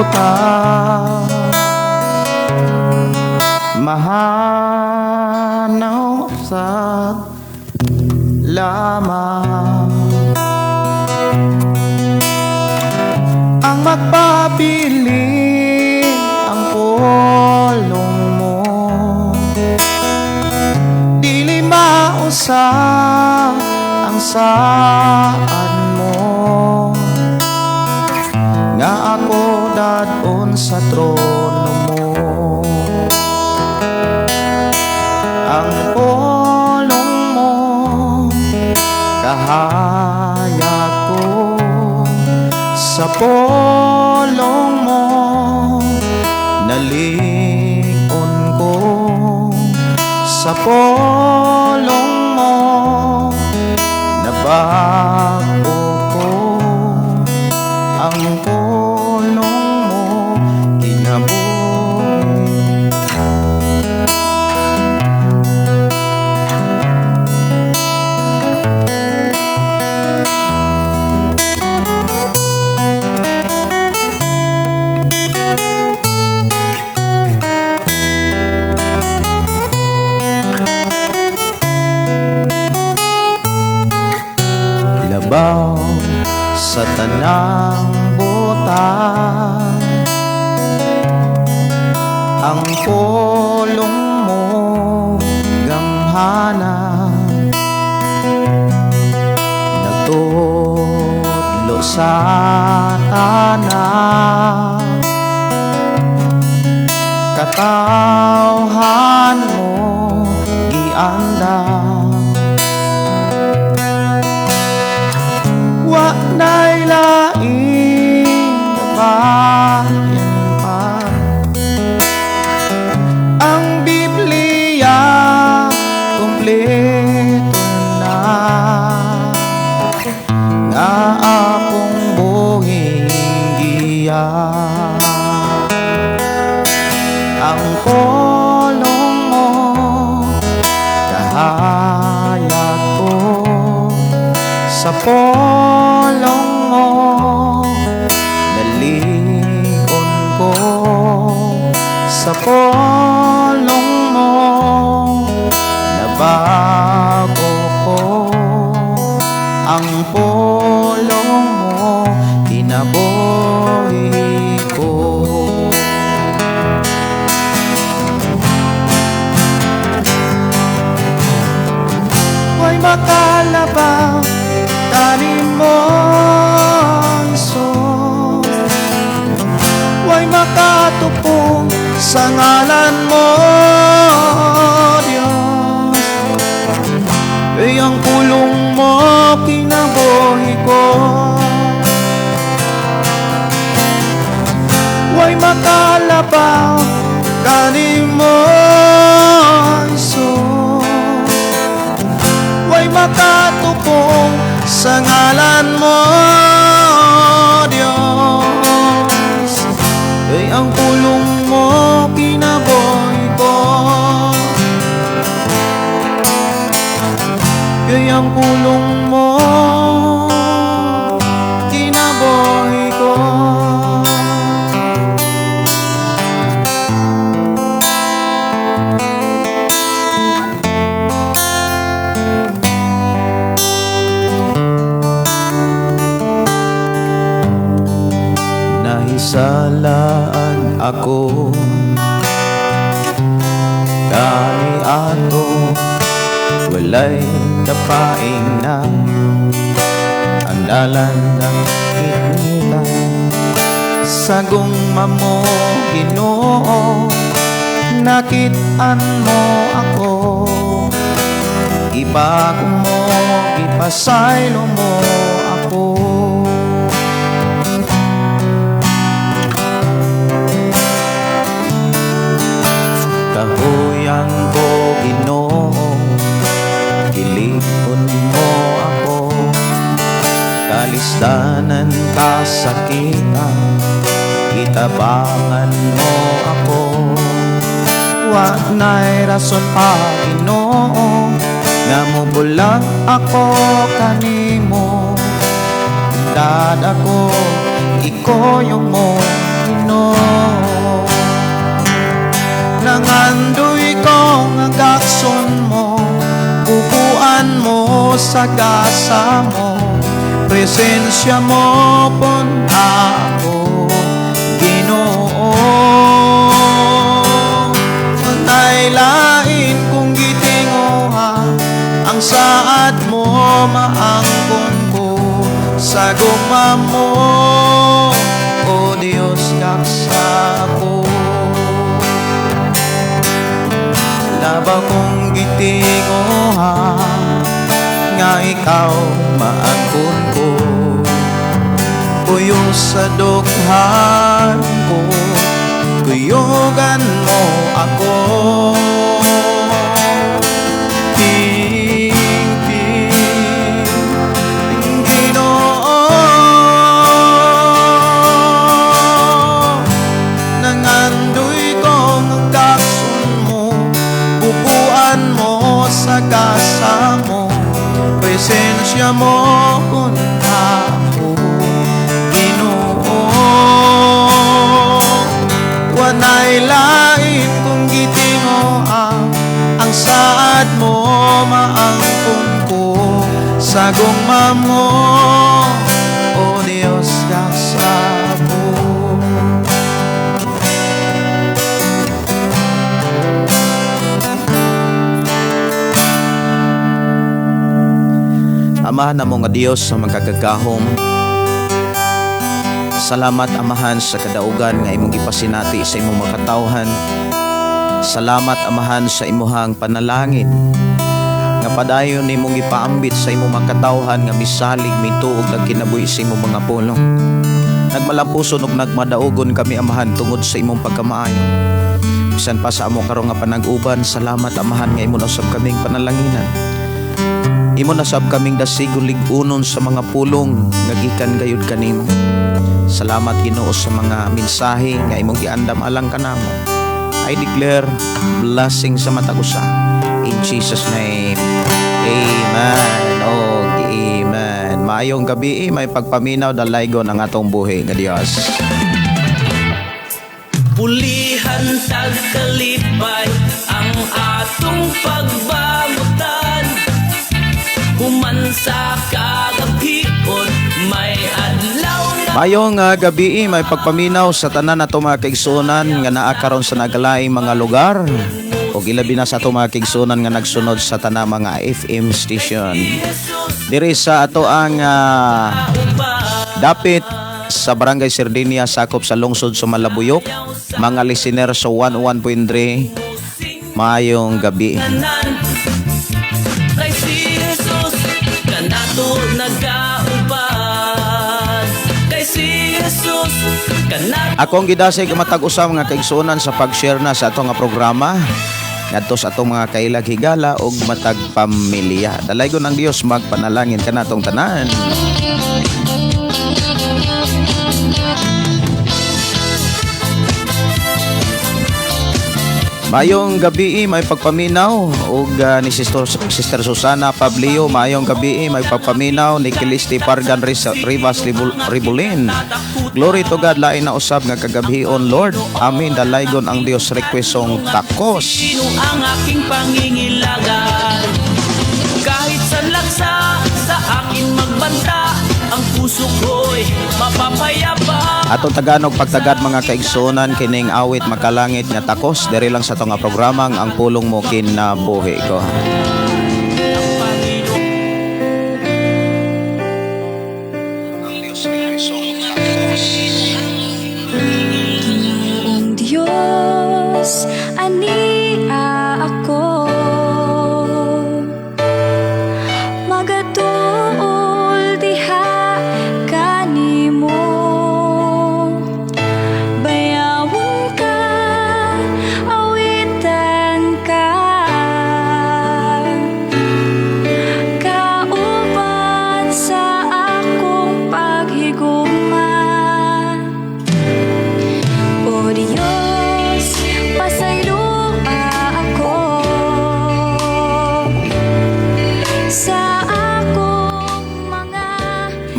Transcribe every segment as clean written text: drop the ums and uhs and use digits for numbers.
Butang. Mahanaw sa lamang ang magpabili, ang pulong mo dili mausa ang saan mo nga ako dadon sa trono mo. Ang pulong mo kahayag ko, sa pulong mo nalig-on ko, sa pulong mo nabago ko, ang pulong mo kinabuhi. Labaw sa tanang butang ang pulong mo gamhana, nagtudlo sa tanan, katawhan mo giandam. Wa na'y laing bayan pa, ang Biblia kumpleto na, nga akong buhing giya. Ang pulong mo kahayag ko, sa pulong mo nalikon ko, sa pulong mo nabago ko, ang pulong mo kinabuhi ko. Way makalabang kanimo, Jesus, way makatupong sa ngalan mo, Diyos. Ay ang pulong mo kinabuhi ko. Way makalabang kanimo, Jesus, way makatupong sa ngalan mo, Diyos. Ay ang pulong mo kinabuhi ko. Ay ang pulong mo kinabuhi ko. Nahisalaan ako kani ato, walay kapaing na ang dalan ng ikita. Sa gugma mo, Ginoo, nakit-an mo ako, ibago mo, ipasaylo mo ako. Kahuyan ko, Ginoo, gilikon mo ako, kalisdanan kasakitan, itabangan mo ako. Wa na'y rason pa, Ginoo, nga mobulag ako kanimo. Dad ako, ikoyong mo, Ginoo. Ginoo. Nangandoy ko nga gakson mo, bubuan mo sa gasa mo, presensya mo pon ako, Ginoo. Walay lain kong gitinguha, ang saad mo maangkon ko sa gugma mo, O Dios, gaksa ko. Labaw kong gitinguha nga ikaw maangkon ko, Puyo sa dughan ko, kuyugan mo ako. Ting, Ginoo, nangandoy ko nga gakson mo, bubuan mo sa gasa mo, presensya mo kun ako, Ginoo. Walay lain kong gitinguha, ang saad mo maangkon ko sa gugma mo, O Dios, gaksa ko. Ama namo nga Dios sa magkagagahom, salamat, Amahan, sa kadaugan nga imong gipasinati sa imong makatawhan. Salamat, Amahan, sa imuhang panalangin nga padayon nimong gipaambit sa imong makatawhan nga misalig, mituo og nagkinabuhi sa imong mga pulong. Nagmalampuson ug nagmadaugon kami, Amahan, tungod sa imong pagkamaayo. Bisan pa sa amo karon nga panag-uban, salamat, Amahan, nga imo na usab kaming panalanginan. Imo na sab kaming dasigon lig-unon sa mga pulong nga gikan gayud kanimo. Salamat, Ginoo, sa mga mensahe nga imong giandam alang kanamo. I declare blessing sa matag usa. In Jesus' name. Amen. Oh, amen. Maayong gabi, may pagpaminaw, dalaygon ang atong buhi nga Dios. Pulihan tagkalipay ang atong pagbamutan. Human sa kagabhion, may adlaw na. Maayong gabi, may pagpaminaw sa tanan nato mga kaigsuonan nga naa karon sa nagalaing mga lugar ug ilabi na sa ato mga kaigsuonan nga nagsunod sa tanang mga FM station. Diri sa ato ang dapit sa Barangay Sardinia, sakop sa lungsod sa Malabuyok, mga listener sa 101.3, maayong gabi. Tanan. Kay si Jesus kanato nagauban. Kay si Jesus kanato. Akong gidasig ang matag usa mga kaigsuonan sa pag-share na sa ato nga programa ngadto sa atong mga kailag higala ug matag pamilya. Dalaygon ang Dios magpanalangin kanatong tanan. Maayong gabi, may pagpaminaw ug ni Sister Susana Pablio, maayong gabi, may pagpaminaw ni Kilisti Pargan Rivas Ribulin. Glory to God, lain na usab nga kagabhion, Lord. Amen, dalaygon ang Dios, request song Takos. Sino ang aking pangingilagan? Kahit sa laksa, sa akin magbanta, ang puso ko'y mapapayapa. Atong taganog pagtagad mga kaigsuonan kining awit makalangit nga Takos diri lang sa atong nga programang Ang Pulong Mo Kinabuhi Ko. Ang Panginoon. Ang Diyos request song Takos. Ginoong Diyos, ania ako magatuol diha kanimo, bayawon ka, awitan ka.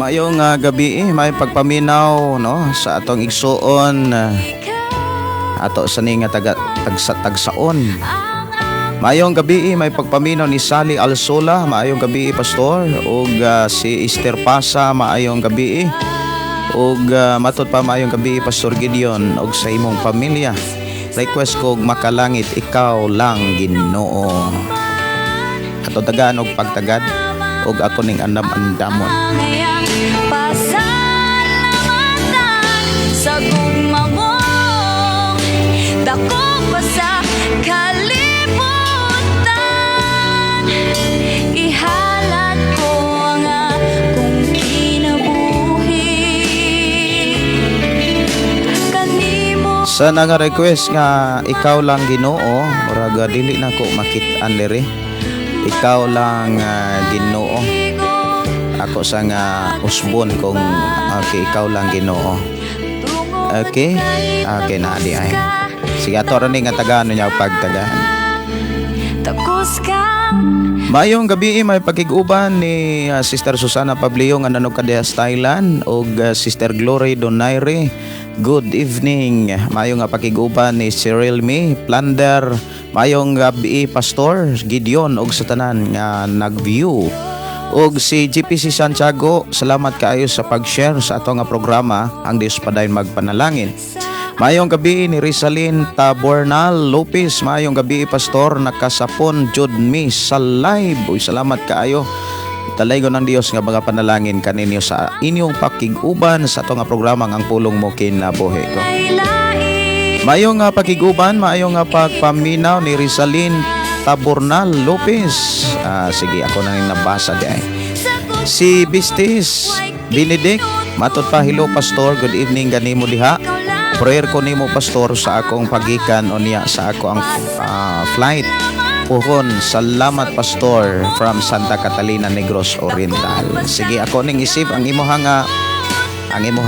Maayong gabi eh, may pagpaminaw, no, sa atong igsuon ato sa ni nga taga tagsa tagsaon. Maayong gabi eh, may pagpaminaw ni Sally Alsola, maayong gabi eh, Pastor, ug si Esther Pasa, maayong gabi eh. Ug matod pa, maayong gabi, Pastor Gideon, ug sa imong pamilya. Request ko og "Makalangit, Ikaw Lang Ginoo". Ato tagaan og pagtagad ug ako ning andam-andamon. Ngayang pasalamatan sa gugma mo dako pa sa kalibutan. Ihalad ko ang akong kinabuhi kanimo. Sa nga request nga "Ikaw Lang Ginoo", murag dili na ko makit-an diri. "Ikaw Lang Ginoo". Ako sa nga usbon kung okay, "Ikaw Lang Ginoo". Okay na di ay. Sige, ato ra ni nga tagaan niya pagtagaan. Takos kang Maayong gabi, may pakig-uban ni Sister Susana Pablio nga nanog ka diha sa Thailand ug Sister Glory Donaire. Good evening. Maayong nga pakig-uban ni Cyril Me Plunder. Maayong gabi, Pastor Gideon, ug sa tanan nga nag-view. Ug si GPC Santiago, salamat kaayo sa pag-share sa ato nga programa. Ang Dios padayon magpanalangin. Maayong gabi ni Rizalyn Tabornal Lopez. Maayong gabi, Pastor, nakasapon jud mi sa live. Uy, salamat kaayo. Dalaygon ng Dios nga mga panalangin kaninyo sa inyong pakig-uban sa ato nga programa nga "Ang Pulong Mo Kinabuhi Ko". Maayong nga pakig-uban, maayong nga pagpaminaw ni Rizalyn Tabornal Lopez. Ah, sige, ako nang nabasa di ay. Si Bistis Benedict, matod pa, hello Pastor, good evening ganimo diha. Prayer ko nimo, Pastor, sa akong pagikan unya sa ako ang flight. Puhon, salamat, Pastor, from Santa Catalina, Negros Oriental. Sige, ako ning isip ang imuha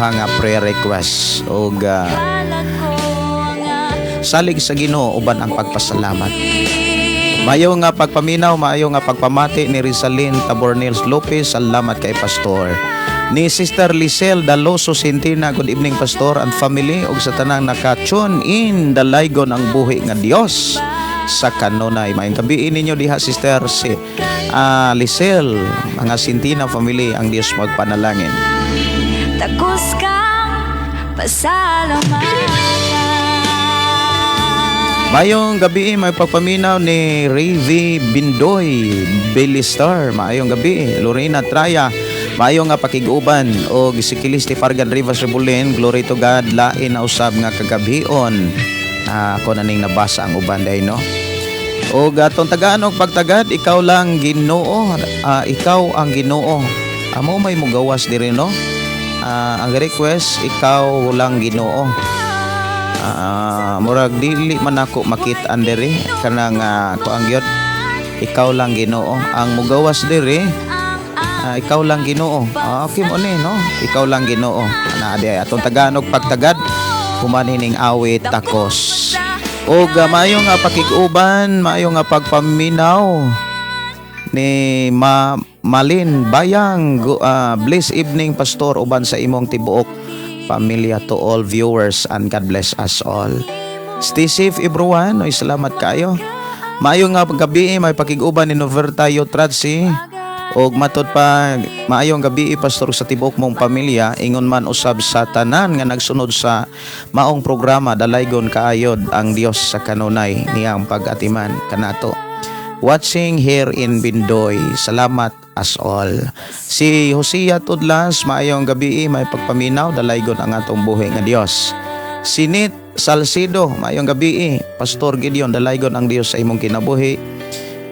nga prayer request ug salig sa Ginoo uban ang pagpasalamat. Maayo nga pagpaminaw, maayo nga pagpamati ni Rizalyn Tabornils Lopez. Salamat kay Pastor. Ni Sister Lisel Daloso Sintina, good evening, Pastor and family, ug sa tanang naka-tune in, dalaygon ang buhi nga Dios sa kanunay. Maayong gabii ninyo diha, Sister si Lisel, mga Sintina family, ang Dios magpanalangin. Takos kang pasalamatan. Maayong gabi, may pagpaminaw ni Ravi Bindoy, Billy Star. Maayong gabi, Lorena Traya. Maayong nga pakig-uban o si Kilisti Fargan Rivas Rebulin. Glory to God, lain na usab nga kagabhion. Ah, ako na ning nabasa ang uban day, no? O atong tagaan og pagtagad, "Ikaw Lang Ginoo", ah, "Ikaw Ang Ginoo". Amo may mugawas diri, no? Ah, ang request, "Ikaw Lang Ginoo". Ah, murag dili man ako makit-an diri kanang kuang gyud, "Ikaw Lang Ginoo". Ang mugawas diri, "Ikaw Lang Ginoo". Ah, okay mo ni, no? "Ikaw Lang Ginoo". Na di atong tagaan og pagtagad human hining awit takos. Og maayo nga pakig-uban, maayo nga pagpaminaw ni Ma Malin Bayang. Bless evening, Pastor, uban sa imong tibuok pamilya, to all viewers, and God bless us all. Stay safe, everyone. Oy, salamat kayo. Maayo nga gabi, may pakig-uban ni Noverta Yotradsi. Og matod pa, maayong gabi, Pastor, sa tibuok mong pamilya, ingon man usab sa tanan nga nagsunod sa maong programa, dalaygon kaayod ang Dios sa kanunay niyang pag-atiman kanato. Watching here in Bindoy. Salamat as all. Si Hosea Tudlas, maayong gabi, may pagpaminaw, dalaygon ang atong buhi nga Dios. Sinit Salcido, maayong gabi, Pastor Gideon, dalaygon ang Dios sa imong kinabuhi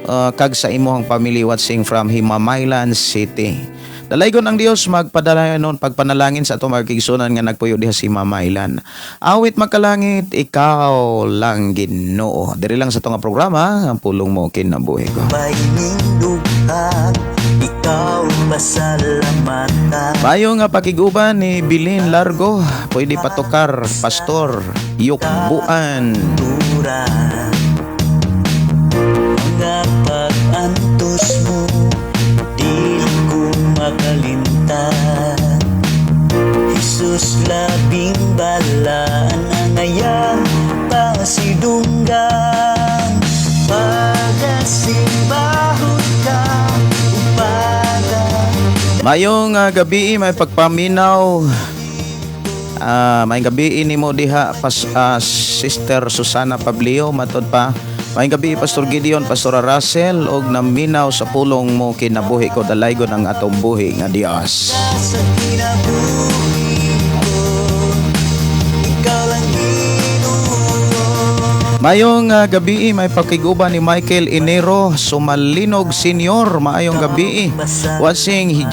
kag sa imong family, watching from Himamaylan City. Dalaygon ang Dios magpadala nun pagpanalangin sa atong mga kaigsuonan nga nagpuyo diha sa Himamaylan. Awit "Makalangit, Ikaw Lang Ginoo". Diri lang sa atong nga programa, "Ang Pulong Mo Kinabuhi Ko". Panindugan, ikaw pasalamatan. Maayo nga pakiguban ni Bilin Largo, pwede patukar, Pastor Yukbuan. Tura mga pag-antos mo, di ko makalimtan. Mayong gabi, may pagpaminaw. May gabi nimo diha pas, Sister Susana Pablio, matod pa. May gabi, Pastor Gideon, Pastor Russell, og naminaw sa pulong mo, kinabuhi ko, dalaygon ang atong buhi nga Dios. Sa kinabuhi ko, ikaw lang, Ginoo. Mayong gabi, may pakiguban ni Michael Enero Sumalinog Senior. Maayong gabi. Watching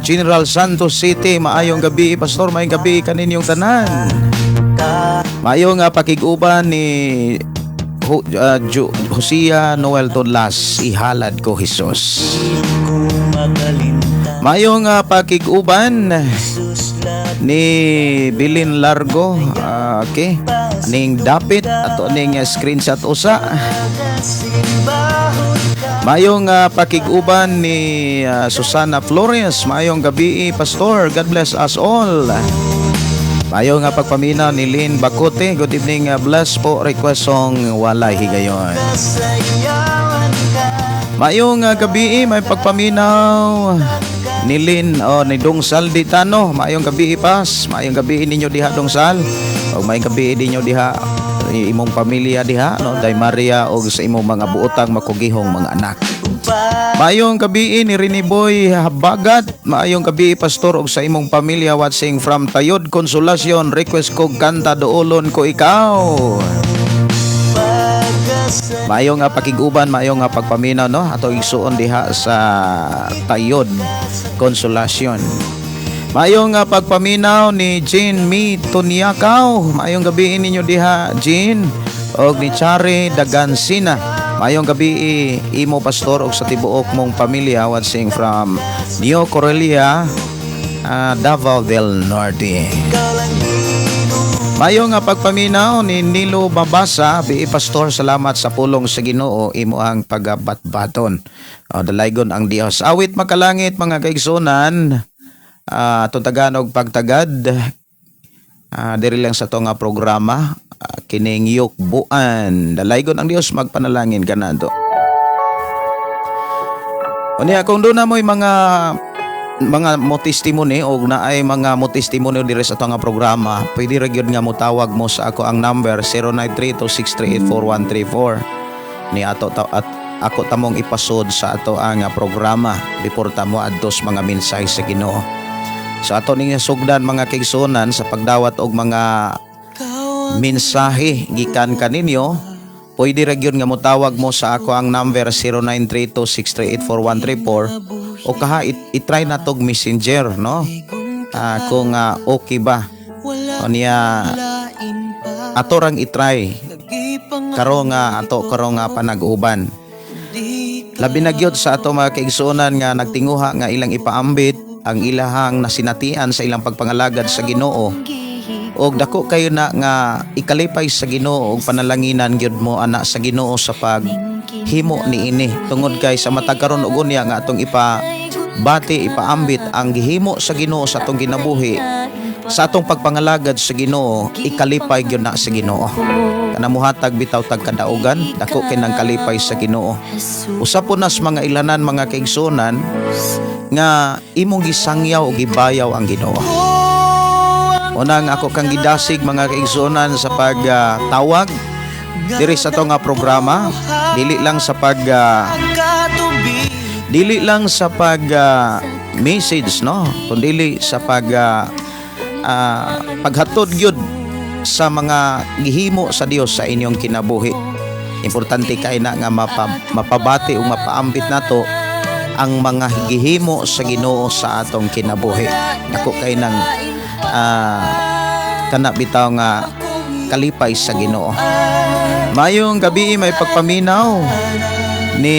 General Santos City. Maayong gabi, Pastor. Maayong gabi kaninyong tanan. Maayong pakiguban ni Josia Noel Tudlas. Ihalad ko, Jesus. Ko makalimtan. Maayong pakiguban Jesus lang. ni Bilin Largo. Okay. Ning dapit ato ning screenshot usa. Simbahon ka. Mayong pakig-uban ni Susana Flores. Mayong gabi, Pastor. God bless us all. Mayong pagpamina ni Lynn Bakote. Good evening, bless po. Request song "Walay Higayon." Sayawan ka. Mayong gabi, may pagpaminaw ni Lynn o ni Dong Sal Ditano. Mayong gabi, pas. Mayong gabi ninyo diha, Dong Sal. O mayong gabi ninyo diha, imong pamilya diha, no, Day Maria, og sa imong mga buotang makugihong mga anak. Maayong gabi ni Rini Boy Habagat. Maayong gabi, Pastor, og sa imong pamilya watching from Tayod, Consolacion. Request ko kanta "Duolon Ko Ikaw." Maayong nga pakiguban, maayong nga pagpaminaw, no, ato igsuon diha sa Tayod, Consolacion. Maayong nga pagpaminaw ni Jean Mi Tuniakaw. Maayong gabi ninyo diha, Jean, og ni Chari Dagansina. Maayong gabi imo, Pastor, og sa tibuok mong pamilya watching from Neo Corelia, Davao del Norte. Mayo nga pagpaminaw ni Nilo Babasa, bi Pastor, salamat sa pulong sa Ginoo, imo ang pagabatbaton. O, dalaygon ang Dios. Awit makalangit, mga kaigsunan, atong taganog pagtagad, diri lang sa to nga programa, kining Yukbuan. Dalaygon ang Dios, magpanalangin kanado. Unya kung doon na mo'y mga mo testimony o naay mga mo testimony diri sa ato nga programa, pwede ra gyud nga motawag mo sa ako ang number 0932-638-4134 ni ato ta, at ako tamong ipasod sa ato ang programa before ta mo adtos mga mensahe sa Ginoo. So ato ning sugdan, mga kaigsuonan, sa pagdawat og mga mensahe gikan kaninyo. Pwede ra gyud nga motawag mo sa ako ang number 0932-638-4134 o kaha i-try na tog Messenger, no, kung okay ba o niya ato rang i-try karon nga ato karon nga panag-uban. Labi na gyud sa ato mga kaigsuonan nga nagtinguha nga ilang ipaambit ang ilahang nasinatian sa ilang pagpangalagad sa Ginoo og dako kayo na nga ikalipay sa Ginoo og panalanginan gyud mo ana sa Ginoo sa pag himo niini, tungod kay sa matag karon og unya nga atong ipa bati ipaambit ang gihimo sa Ginoo sa atong kinabuhi sa atong pagpangalagad sa Ginoo, ikalipay gyud na sa Ginoo. Kana muhatag bitaw tag kadaugan, dako kinang kalipay sa Ginoo. Usa po nas mga ilanan, mga kaigsuonan, nga imong gisangyaw o gibayaw ang Ginoo. Unang ako kang gidasig, mga kaigsuonan, sa pagtawag diri sa to nga programa, dili lang sa pag message, no, kundi sa paghatod gyud sa mga gihimo sa Dios sa inyong kinabuhi. Importante kay na nga mapabati o mapaambit nato ang mga gihimo sa Ginoo sa atong kinabuhi. Dako kay nang kana bitaw nga kalipay sa Ginoo. Mayong gabi, may pagpaminaw ni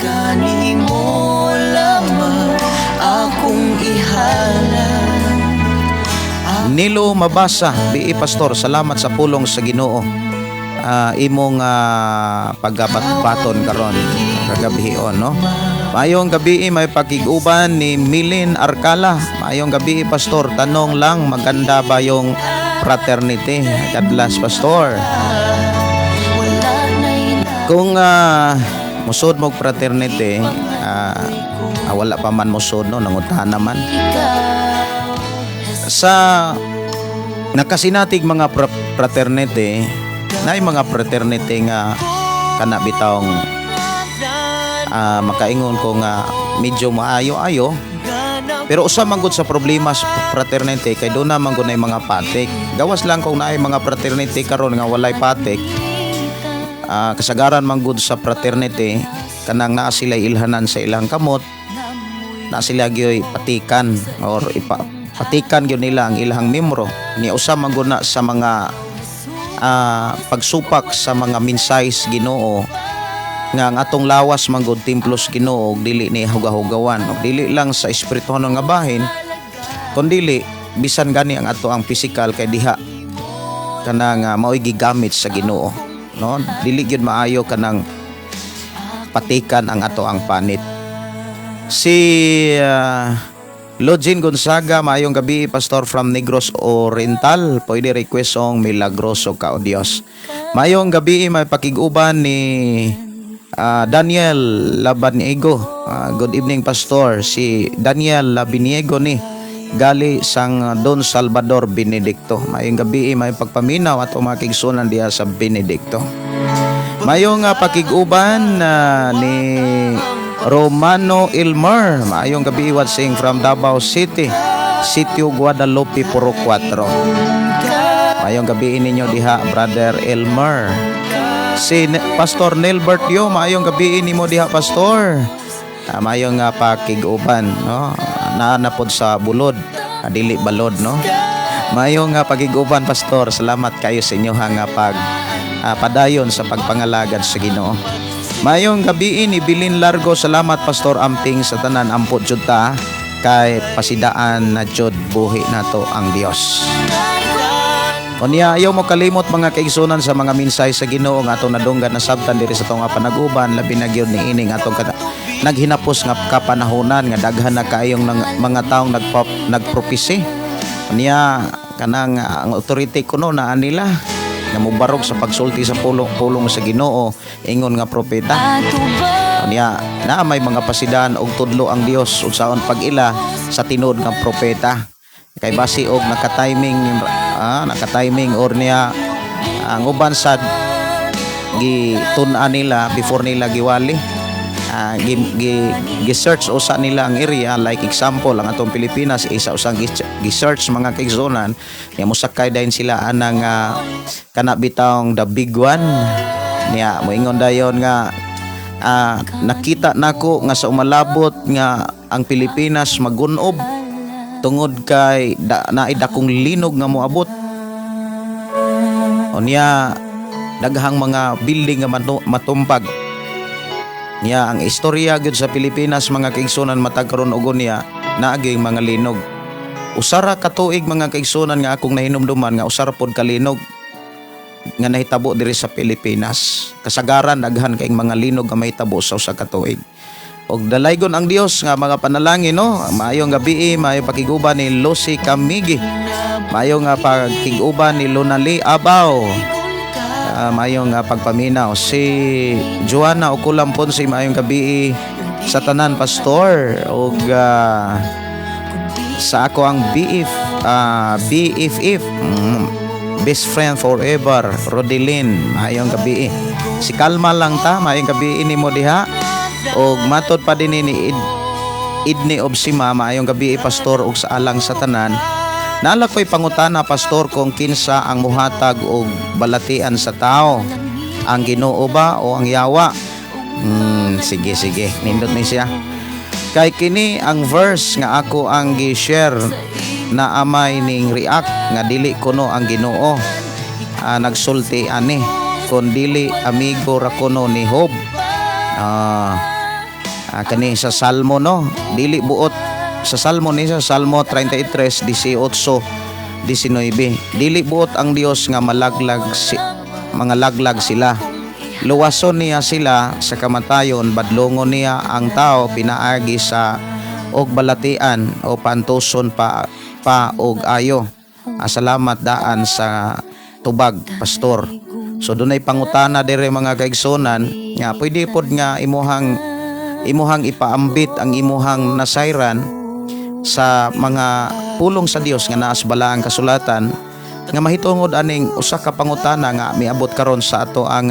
Kanimo lamang akong ihalad. Nilo Mabasa, bi Pastor, salamat sa pulong sa Ginoo. Imong pagabatbaton karon kagabion, no. Mayong gabi, may pakig-uban ni Milin Arcala. Mayong gabi, Pastor, tanong lang, maganda ba yung fraternity? God bless, Pastor. Kung musod mo fraternity, Wala pa man mosud, no, nangutana man sa nakasinatig mga fraternity na mga fraternity nga kana bitawng makaingon ko nga medyo maayo-ayo, pero usa man gud sa problema sa fraternity kay doon naman gud na mga patik. Gawas lang kung naay mga fraternity karon nga walay patik. Kasagaran man gud sa fraternity kanang naa sila ilhanan sa ilang kamot, na sila gyoy patikan or ipa, patikan gyud nila ang ilang membro. Ni usa man gud na sa mga pagsupak sa mga mensahe sa Ginoo nga ang atong lawas man gud templo sa Ginoo ug dili ni hugahugawan, ug dili lang sa espirituhanon nga bahin kundili bisan gani ang ato ang physical kay diha kanang mao'y gigamit sa Ginoo, no? Dili gyud maayo kanang patikan ang ato ang panit. Si Login Gonzaga, maayong gabi, Pastor from Negros Oriental. Pwede request song "Milagroso Ka O Dios". Maayong gabi, may pakig-uban ni Daniel Labaniego. Good evening, Pastor. Si Daniel Labiniego ni gali sang Don Salvador Benedicto. Maayong gabi, may pagpaminaw at umakigsunan diha sa Benedicto. Maayong pakig-uban ni Romano Ilmer. Maayong gabi, watching from Davao City, Sitio Guadalupe, Puro 4. Maayong gabi ninyo diha, Brother Elmer. Si Pastor Nelbert Yo, maayong gabi nimo diha, Pastor. Maayong nga pakig-uban, no? Naa na pod sa bulod, dili balod, no? Maayong nga pakig-uban, Pastor. Salamat kayo sa inyo nga pag padayon sa pagpangalagad sa Ginoo. Maayong gabi ni Bilin Largo, salamat, Pastor, amping sa tanan, ampot jud ta kay pasidaan na jud buhi nato ang Dios. Unya, ayaw mo kalimot, mga kaigsunan, sa mga mensahe sa Ginoo nga atong nadunggan na sabtan diri sa atong panaguban, labi na gyud niining atong naghinapos nga kapanahonan nga daghan na kaayong nang, mga taong nagpropesi. Unya kanang ang authority kuno naa nila nga mobarog sa pagsulti sa pulong pulong sa Ginoo ingon nga propeta. Unya naa may mga pasidan og tudlo ang Dios unsaon pag-ila sa tinuod nga propeta. Kay basi og naka-timing or niya ang uban sad gitun-an nila before nila giwali. Gi search usa nila ang area. Like example, ang atong Pilipinas isa usang gi-search, mga kaigsunan, niya mosakay dayon sila anang kana bitawng the big one. Niya moingon dayon nga nakita nako nga sa umalabot nga ang Pilipinas magunob tungod kay naay dakong linog nga moabot. Unya daghang mga building nga matumpag. Niya ang istorya gyud sa Pilipinas, mga kaigsunan, matag karon og unya naaging mga linog. Usa ra ka tuig, mga kaigsunan, nga akong nahinumduman nga usa ra pod ka linog nga nahitabo diri sa Pilipinas. Kasagaran daghan kayong mga linog nga mahitabo sa usa ka tuig. Og dalaygon ang Dios nga mga panalangin, no. Maayong gabi, maayong pakiguban ni Lucy Camigi. Maayong nga pagkiguban ni Lunali Abaw. Maayong pagpaminaw si Joanna Okulam Ponce, maayong gabi sa tanan, Pastor, ug sa ako ang BFF, best friend forever, Rodelin, maayong gabi. Si kalma lang ta, maayong gabi nimo diha. Og matod pa din ni Idni Obsima, maayong gabi, Pastor, ug sa alang sa tanan. Naa ko'y pangutana, Pastor, kung kinsa ang muhatag og balatian sa tao. Ang Ginoo ba o ang yawa? Sige, sige. Nindot ni siya. Kay kini ang verse nga ako ang gi-share na amay ning react nga dili kuno ang Ginoo nagsulti ani kon dili amigo ra kuno ni Job. Kani sa Salmo, no, dili buot sa Salmo ni sa Salmo 33 18 19, dili buot ang Dios nga malaglag si mga laglag sila, luwason niya sila sa kamatayon, badlongon niya ang tao pinaagi sa og balatian o pantuson pa pa og ayo. Salamat daan sa tubag, Pastor. So dunay pangutana dire, mga kaigsunan, nga pwede pod nga imuhang Imuhang ipaambit ang imuhang nasayran sa mga pulong sa Dios nga naa sa balaang kasulatan nga mahitungod aning usa ka pangutana nga miabot karon sa ato ang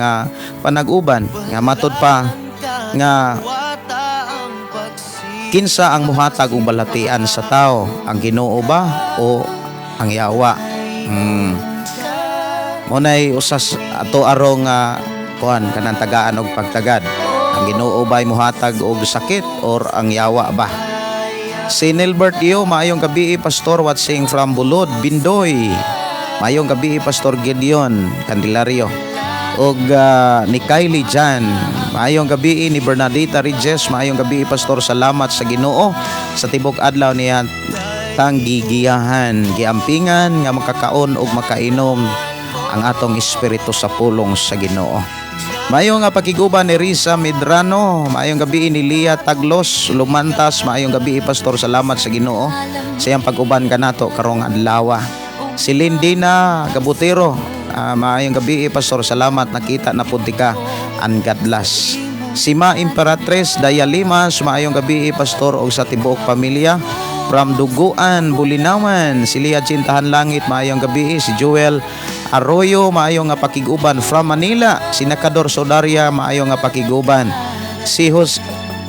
panag-uban, nga matud pa nga kinsa ang muhatag og balatian sa tao, ang Ginoo ba o ang yawa? Mo nay usas ato arong kuan kanang tagaan og pagtagad. Ang Ginoo ba muhatag og sakit or ang yawa ba? Si Nilbert Iyo, maayong gabi, Pastor, watching from Bulod, Bindoy. Maayong gabi, Pastor Gideon Candelario. Og ni Kylie Jan, maayong gabi. Ni Bernadita Ridges, maayong gabi, Pastor, salamat sa Ginoo sa tibok adlaw niya tang gigiyahan, giampingan nga makakaon og makainom ang atong espiritu sa pulong sa Ginoo. Maayong nga pakiguban ni Risa Medrano, maayong gabi ni Lia Taglos Lumantas, maayong gabi, Pastor, salamat sa Ginoo sa iyang pag-uban kanato karong adlaw. Si Lindina Gabutero, maayong gabi, Pastor, salamat nakita na pud ka and God bless. Si Ma Imperatriz Dayalimas, maayong gabi, Pastor, og sa tibuok pamilya from Duguan, Bulinawan. Si Lia Cintahan Langit, maayong gabi. Si Joel Arroyo, maayong nga pakiguban from Manila. Si Nakador Sodaria, maayong nga pakiguban. Si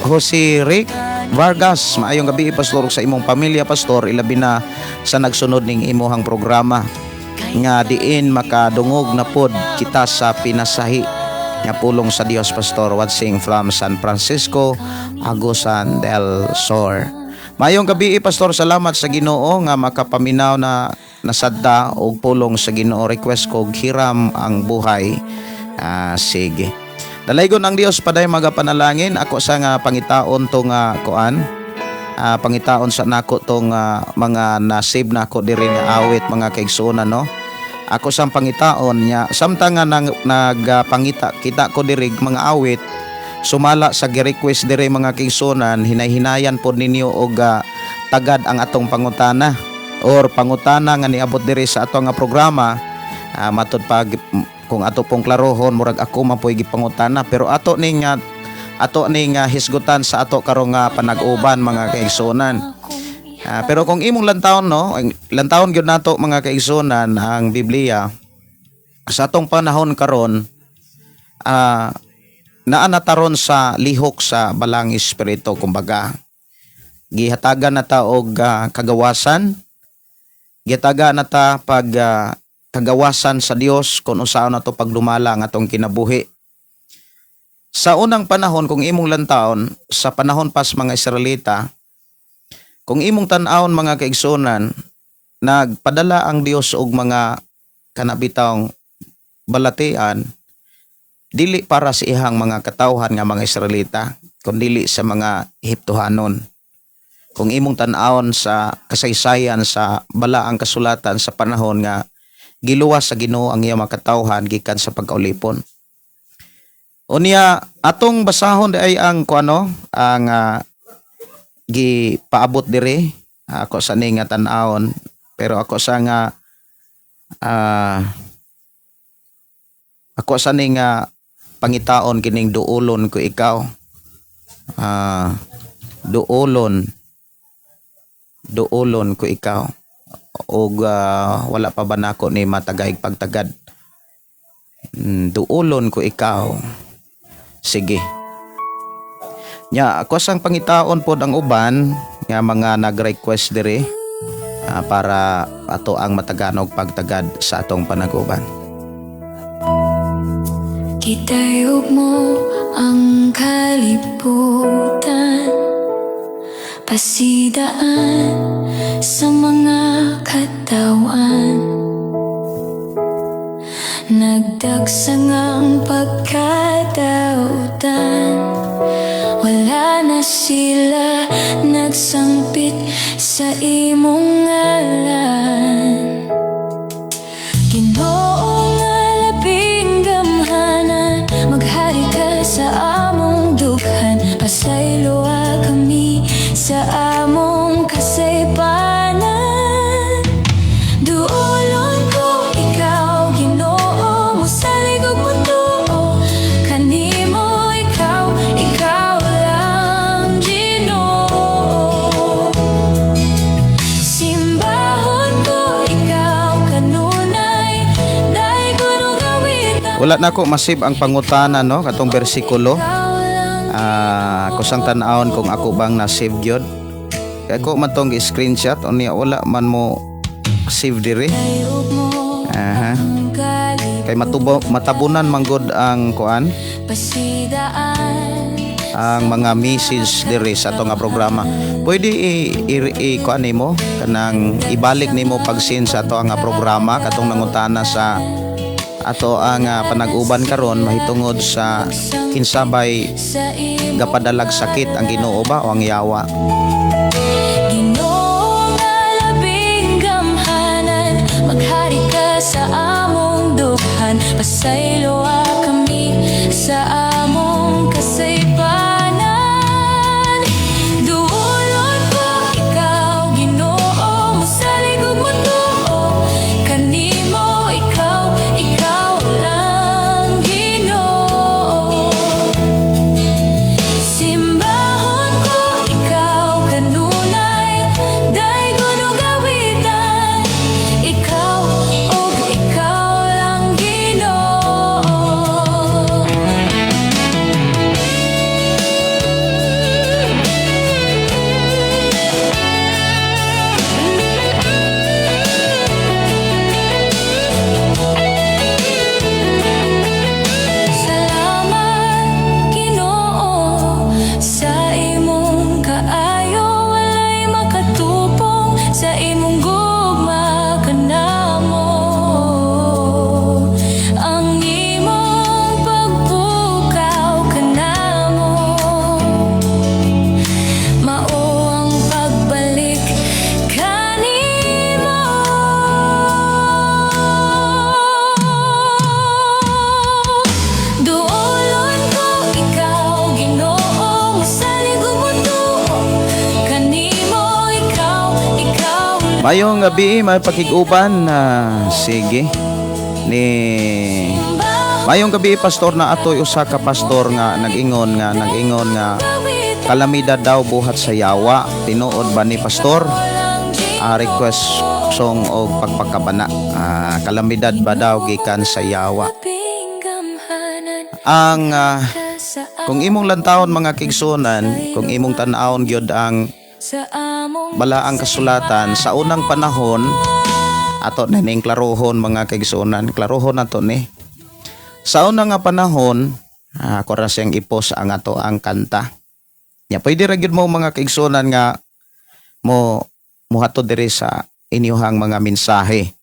Jose Rick Vargas, maayong gabi, Pastor, sa imong pamilya, Pastor, ilabi na sa nagsunod ning imuhang programa nga diin makadungog na pod kita sa pinasahi nga pulong sa Dios, Pastor, watching from San Francisco, Agusan del Sur. Maayong gabi, Pastor, salamat sa Ginoo nga makapaminaw na nasadda og pulong sa Ginoo. Request ko "Hiram ang Buhay." Ah, sige. Dalaygon ang Dios, paday magapanalangin. Ako sa nga pangitaon to nga kuan. Pangitaon sa nako tong mga na-save nako diri nga awit, mga kaigsuonan, no. Ako sang pangitaon niya samtang nga nang, nagpangita kita ko diri mga awit sumala sa gi-request diri, mga kaigsuonan. Hinay-hinayan pod ninyo og tagad ang atong pangutana or pangutana nga niabot diri sa ato nga programa. Matud pag kung ato pong klarohon, murag ako man po'y gipangutana, pero ato ning hisgutan sa ato karong nga panag-uban, mga kaigsuonan. Pero kung imong lantawon, no, ang lantawon gyud nato, mga kaigsuonan, ang Biblia sa atong panahon karon, naa na taron sa lihok sa balang espiritu. Kumbaga, gihatagan na ta og kagawasan, gihatagan na ta pag kagawasan sa Dios kung unsaon nato pagdumala ang atong kinabuhi. Sa unang panahon, kung imong lantawon, sa panahon pas mga Israelita, kung imong tan-awon, mga kaigsuonan, nagpadala ang Dios og mga kanabitawng balatian dili para sa ihang mga katawhan nga mga Israelita kundili sa mga Ehiptohanon. Kung imong tan-awon sa kasaysayan sa balaang kasulatan sa panahon nga giluwas sa Ginoo ang iyang mga katawhan gikan sa pagkaulipon. Unya, atong basahon ay ang kuano ang gipaabot diri ako sa ning nga tan-awon, pero ako sa ning nga pangitaon kining "Duolon Ko Ikaw." "Duolon Ko Ikaw" og wala pa ba nako ni matagaig pagtagad? "Duolon Ko Ikaw." Sige nya, ako sang pangitaon pod ang uban nga mga nag-request diri para ato ang mataganog pagtagad sa atong panaguban. Gitayog mo ang kalibutan, pasidaan sa mga katawan. Nagdagsang ang pagkadautan. Wala na sila nagsangpit sa imong ngalan. Ginoo nga labing gamhanan, maghari ka sa among dughan. Pasayloa kami sa among kasaypanan. Duolon ko ikaw, Ginoo. Musalig ug mutuo kanimo. Ikaw, ikaw lang. Wala na ko masib ang pangutana, no, katong bersikulo. Ah, kusang tan-awon kung ako bang na-save gyud. Kay ako man tong screenshot unya wala man mo save diri. Aha. Kay matubo, matabunan manggod ang kuan, ang mga message diri sa ato nga programa. Pwede i kuan nimo, kanang ibalik nimo pag-send sa ato nga programa katong nangutana sa ato ang panag-uban karon mahitungod sa kinsabay gapadalag sakit, ang Ginoo ba o ang yawa. Ginoo nga labing gamhanan, maghari ka sa among dughan. Pasayloa kami sa among kasaypanan. Duolon ko ikaw, Ginoo. Mosalig ug motuo kanimo. Ikaw, ikaw lang, Ginoo. Simbahon ko ikaw kanunay, daygon ug awitan. Ikaw ug ikaw lang, Ginoo. Salamat, Ginoo, sa imong kaayo. Walay makatupong sa imong gugma kanamo. Ang imong pagpukaw kanamo mao ang pagbalik kanimo. Duolon ko ikaw, Ginoo. Mosalig ug motuo kanimo. Ikaw, ikaw. Mayong gabi, may pakig-uban na sige ni. Mayong gabi, pastor, na atoy usa ka pastor nga nag-ingon nga kalamidad daw buhat sa yawa. Tinuod ba ni, pastor? Request song og pagpakabana. Kalamidad ba daw gikan sa yawa? Ang kung imong lantawon, mga kaigsuonan, kung imong tan-awon gyud ang balaang kasulatan sa unang panahon, ato na ning klarohon, mga kaigsuonan, klarohon nato ni. Sa unang nga panahon, ako ra siyang ipos ang ato ang kanta. Nya pwede ra gyud mo, mga kaigsuonan, nga mo muhatod diri sa inyuhang mga mensahe.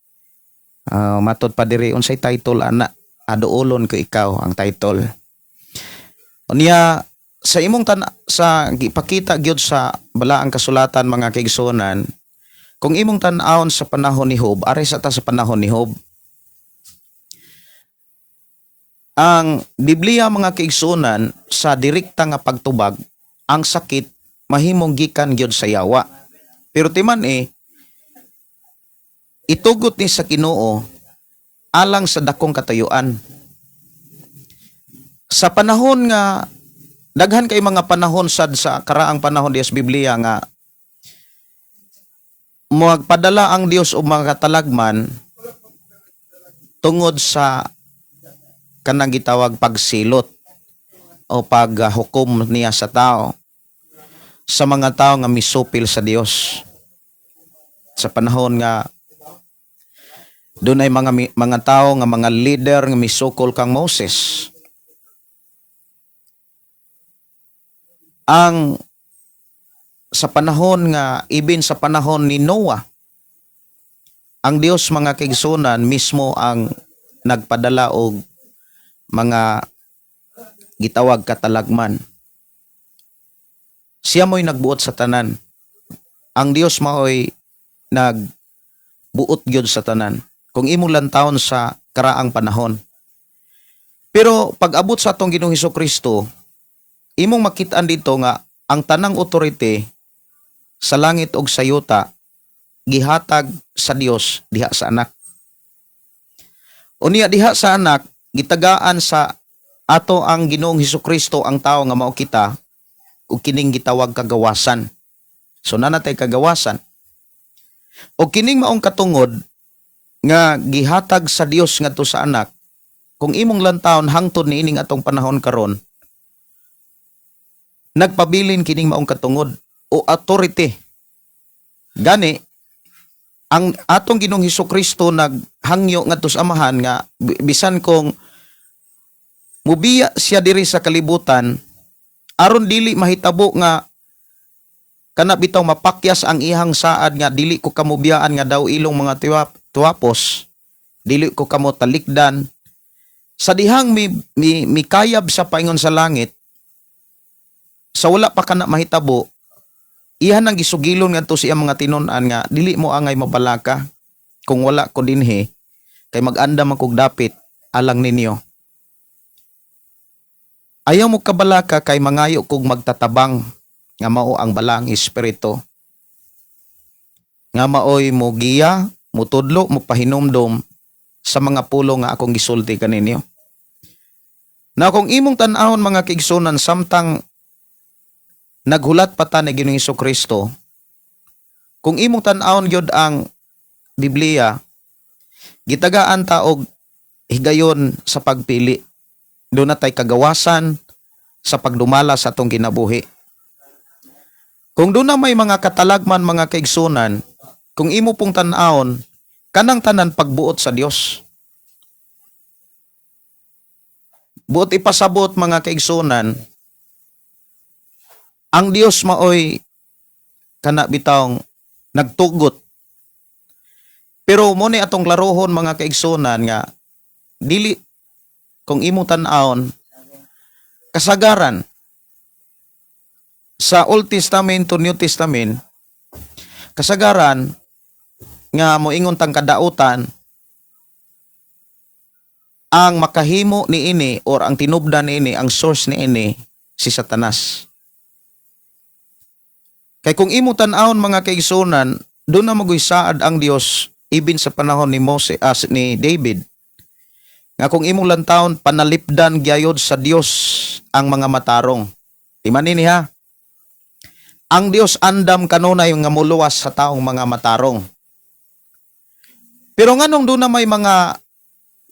Matod pa diri, unsay title ana? Aduolon ko ikaw ang title. Unya sa imong tan sa gipakita gyud sa balaang kasulatan, mga kaigsuonan, kung imong tan-awon sa panahon ni Job, ari sa ta sa panahon ni Job. Ang Biblia, mga kaigsuonan, sa direkta nga pagtubag, ang sakit mahimong gikan gyud sa yawa. Pero timan eh, itugot ni sa Ginoo alang sa dakong katayuan. Sa panahon nga daghan kay mga panahon sad sa karaang panahon diya sa Biblia nga magpadala ang Dios og mga katalagman tungod sa kanang gitawag pagsilot o paghukom niya sa tao, sa mga tao nga misupil sa Dios. Sa panahon nga doon ay mga tao nga mga leader nga misukol kang Moses, ang sa panahon nga ibin sa panahon ni Noah, ang Dios, mga kaigsuonan, mismo ang nagpadala og mga gitawag katalagman. Siya mo'y nagbuot sa tanan. Ang Dios mao'y nagbuot gyud sa tanan kung imong lantawon sa karaang panahon. Pero pag abot sa atong Ginoong Hesus Kristo, imong makitaan dito nga ang tanang otorite sa langit ug sa yuta gihatag sa Dios diha sa anak. Unya diha sa anak gitagaan sa ato ang Ginoong Hesus Kristo ang tao nga mao kita ug kining gitawag kagawasan. So nanatay kagawasan. O kining maong katungod nga gihatag sa Dios ngadto sa anak. Kung imong lantawon hangtod niining atong panahon karon, nagpabilin kining maong katungod o authority. Gani ang atong Ginoong Hesus Kristo naghangyo ngadto sa Amahan nga bisan kung mubiya siya diri sa kalibutan, aron dili mahitabo nga kana bitaw mapakyas ang ihang saad nga "Dili ko kamo biyaan nga daw ilong mga tuwapos, dili ko kamo talikdan," sa dihang mi mikayab sa paingon sa langit, sa wala pa kana mahitabo, iyan ang gisugilon ngadto sa iyang mga tinun-an nga dili mo angay mabalaka kung wala ko dinhi, kay mag-andam man kog dapit alang ninyo. Ayaw mo kabalaka kay mangayo kog magtatabang nga mao ang Balaang Espiritu nga maoy mo giya, mutudlo, mo pahinumdom sa mga pulong nga akong gisulti kaninyo. Na kung imong tan-awon, mga kaigsunan, samtang naghulat pa ta ni Ginoong Kristo, kung imong tan-awon gyud ang Biblia, gitagaan ta og higayon sa pagpili. Duna tay kagawasan sa pagdumala sa atong kinabuhi. Kung doon na may mga katalagman, mga kaigsunan, kung imo pong tan-awon, kanang tanan pagbuot sa Dios. Buot ipasabot, mga kaigsunan, ang Dios maoy kana bitawng nagtugot. Pero mo ni atong klarohon, mga kaigsunan, nga dili kung imong tan-awon kasagaran sa Old Testament to New Testament, kasagaran nga moingon tang kadautan, ang makahimo niini or ang tinubdan niini, ang source niini, si Satanas. Kay kung imo tan-awon, mga kaigsunan, duna man goy saad ang Dios even sa panahon ni Moses as ni David nga kung imong lantawon, panalipdan gyayod sa Dios ang mga matarong. Timan ni ha. Ang Dios andam kanunay nga muluwas sa taong mga matarong. Pero nganong duna may mga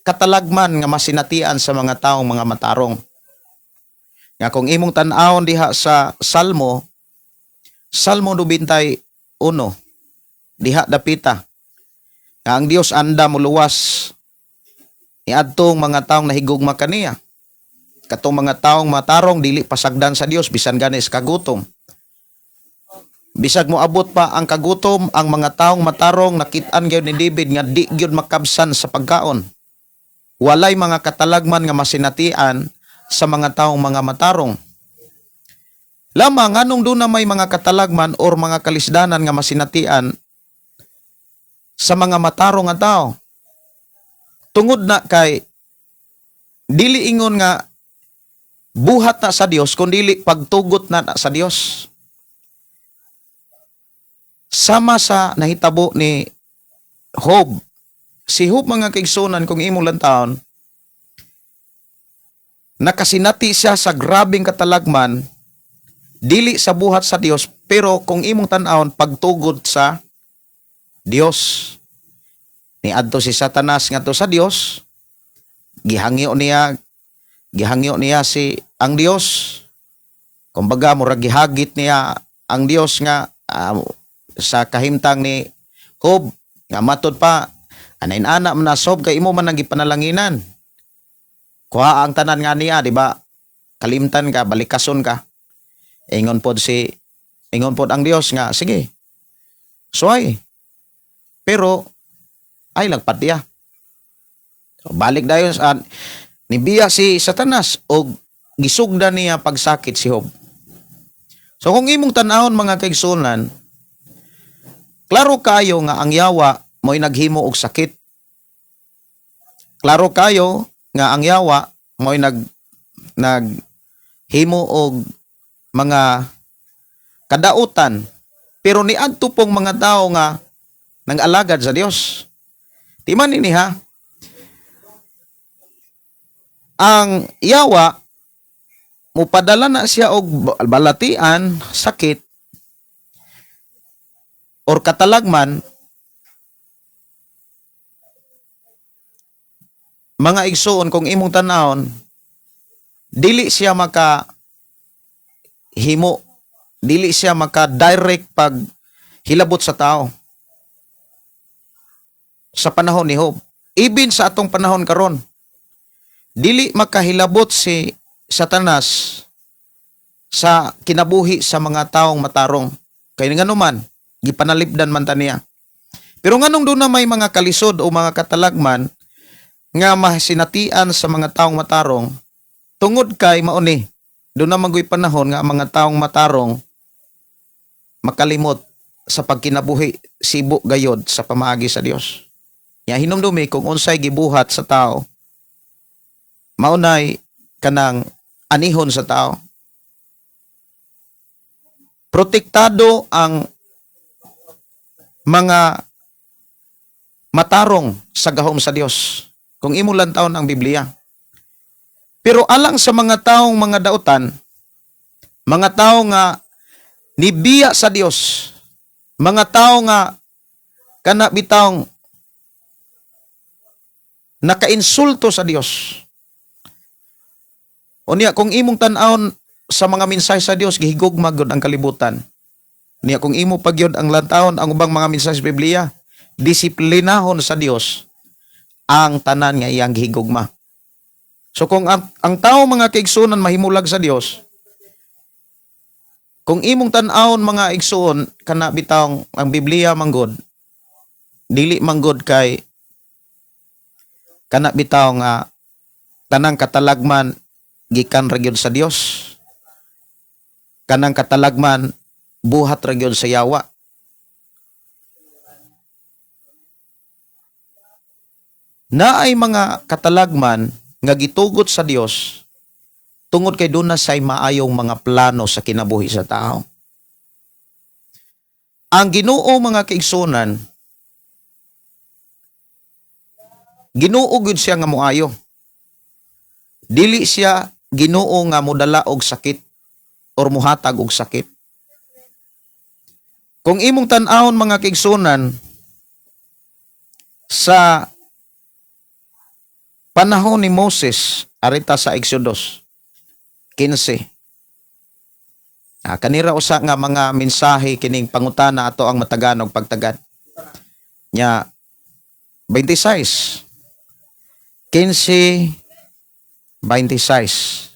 katalagman nga masinatian sa mga taong mga matarong? Nga kung imong tan-awon diha sa Salmo, Salmo 91, diha dapita nga ang Dios andam muluwas niadtong mga taong nahigugma kaniya. Katong mga taong matarong dili pasagdan sa Dios bisan gani sa kagutom. Bisag moabot pa ang kagutom, ang mga taong matarong nakit-an gyud ni David nga di gyud makabsan sa pagkaon. Walay mga katalagman nga masinatian sa mga taong mga matarong. Lamang nganong duna may mga katalagman or mga kalisdanan nga masinatian sa mga matarong nga tao? Tungod na kay dili ingon nga buhat na sa Dios, kundi pagtugot na sa Dios. Sama sa nahitabo ni Job. Si Job, mga kaigsunan, kung imong lantawon, nakasinati siya sa grabing katalagman, dili sa buhat sa Dios, pero kung imong tan-awon, pagtugod sa Dios. Niadto si Satanas ngadto sa Dios, gihangyo niya si ang Dios. Kumbaga murag gihagit niya ang Dios nga sa kahimtang ni Job nga matod pa anain ana man na Job kay imo man ang gipanalanginan. Kuha ang tanan nga niya, di ba? Kalimtan ka, balikason ka. Ingon pod ang Dios nga sige. Suway. Pero ay lagpat niya. So, balik dayon sa nibiya si Satanas og gisugdan niya pagsakit si Job. So kung imong tan-awon, mga kaigsunan, klaro kayo nga ang yawa mo'y naghimo og sakit. Klaro kayo nga ang yawa mo'y nag naghimo og mga kadautan. Pero niadto pong mga tao nga nang-alagad sa Dios. Di man ini ha. Ang yawa mupadala na siya og balatian, sakit or katalagman. Mga igsuon, kung imong tanawon, dili siya maka himo, dili siya maka direct pag hilabot sa tao sa panahon ni Job. Even sa atong panahon karon, dili makahilabot si Satanas sa kinabuhi sa mga taong matarong. Kay nganuman, gipanalipdan man ta niya. Pero nganong doon na may mga kalisod o mga katalagman nga masinatian sa mga taong matarong, tungod kay mauni, doon na magoy panahon nga ang mga taong matarong makalimot sa pagkinabuhi sibo gayod sa pamaagi sa Dios. Ya hinumdumi kung unsay gibuhat sa tao, maunay kanang anihon sa tao. Protektado ang mga matarong sa gahom sa Dios kung imo lantawon ang Biblia. Pero alang sa mga taong mga dautan, mga tao nga nibiya sa Dios, mga tao nga kana bitawng nakainsulto sa Dios. Unya, kung imong tan-awon sa mga mensahe sa Dios, gihigugma gyud ang kalibutan. Niya kung imo pagyud ang lantawon ang ubang mga mensahe sa Biblia, disiplinahon sa Dios ang tanan nga iyang gihigugma. So kung ang tao, mga kaigsuonan, mahimulag sa Dios, kung imong tan-awon, mga igsuon, kana bitawng ang Biblia manggod, dili manggod kay kana bitaw nga tanang katalagman gikan ra gyud sa Dios. Kanang katalagman buhat ra gyud sa yawa. Naay mga katalagman nga gitugot sa Dios tungod kay doon na say maayong mga plano sa kinabuhi sa tao. Ang Ginoo, mga kaigsunan, Ginoo gyud siya nga moayo. Dili siya Ginoo nga modala og sakit or muhatag og sakit. Kung imong tan-awon, mga kaigsunan, sa panahon ni Moses, arita sa Exodus 15. Ah, kanira usa nga mga mensahe kining pangutana ato ang matagan og pagtagad. Nya 26 15 26.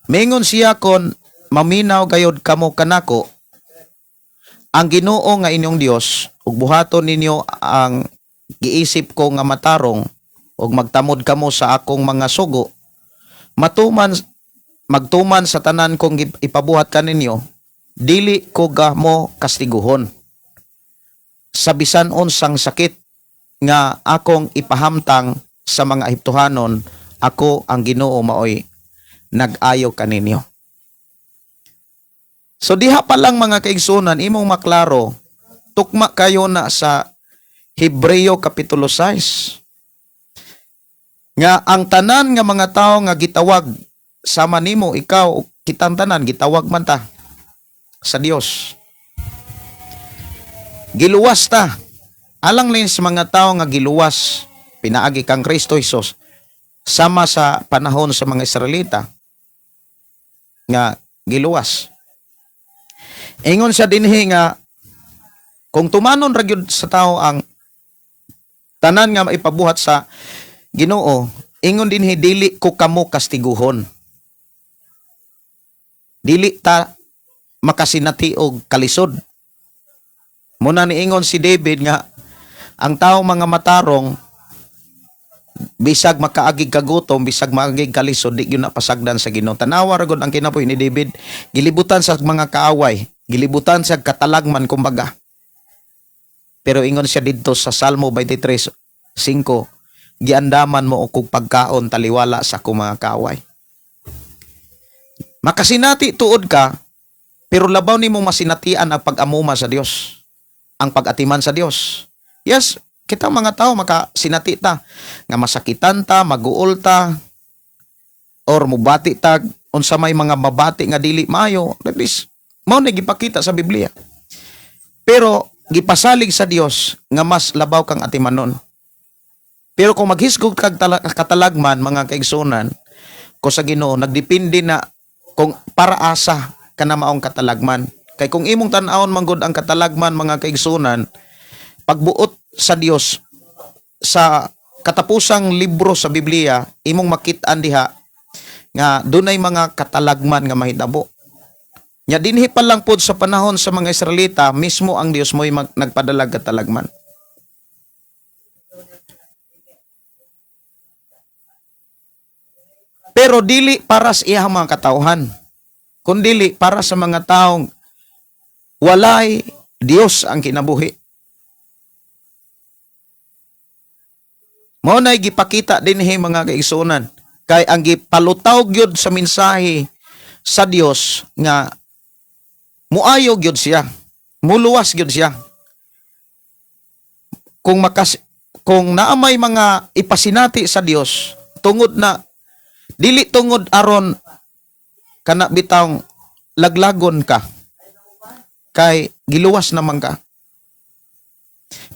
Mingon siya, "Kon maminaw gayod kamo kanako, ang Ginoo nga inyong Dios, ug buhaton ninyo ang giisip ko nga matarong ug magtamod kamo sa akong mga sugo, matuman magtuman sa tanan kong ipabuhat kaninyo, dili ko kamo kastiguhon sa bisan unsang sakit nga akong ipahamtang sa mga Ehiptohanon. Ako ang Ginoo maoy nag-ayo kaninyo." So diha pa lang, mga kaigsunan, imong maklaro, tukma kayo na sa Hebreo kapitulo 6 nga ang tanan nga mga tao nga gitawag, sama nimo, ikaw, kitang tanan gitawag man ta sa Dios. Giluwas ta. Alang lang sa mga tao nga giluwas pinaagi kang Kristo Jesus, sama sa panahon sa mga Israelita nga giluwas. Ingon siya dinhi nga kung tumanon ra gyud sa tao ang tanan nga maipabuhat sa Ginoo, ingon dinhi, "Dili ko kamo kastiguhon." Dili ta makasinati og kalisod. Muna niingon si David nga ang tao mga matarong, bisag makaagig kagutom, bisag maagig kalisod, di gyud na pasagdan sa Ginoo. Tanawa ra gud ang kinabuhi ni David, gilibutan sa mga kaaway, gilibutan sa katalagman kumbaga. Pero ingon siya didto sa Salmo 23:5, "Giandaman mo og pagkaon taliwala sa akong mga kaaway." Makasinati tuod ka, pero labaw nimo masinatian ang pag-amuma sa Dios, ang pag-atiman sa Dios. Yes, kita mga tao makasinati ta nga masakitan ta, maguol ta, or mubati ta unsa may mga mabati nga dili maayo. At least mao na gipakita sa Biblia. Pero gipasalig sa Dios nga mas labaw kang atimanon. Pero kung maghisgot kag katalagman, mga kaigsunan ko sa Ginoo, nagdepende na kung para asa ka na maong katalagman. Kay kung imong tan-awon manggod ang katalagman, mga kaigsunan, pagbuot sa Dios sa katapusang libro sa Biblia, imong makit-an diha nga dunay mga katalagman nga mahitabo. Nya dinhi pa lang pod sa panahon sa mga Israelita, mismo ang Dios mo'y nagpadalag katalagman. Pero dili para sa iyang mga katawhan, kundili para sa mga taong walay Dios ang kinabuhi. Mao na'y gipakita dinhi, mga kaigsuonan, kay ang gipalutaw gyud sa mensahe sa Dios nga muayo gyud siya, muluwas gyud siya. Kung naa may mga ipasinati sa Dios tungod na dili tungod aron kana bitawng laglagon ka, kay giluwas naman ka.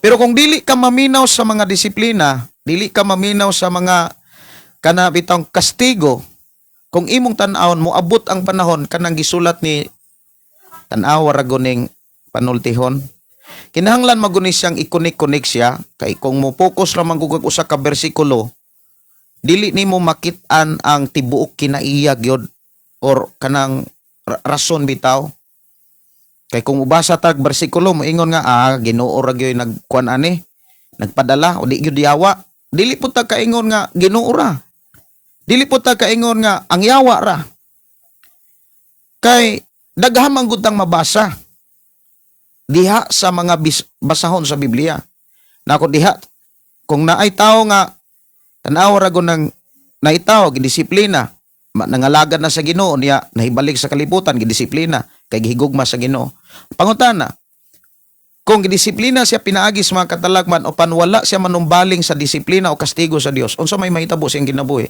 Pero kung dili ka maminaw sa mga disiplina, dili ka maminaw sa mga kana bitawng kastigo, kung imong tan-awon, moabot ang panahon kanang gisulat ni, tan-awa ra guning panultihon. Kinahanglan maguni siyang i-connect-connect siya, kay kung mo focus ra man gud usa ka bersikulo, dili nimo makit-an ang tibuok kinaiya gyud or kanang rason bitaw. Kay kung ubasa tag bersikulo, moingon nga, "Ah, Ginoo ra gyud nagkuan ani, nagpadala o di gyud yawa." Dili pud ta kaingon nga Ginoo ra. Dili pud ta kaingon nga ang yawa ra. Kay daghan man gud tang mabasa diha sa mga basahon sa Biblia. Nako diha kung naay tawo nga, tanaw ra gud ng naitaw gidisiplina, nangalagad na sa Ginoo niya, nahibalik sa kalibutan, gidisiplina kay gihigugma sa Ginoo. Pangutana, kung gidisiplina siya pinaagi sa mga katalagman o panwala siya manumbaling sa disiplina o kastigo sa Dios, unsa may mahitabo sa iyang kinabuhi?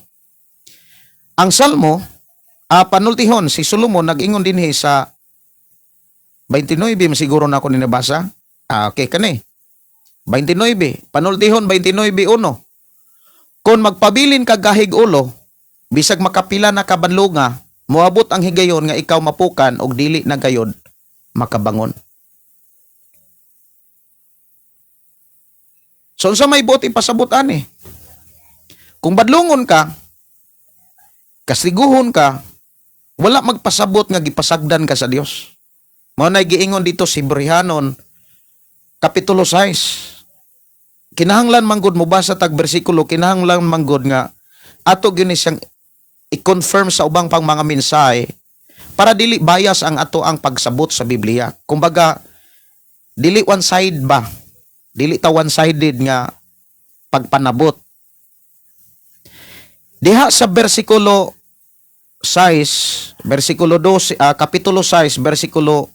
Ang Salmo, panultihon, si Solomon nag-ingon dinhi sa 29, siguro na ako ninabasa. Ah, okay kani. 29, Panultihon 29:1. Kung magpabilin ka gahig ulo, bisag makapila na ka banlunga, moabot ang higayon nga ikaw mapukan og dili na gayod makabangon. So unsa may buot ipasabot ani? Kung badlungon ka, kastiguhon ka, wala magpasabot nga gipasagdan ka sa Dios. Mao nay giingon dito si Hebreohanon kapitulo 6. Kinahanglan manggod mo basa tag bersikulo, kinahanglan manggod nga ato gyud ni siyang i-confirm sa ubang pang mga mensahe para dili bias ang ato ang pagsabot sa Biblia. Kumbaga dili one side ba? Dili ta one-sided nga pagpanabot. Diha sa bersikulo 6, bersikulo 12, kapitulo 6, bersikulo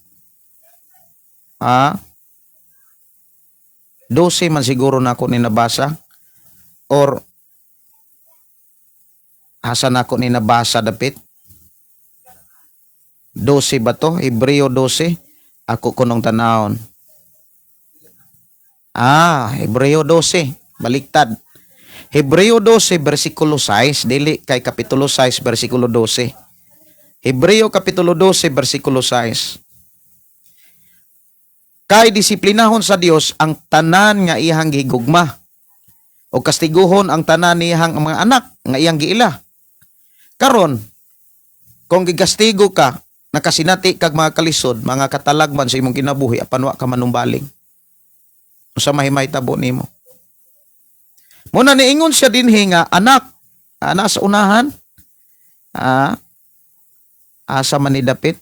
12 man siguro na ako ni nabasa or asa na ako ni nabasa dapit. 12 ba to? Hebreo 12. Ako kunong tanawon. Ah, Hebreo 12. Baliktad. Hebreo 12, versikulo 6. Dili kay kapitulo 6, versikulo 12. Hebreo kapitulo 12, versikulo 6. Kay disiplinahon sa Dios ang tanan nga iyang gigugma, o kastiguhon ang tanan niyang mga anak nga iyang giila. Karon, kung gigastigo ka, nakasinati kag mga kalisod, mga katalagman sa imong kinabuhi, apan wa ka manumbaling, unsa may mahitabo nimo? Muna niingon siya dinhi nga anak, ana sa unahan, asa man ni dapit?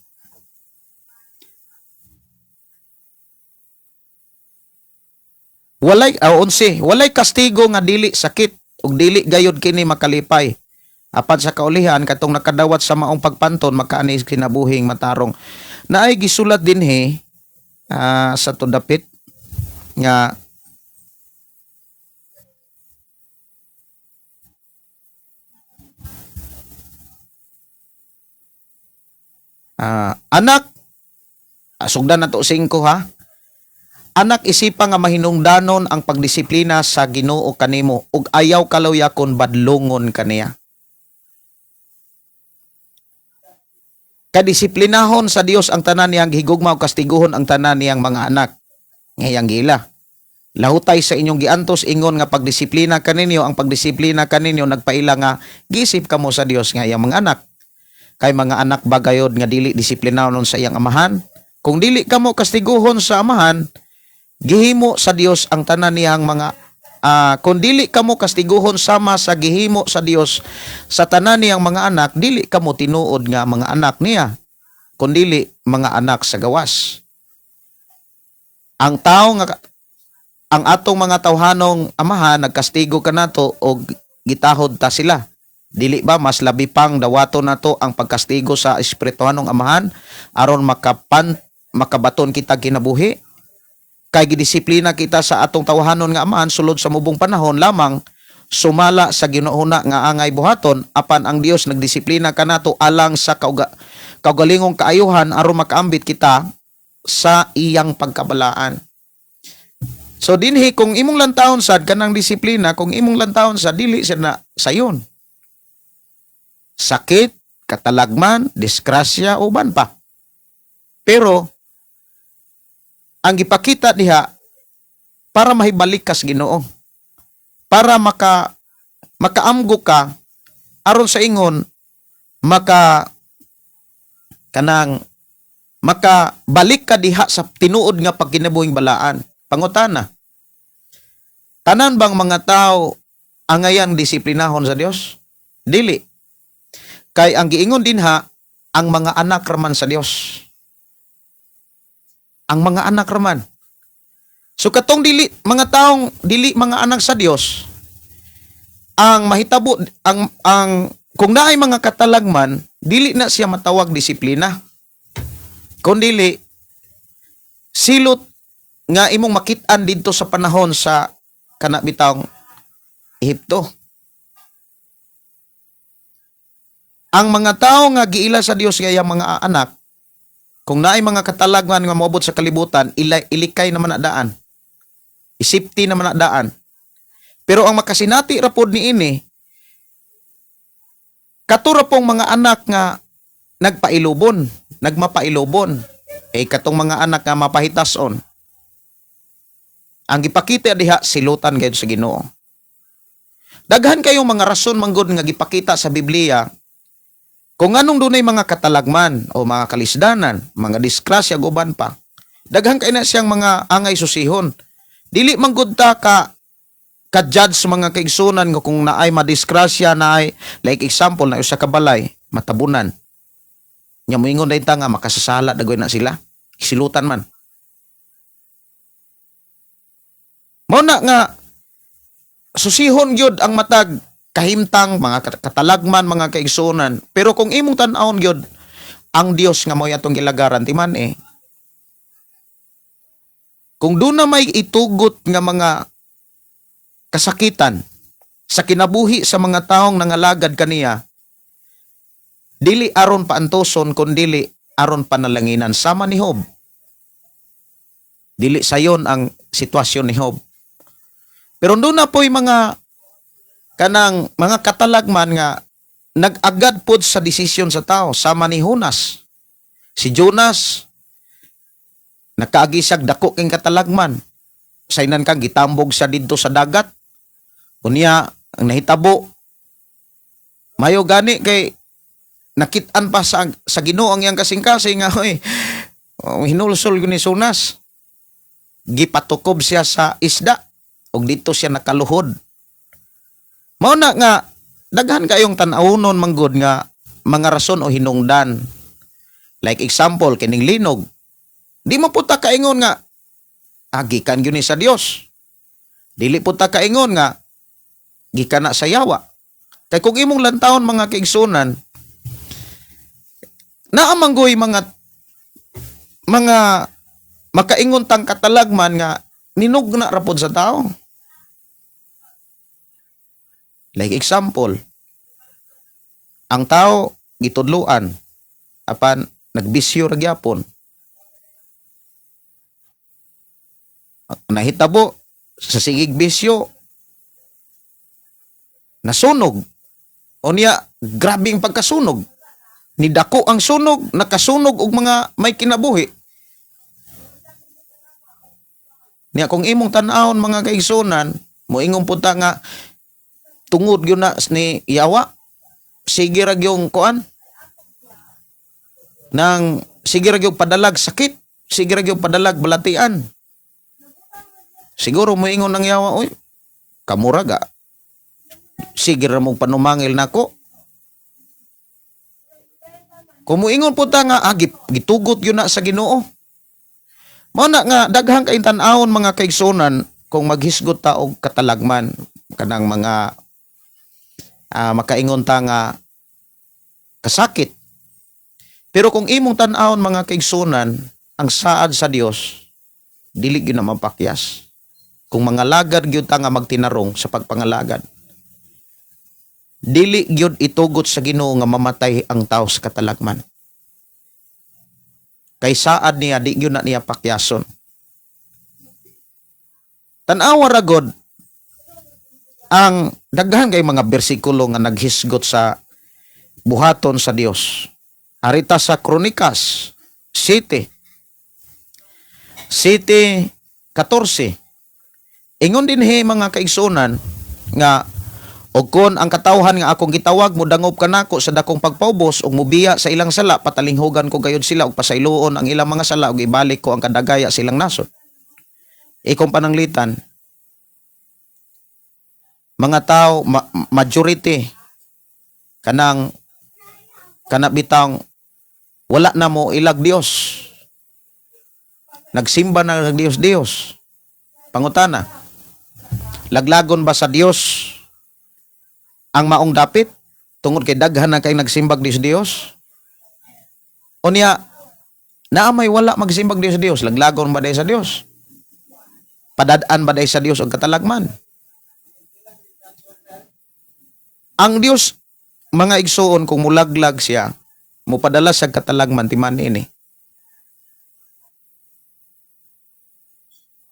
Walay 11, walay kastigo nga dili sakit ug dili gayud kini makalipay. Apan sa kaulihan, katong nakadawat sa maong pagpanton makaani kinabuhing matarong. Naay gisulat dinhi sa to dapit nga anak, sugdan na to 5 ha. Anak, isipa nga mahinungdanon ang pagdisiplina sa Ginoo kanimo ug ayaw kaluya kon badlongon kaniya. Kadisiplinahon sa Dios ang tanan niyang gihigugma ug kastiguhon ang tanan niyang mga anak nga iyang giila. Lahutay sa inyong giantos ingon nga pagdisiplina kaninyo, ang pagdisiplina kaninyo nagpaila nga giisip kamo sa Dios nga iyang mga anak. Kay mga anak ba gayod nga dili disiplinahon sa iyang amahan? Kung dili kamo kastiguhon sa amahan, gihimo sa Dios ang tanan niyang mga kung dili kamo kastiguhon sama sa gihimo sa Dios sa tanan niyang mga anak, dili kamo tinuod nga mga anak niya, kun dili mga anak sa gawas. Ang tao nga ang atong mga tawhanong amahan nagkastigo kanato og gitahod ta sila. Dili ba mas labi pang dawaton nato ang pagkastigo sa espirituhanong amahan aron makabaton kita kinabuhi? Kay gidisiplina kita sa atong tawhanon nga amahan sulod sa mubong panahon lamang sumala sa ginuuna nga angay buhaton, apan ang Dios nagdisiplina kanato alang sa kaugalingong kaayuhan aron makaambit kita sa iyang pagkabalaan. So dinhi, kung imong lantawon sad kanang disiplina, kung imong lantawon sa dili sad na sayon. Sakit, katalagman, disgrasya, uban pa. Pero ang gipakita diha para mahibalik ka sa Ginoo. Para makaamgo ka aron sa ingon maka kanang makabalik ka diha sa tinuod nga pagkinabuhing balaan. Pangutana. Tanan bang mga tao angayang disiplinahon sa Dios? Dili. Kay ang giingon dinha, ang mga anak raman sa Dios. Ang mga anak raman. So katong dili mga taong dili mga anak sa Dios, ang mahitabo ang kung naay mga katalagman, dili na siya matawag disiplina. Kung dili silot nga imong makit-an didto sa panahon sa kana bitawng Ehipto. Ang mga tao nga giila sa Dios nga iyang mga anak, kung naay mga katalagman nga moabot sa kalibutan, ilikay naman na daan. Isipti naman na daan. Pero ang makasinati ra pod niini, katura pong mga anak nga nagpailubon, nagmapailubon, eh katong mga anak nga mapahitason. Ang gipakita diha, silutan gayud sa Ginoo. Daghan kayong mga rason manggod nga gipakita sa Biblia kung anong dunay mga katalagman o mga kalisdanan, mga disgrasya ug uban pa. Daghan kay na siyang mga angay susihon. Dili man gud ta ka judge, mga kaigsunan, nga kung naay madisgrasya, naay, like example, na usa ka balay matabunan. Nya moingon dayta ta nga makasasala dagoy na sila. Silutan man. Mao na nga susihon gyud ang matag kahimtang mga katalagman, mga kaigsunan. Pero kung imong tan-awon gyud ang Dios nga mo'y atong gilagaran timan eh. Kung doon na may itugot nga mga kasakitan sa kinabuhi sa mga taong nangalagad kaniya, dili aron paantoson kun dili aron panalanginan, sama ni Job. Dili sayon ang sitwasyon ni Job. Pero doon na po'y mga kanang mga katalagman nga nag-agad pod sa desisyon sa tao, sama ni Jonas. Si Jonas nakaagi siyag dako king katalagman. Saynan kang gitambog siya didto sa dagat. Unya ang nahitabo, mayo gani kay nakit-an pa sa Ginoo ang iyang kasing-kasing nga oy, oh, hinulsol gyud ni Jonas. Gipatukob siya sa isda ug dito siya nakaluhod. Mao na nga daghan kayong tan-awnon manggod nga mga rason o hinungdan. Like example, kining linog. Di mo po ta kaingon nga gikan gyud ni sa Dios. Dili po ta kaingon nga gikan na sa yawa. Kay kung imong lantawon, mga kaigsunan, naa manggoy mga makaingon tang katalagman nga ninugna ra pod sa tao. Like example, ang tao gitudluan apan nagbisyo ra gyapon. Nahitabo sa sigig bisyo, nasunog. Unya, grabing pagkasunog. Nidako ang sunog, nakasunog og mga may kinabuhi. Niya kung imong tan-awon, mga kaigsunan, moingon punta nga tungod gyud na ni yawa, sige ra gyung kuan nang sige ra gyung padalag sakit, sige ra gyung padalag balatian. Siguro moingon ng yawa, "Oy, kamura ga. Sige ra mong panumangil nako." Kung moingon po ta nga ah, gitugot yun na sa Ginoo. Mao na nga daghang kay tan-awon, mga kaigsunan, kung maghisgot ta og katalagman, kanang mga makaingon ta nga kasakit. Pero kung imong tan-awon, mga kaigsunan, ang saad sa Dios dili gyud na mapakyas. Kung mangalagad gyud ta nga magtinarong sa pagpangalagad, dili gyud itugot sa Ginoo nga mamatay ang tao sa katalagman. Kay saad niya, di gyud na niya pakyason. Tan-awa ra god ang daghan kay mga bersikulo nga naghisgot sa buhaton sa Dios. Arita sa Kronikas 7 7:14. Ingon dinhi, mga kaigsunan, nga og kon ang katawhan nga akong gitawag modangop kanako sa dakong pagpaubos ug mobiya sa ilang sala, patalinghugan ko gayud sila ug pasayloon ang ilang mga sala ug ibalik ko ang kadagaya sa ilang nasod. Ikong pananglitan, mga tao majority kanang kana bitang wala na mo ilag Dios, nagsimba na ng Dios Dios. Pangutana, laglagon ba sa Dios ang maong dapit tungod kay daghan na kay nagsimbag Dios Dios? Unya naa may wala magsimbag Dios Dios, laglagon ba day sa Dios? Padad-an ba day sa Dios og katalagman? Ang Dios, mga igsuon, kung mulaglag siya, mupadala sa katalagman, timan ini.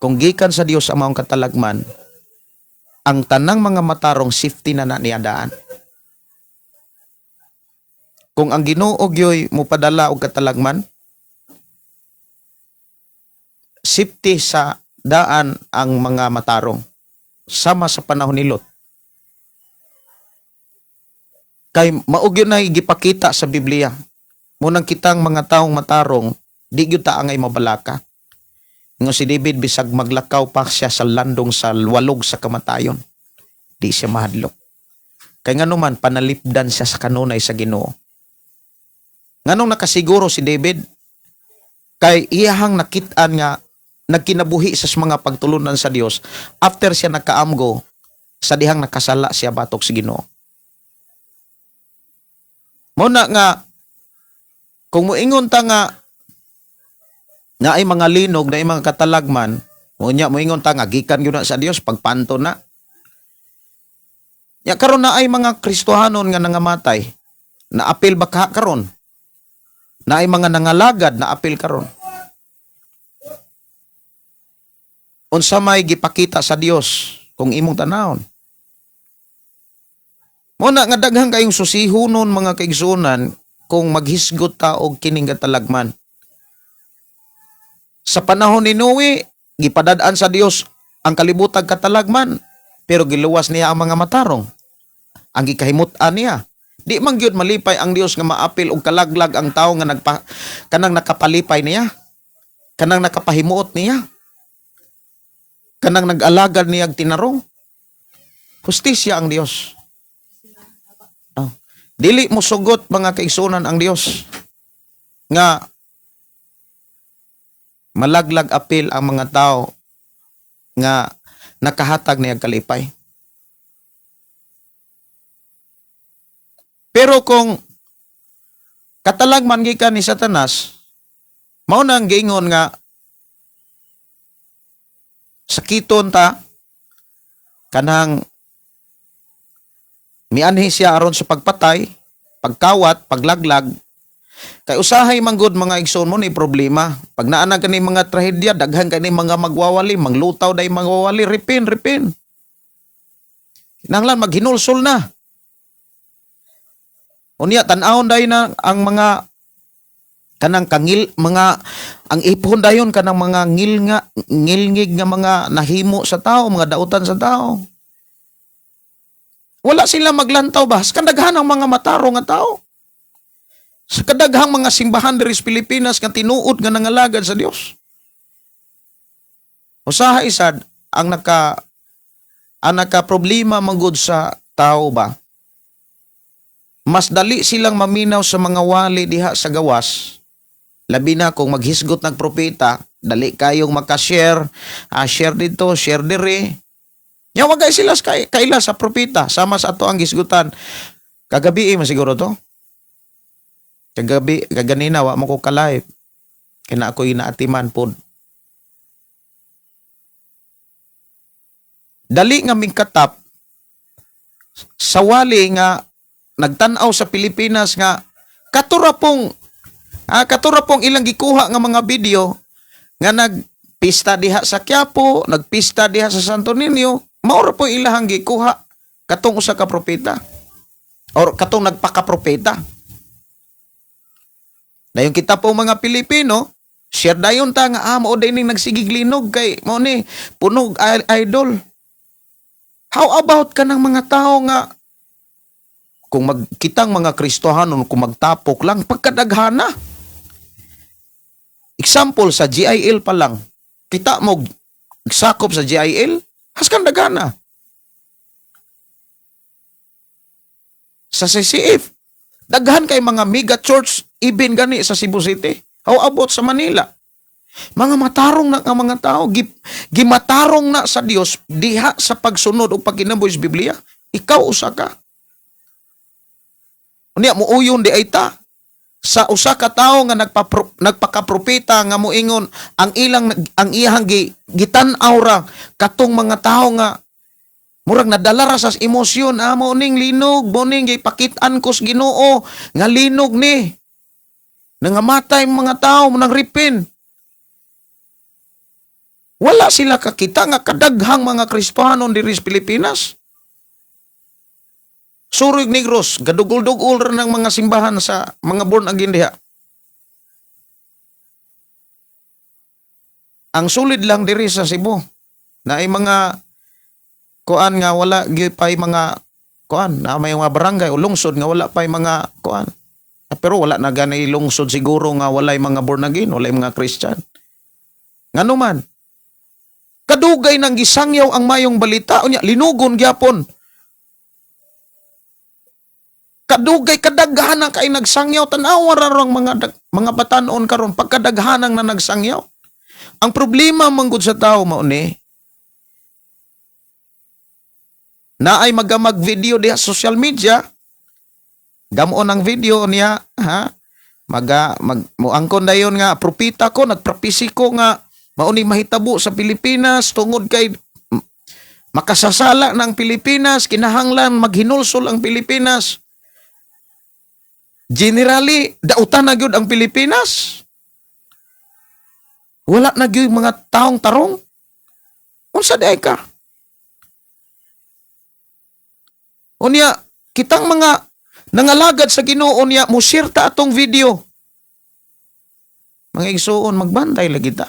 Kung gikan sa Dios ang maong katalagman, ang tanang mga matarong safety na na niya daan. Kung ang Ginoo gyoy mupadala og katalagman, safety sa daan ang mga matarong, sama sa panahon ni Lot. Kay mao gyud na gipakita sa Biblia. Munang kitang mga taong matarong, di gyud ta angay mabalaka. Nga si David, bisag maglakaw pa siya sa landong sa walog sa kamatayon, di siya mahadlok. Kay ngano man, panalipdan siya sa kanunay sa Ginoo. Nganong nakasiguro si David? Kay iyahang nakit-an nga nagkinabuhi sa mga pagtulunan sa Dios after siya nakaamgo sa dihang nakasala siya batok sa Ginoo. Mao na nga kung moingon ta nga naay mga linog, naay mga katalagman, unya moingon ta nga gikan gyud na sa Dios, pagpanto na. Ya karon naay mga Kristohanon nga nangamatay, naapil ba ka karon? Naay mga nangalagad, naapil karon? Unsa may gipakita sa Dios kung imong tanawon? Mao na nga daghang kayong susihonon, mga kaigsuonan, kung maghisgot ta og kining katalagman. Sa panahon ni Noe, gipadad-an sa Dios ang kalibutag katalagman, pero giluwas niya ang mga matarong. Ang gikahimut-an niya. Di man gyud malipay ang Dios nga maapil og kalaglag ang tawo nga nagpa kanang nakapalipay niya. Kanang nakapahimuot niya. Kanang nag-alagad niya tinarong. Hustisya ang Dios. Oh. Dili mo sugot, mga kaigsunan, ang Dios nga malaglag apil ang mga tao nga nakahatag niya kalipay. Pero kung katalagman gikan ni Satanas, mao na ang giingon nga sakiton ta, kanang mianhi siya aron sa pagpatay, pagkawat, paglaglag. Kay usahay man gud, mga igsoon, mo ni problema. Pag naa na kani mga trahedya, daghan kani mga magwawali, manglutaw day magwawali, repent, repent. Kinahanglan maghinulsol na. Unya tan-awon dayon na ang mga kanang kangil mga ang ipon dayon kanang mga ngilnga ngilngig nga mga nahimo sa tao, mga dautan sa tao. Wala sila maglantaw ba? Sa kadaghan ang mga matarong nga tao. Sa kadaghang mga simbahan diri sa Pilipinas nga tinuod nga nangalagad sa Dios. Usahay sad ang naka problema manggod sa tao ba? Mas dali silang maminaw sa mga wali diha sa gawas. Labi na kung maghisgot ng propeta, dali kayong makashare, share dito, share diri. Nya wagay sila sa kaila sa propeta, sama sa ato ang hisgutan. Kagabi eh, masiguro to. Kagabi, kaganina, wa mo ko ka-live. Kaya ako inaatiman pod. Dali nga mingkatap sa wali nga nagtan-aw sa Pilipinas nga katura pong ilang gikuha nga mga video nga nagpista diha sa Quiapo, nagpista diha sa Santo Niño, mao ra po ilahang gikuha katong usa ka propeta or katong nagpakapropeta. Dayon kita po mga Pilipino, share dayon ta nga mao day ning nagsigig linog kay mao ni punog idol. How about kanang mga tao nga kung magkitang mga Kristohanon, kung magtapok lang pagkadaghana? Example, sa GIL pa lang, kita mo sakop sa GIL, haskan daghana. Sa CCF, daghan kay mga mega church even gani sa Cebu City. How about sa Manila? Mga matarong na nga mga tao, gimatarong na sa Dios diha sa pagsunod o pagkinabuhi sa Biblia. Ikaw usa ka. Unya muuyon di ay ta sa usa ka tawo nga nagpakapropeta nga moingon ang ilang ang iyang gitan-aw ra katong mga tawo nga murag nadala ra sa emosyon, mao ning linog, mao ning gipakit-an ko sa Ginoo nga linog ni, nangamatay ang mga tao, nang repent. Wala sila kakita nga kadaghang mga Kristohanon diri sa Pilipinas. Surog Negros, gadugol-dugol ra ng mga simbahan sa mga born again diha. Ang sulid lang diri sa Cebu na ay mga kuan nga wala gyud pay mga kuan na may mga barangay o lungsod nga wala pay mga kuan. Pero wala na gani lungsod siguro nga walay mga born again, walay mga Christian. Ngano man? Kadugay nang gisangyaw ang mayong balita unya linugon gyapon. Kadugay kadaghanan kay nagsangyaw, tan-awa ra rong mga batan-on karon pagkadaghanang na nagsangyaw. Ang problema manggod sa tao mao ni naay magamag video diha sa social media, gamon ang video niya, ha, maga mag moangkon dayon nga propita ko, nagpropesi ko nga mao ni mahitabo sa Pilipinas tungod kay makasasala ng Pilipinas, kinahanglan maghinulsol ang Pilipinas. Generally, dautan na gyud ang Pilipinas. Wala na gyud mga taong tarong. Unsa diay ka? Unya, kitang mga nangalagad sa Ginoo niya, mo share ta atong video. Mga igsuon, magbantay lagi ta.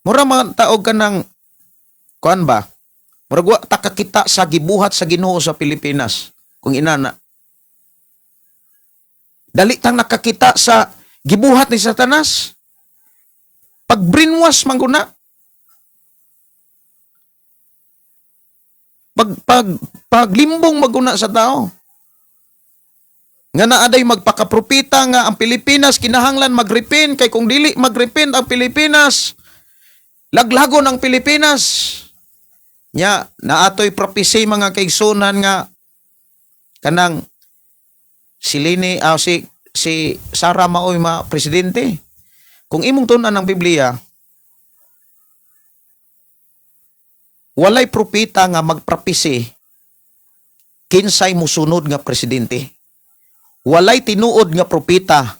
Mura mga taog ka ng kuan ba? Murag wa ta kakita sa gibuhat sa Ginoo sa Pilipinas. Kung inana. Dali tang nakakita sa gibuhat ni Satanas. Pag brainwash man guna. Pag paglimbong maguna sa tao. Nga naaday magpakapropita nga ang Pilipinas kinahanglan magrepent kay kung dili magrepent ang Pilipinas, laglagon ang Pilipinas. Nya naatoy prophecy, mga kaigsunan, nga kanang si Leni, si si Sara maoy ma presidente. Kung imong tun-an ang Biblia, walay propeta nga magpropesy Kinsay musunod nga presidente. Walay tinuod nga propeta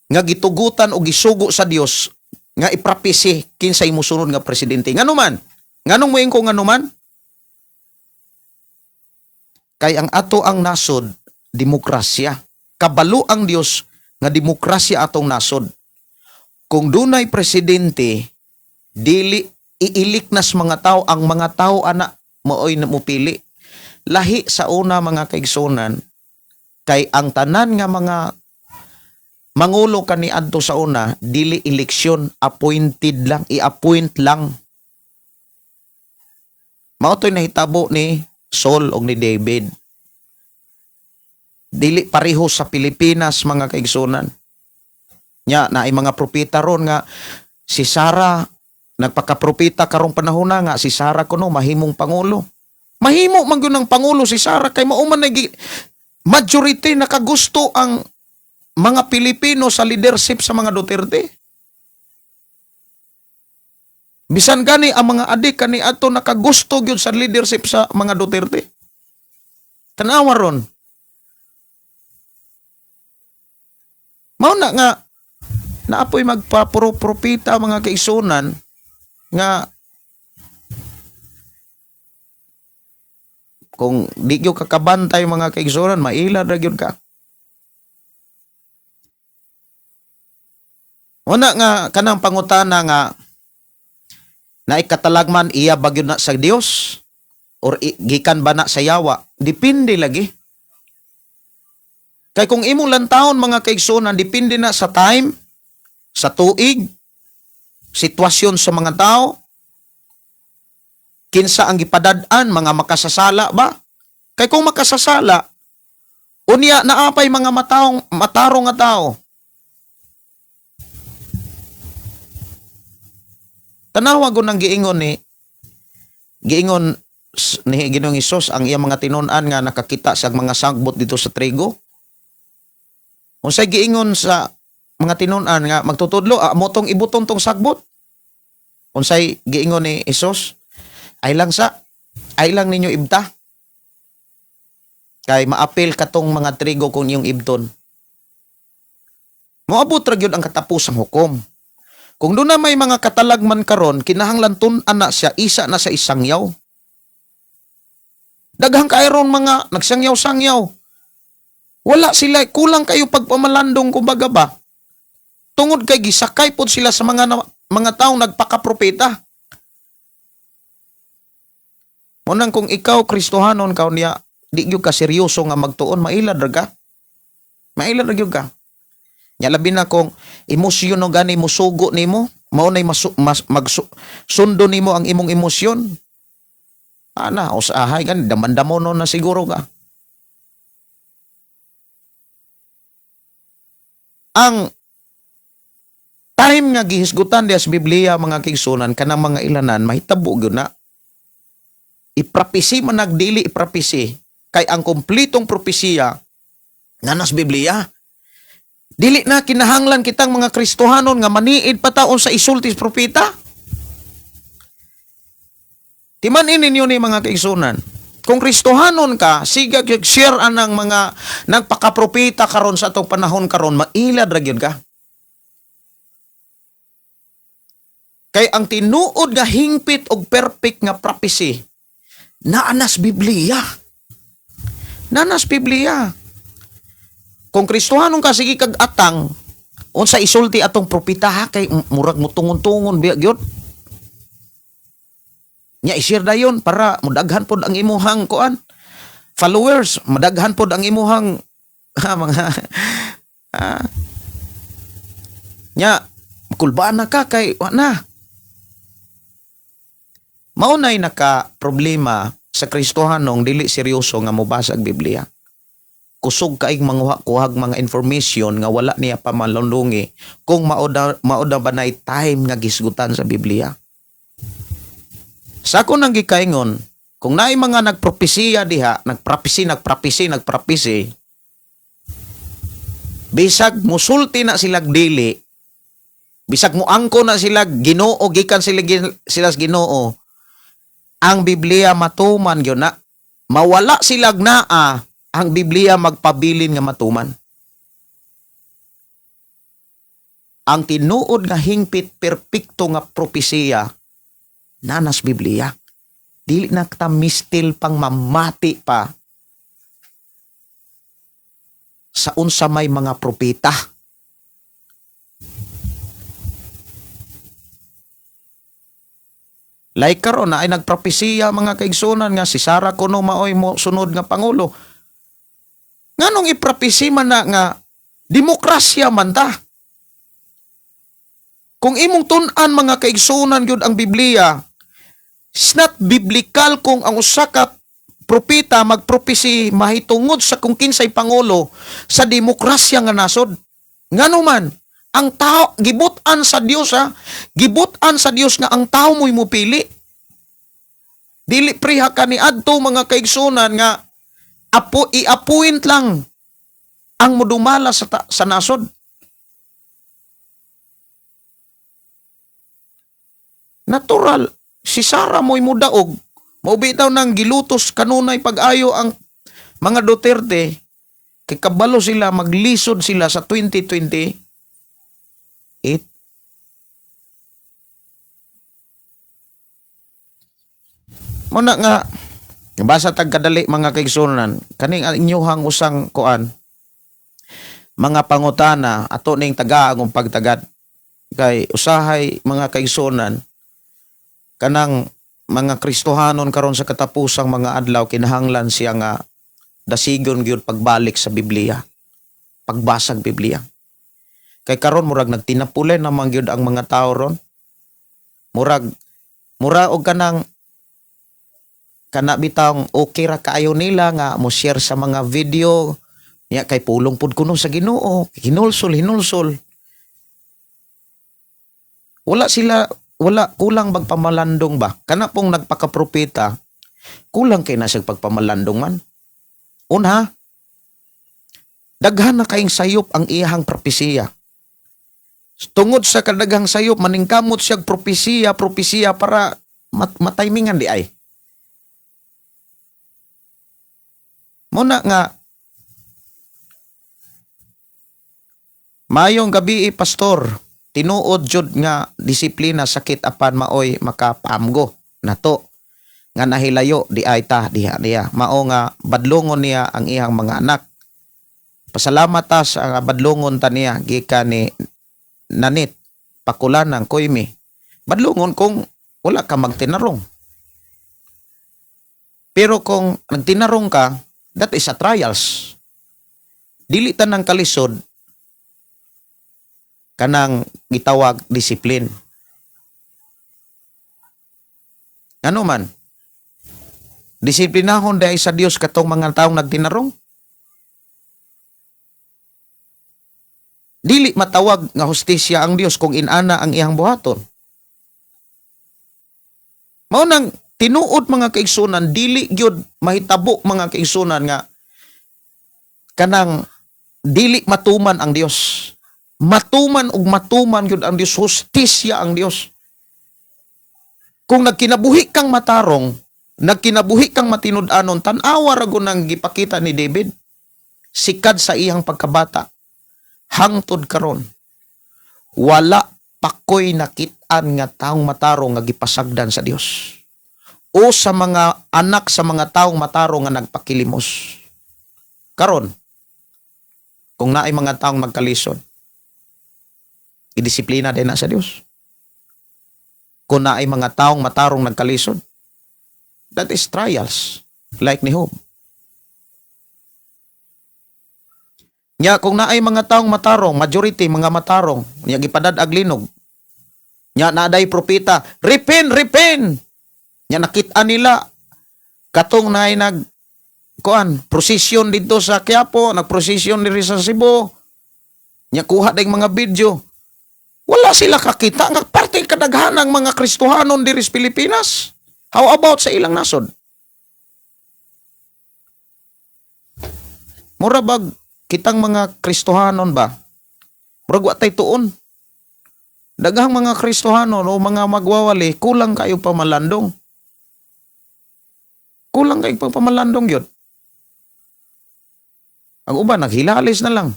nga gitugutan o gisugo sa Dios nga iprapisi kinsay musunod nga presidente. Ngano man? Nganong moingon ko ngano man? Kay ang ato ang nasod, demokrasya. Kabalo ang Dios nga demokrasya atong nasod. Kung dunay presidente, dili i-elect nas mga tao, ang mga tao ana maoy na mupili. Lahi sa una, mga kaigsunan, kay ang tanan nga mga mangulo kaniadto sa una, dili eleksyon, appointed lang, i-appoint lang. Mao to'y nahitabo ni Saul og ni David. Dili pareho sa Pilipinas, mga kaigsunan. Nya naay mga propeta ron nga si Sara nagpakapropeta karong panahon na nga si Sara kuno mahimong pangulo. Mahimo man gyud ng pangulo si Sara kay mao man nagi majority nakagusto ang mga Pilipino sa leadership sa mga Duterte. Bisan gani ang mga adik kani ato nakagusto gyud sa leadership sa mga Duterte. Tanawa ron. Mao na nga naapoy magpapro-propita, mga kaigsunan, nga kung di gyud kakabantay, mga kaigsunan, mailad ra gyud ka. Una nga kanang pangutana nga naikatalagman, iya ba gyud na sa Dios or gikan ba na sa yawa? Depende lagi. Kay kung imong lantawon, mga kaigsunan, depende na sa time, sa tuig, sitwasyon sa mga tao, kinsa ang gipadad-an, mga makasasala ba? Kay kung makasasala, unya naapay mga matawong, matarong nga tao. Tanawa ko nang giingon ni Ginoong Hesus ang iyang mga tinun-an nga nakakita sa mga sagbot dito sa trigo. Unsay giingon sa mga tinun-an nga magtutudlo, ah, mo tong ibuton tong sagbot? Unsay giingon ni Hesus? Ay lang sa, ay lang ninyo ibta. Kay maapil katong mga trigo kung iyong ibton. Moabot ra gyud ang katapusang hukom. Kung doon na may mga katalagman karon, kinahanglan tun-an na siya, isa na sa isangyaw. Daghang kayron mga nagsangyaw-sangyaw. Wala sila, kulang kayo pagpamalandong kumbaga ba? Tungod kay gisakay pod sila sa mga taong nagpakapropeta. Munang kung ikaw Kristohanon ka niya, di gyud ka seryoso nga magtuon, mailad ra ka. Mailad ra gyud ka. Nya labi na kung emosyon no gani musugo nimo, mao nay masu, mas, magsu, sundo nimo ang imong emosyon. Ana, usahay gani damandamo no na siguro ka. Ang time nga gihisgutan diya sa Biblia, mga kaigsunan, kanang mga ilanan mahitabo gyud na. Iprapisi man nagdili iprapisi kay ang kompletong propesiya nanas Biblia. Dili na kinahanglan kitang mga Kristohanon nga maniid pa taon sa isulti sa propeta. Timan ninyo ni, mga kaigsunan. Kung Kristohanon ka, siga gyud share anang mga nagpakapropeta karon sa atong panahon karon, mailad ra gyud ka. Kay ang tinuod nga hingpit og perfect nga prophecy naanas Biblia. Nanas Biblia. Kung Kristohanon ka, sige kag atang unsa isulti atong propeta ha, kay murag mo tungon-tungon biya gyud. Nya i-share dayon para mudaghan pod ang imuhang kuan followers, madaghan pod ang imuhang ha, mga nya kulbaan na ka kay wa na. Mao nay naka problema sa Kristohanong dili seryoso nga mobasa og Biblia. Kusog kaig manguha kuhag mga information nga wala niya pamalundungi kung mao na ba nay time nga gisgutan sa Biblia. Sa ako nang gikaingon, kung naay mga nagpropesiya diha, nagpropesy, nagpropesy, nagpropesy, bisag musulti na sila dili, bisag muangko na sila Ginoo, gikan sila, sila sa Ginoo, ang Biblia matuman gyud na. Mawala silag naa ang Biblia magpabilin nga matuman. Ang tinuod nga hingpit perpekto nga propesiya nanas Biblia. Dili na ta mistil pang mamati pa sa unsa may mga propeta. Like karon na ay nagpropesiya mga kaigsunan nga si Sara kuno maoy mo sunod nga pangulo. Nganong ipropesi man na nga demokrasya man ta? Kung imong tun-an mga kaigsunan gyud ang Biblia, it's not biblical kung ang usa ka propeta magpropesi mahitungod sa kung kinsay pangulo sa demokrasya nga nasod. Ngano man, ang tao gibut-an sa Dios ha, gibut-an sa Dios nga ang tao mo'y mupili. Dili preha kaniadto mga kaigsunan nga apo i-appoint lang ang modumala sa nasod. Natural, si Sara mo'y mudaog, mao bitaw nang gilutos kanunay pag-ayo ang mga Duterte, kay kabalo sila, maglisod sila sa 2028. Muna nga, basa tag kadali mga kaigsunan, kaning inyuhang usang kuan, mga pangutana, ato ning taga ang pagtagad. Kay usahay mga kaigsunan, kanang mga Kristohanon karon sa katapusang mga adlaw kinahanglan siya nga dasigon gyud pagbalik sa Biblia, pagbasag Biblia. Kay karon murag nagtinapulen naman gyud ang mga tao ron. Murag mura og kanang kana bitawng okay ra kaayo nila nga mo share sa mga video niya kay pulong pud kuno sa Ginoo, hinulsol hinulsol. Wala sila, wala, kulang magpamalandong ba? Kana pong nagpakapropeta, kulang kay na siya pagpamalandong man. Una, daghan na kayong sayop ang iyahang propesiya. Tungod sa kadaghang sayop, maningkamot siya propesiya, propesiya para mataymingan di ay. Muna nga, mayong gabi, pastor, tinuod jud nga disiplina sakit apan maoy makapaamgo nato nga nahilayo di ay ta diha niya mao nga badlongon niya ang iyang mga anak. Pasalamat ta sa badlongon ta niya gikan ni Nanit Pakulanang Koymi. Badlongon kung wala ka magtinarong. Pero kung nagtinarong ka, that is a trials. Dili ta nang kalisod kanang gitawag discipline. Ano man? Disiplinahon dahil sa Dios katong mga taong nagtinarong. Dili matawag nga hustisya ang Dios kung inana ang iyang buhaton. Mao nang tinuod mga kaigsunan, dili gyud mahitabo mga kaigsunan nga kanang dili matuman ang Dios. Matuman ug matuman gyud ang Dios, hustisya ang Dios. Kung nagkinabuhi kang matarong, nagkinabuhi kang matinud-anon, tan-awa ra gud nang gipakita ni David sikad sa iyang pagkabata hangtod karon. Wala pakoy nakit-an nga taong matarong nga gipasagdan sa Dios o sa mga anak sa mga taong matarong nga nagpakilimos. Karon, kung naay mga taong magkalisod, idisiplina din na sa Dios. Kung naay mga taong matarong nagkalisod, that is trials, like ni Job. Nya kung naay mga taong matarong, majority mga matarong, nya gipadad-ag linog. Nya naaday propeta, repent, repent. Nya nakita nila katong naay nag kuan, procession dito sa Quiapo, nagprosesyon diri sa Cebu. Nya kuha dayng mga video. Wala sila kakita nga parte kadaghanang mga Kristohanon diri sa Pilipinas. How about sa ilang nasod? Mura bag kitang mga Kristohanon ba? Murag wa tay tuon. Daghang mga Kristohanon o mga magwawali, kulang kayo pamalandong. Kulang kay pagpamalandong yun. Ang uban naghilalis na lang.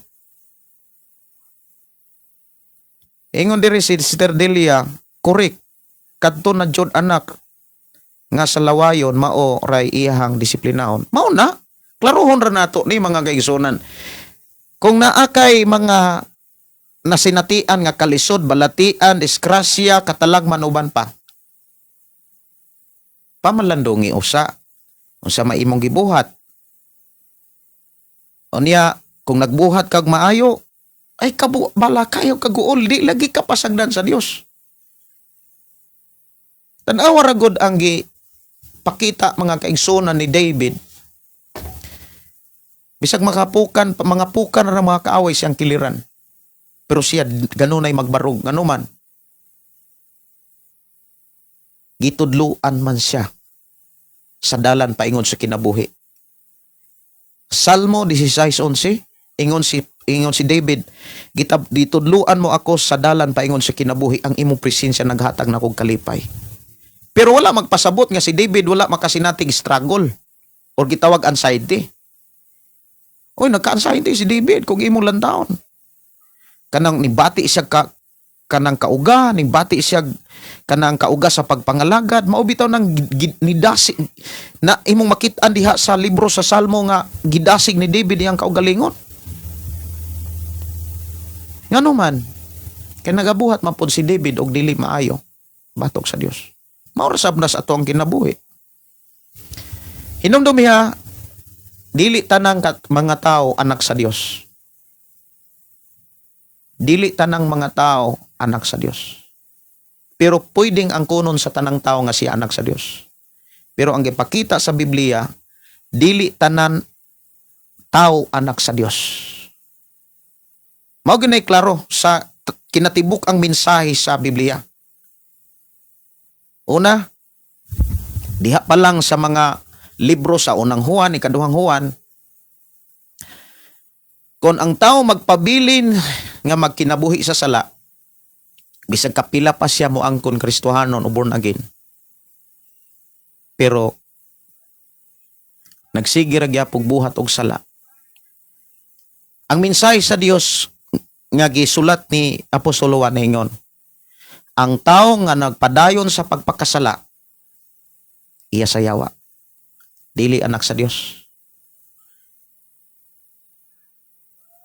Ingon diri si Sister Delia, correct. Kadto na jud anak nga sa lawayon mao ray iyahang disiplinaon. Mao na. Klarohon ra nato ni, mga kaigsunan. Kung naa kay mga nasinatian nga kalisod, balatian, disgrasya, katalagman, uban pa, pamalandungi usa unsa may imong gibuhat. Unya, kung nagbuhat kag maayo, ay kabu bala kayo kaguol, di lagi ka pasagdan sa Dios. Tan-awa ra gud ang gi pakita, mga kaigsunan, ni David. Bisag makapukan, mga pukan ra mga kaaway siyang kiliran. Pero siya ganunay magbarog, ngano man? Gitudluan man siya sa dalan paingon sa kinabuhi. Salmo 16:11, ingon si David, "Gitudluan mo ako sa dalan paingon sa kinabuhi, ang imong presensya naghatag nakong kalipay." Pero wala magpasabot nga si David wala makasinatig struggle or gitawag anxiety. Oy, nagka-anxiety si David kung imong lantawon. Kanang nibati siya ka kanang kauga, nibati siya kanang kauga sa pagpangalagad, mao bitaw nang nidasig na imong makit-an diha sa libro sa Salmo nga gidasig ni David iyang kaugalingon. Ngano man, kay nagabuhat man pod si David og dili maayo batok sa Dios. Mao ra sab na sa ato ang kinabuhi. Hinumdumi ha, dili tanang mga tao anak sa Dios. Dili tanang mga tao anak sa Dios. Pero pwedeng ang kunon sa tanang tao nga siya anak sa Dios. Pero ang gipakita sa Biblia, dili tanan tao anak sa Dios. Mao ginay klaro sa kinatibuk ang mensahe sa Biblia. Una, diha pa lang sa mga libro sa Unang Juan, Ikaduhang Juan, kung ang tao magpabilin nga magkinabuhi sa sala, bisag kapila pa siya mo angkon Kristohanon o born again. Pero nagsige ra gyapong buhat og sala. Ang mensahe sa Dios nga gisulat ni Apostolo Juan ingon, ang tao nga nagpadayon sa pagpakasala, iya sa yawa. Dili anak sa Dios.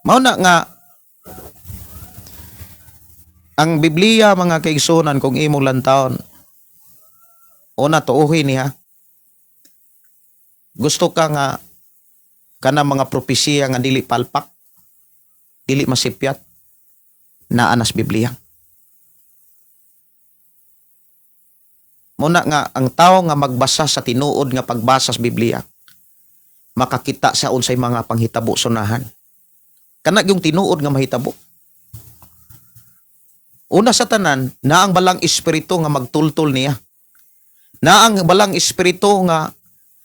Mao na nga ang Biblia, mga kaigsunan, kung imong lantawon, una tuuhin niya, gusto ka nga kana mga propesiya nga dili palpak, dili masipyat, naa nas Biblia. Muna nga ang tao nga magbasa sa tinuod nga pagbasa sa Biblia, makakita sa unsay mga panghitabo sunahan. Kana yung tinuod nga mahitabo. Una sa tanan, na ang Balang Espiritu nga magtultol niya. Na ang Balang Espiritu nga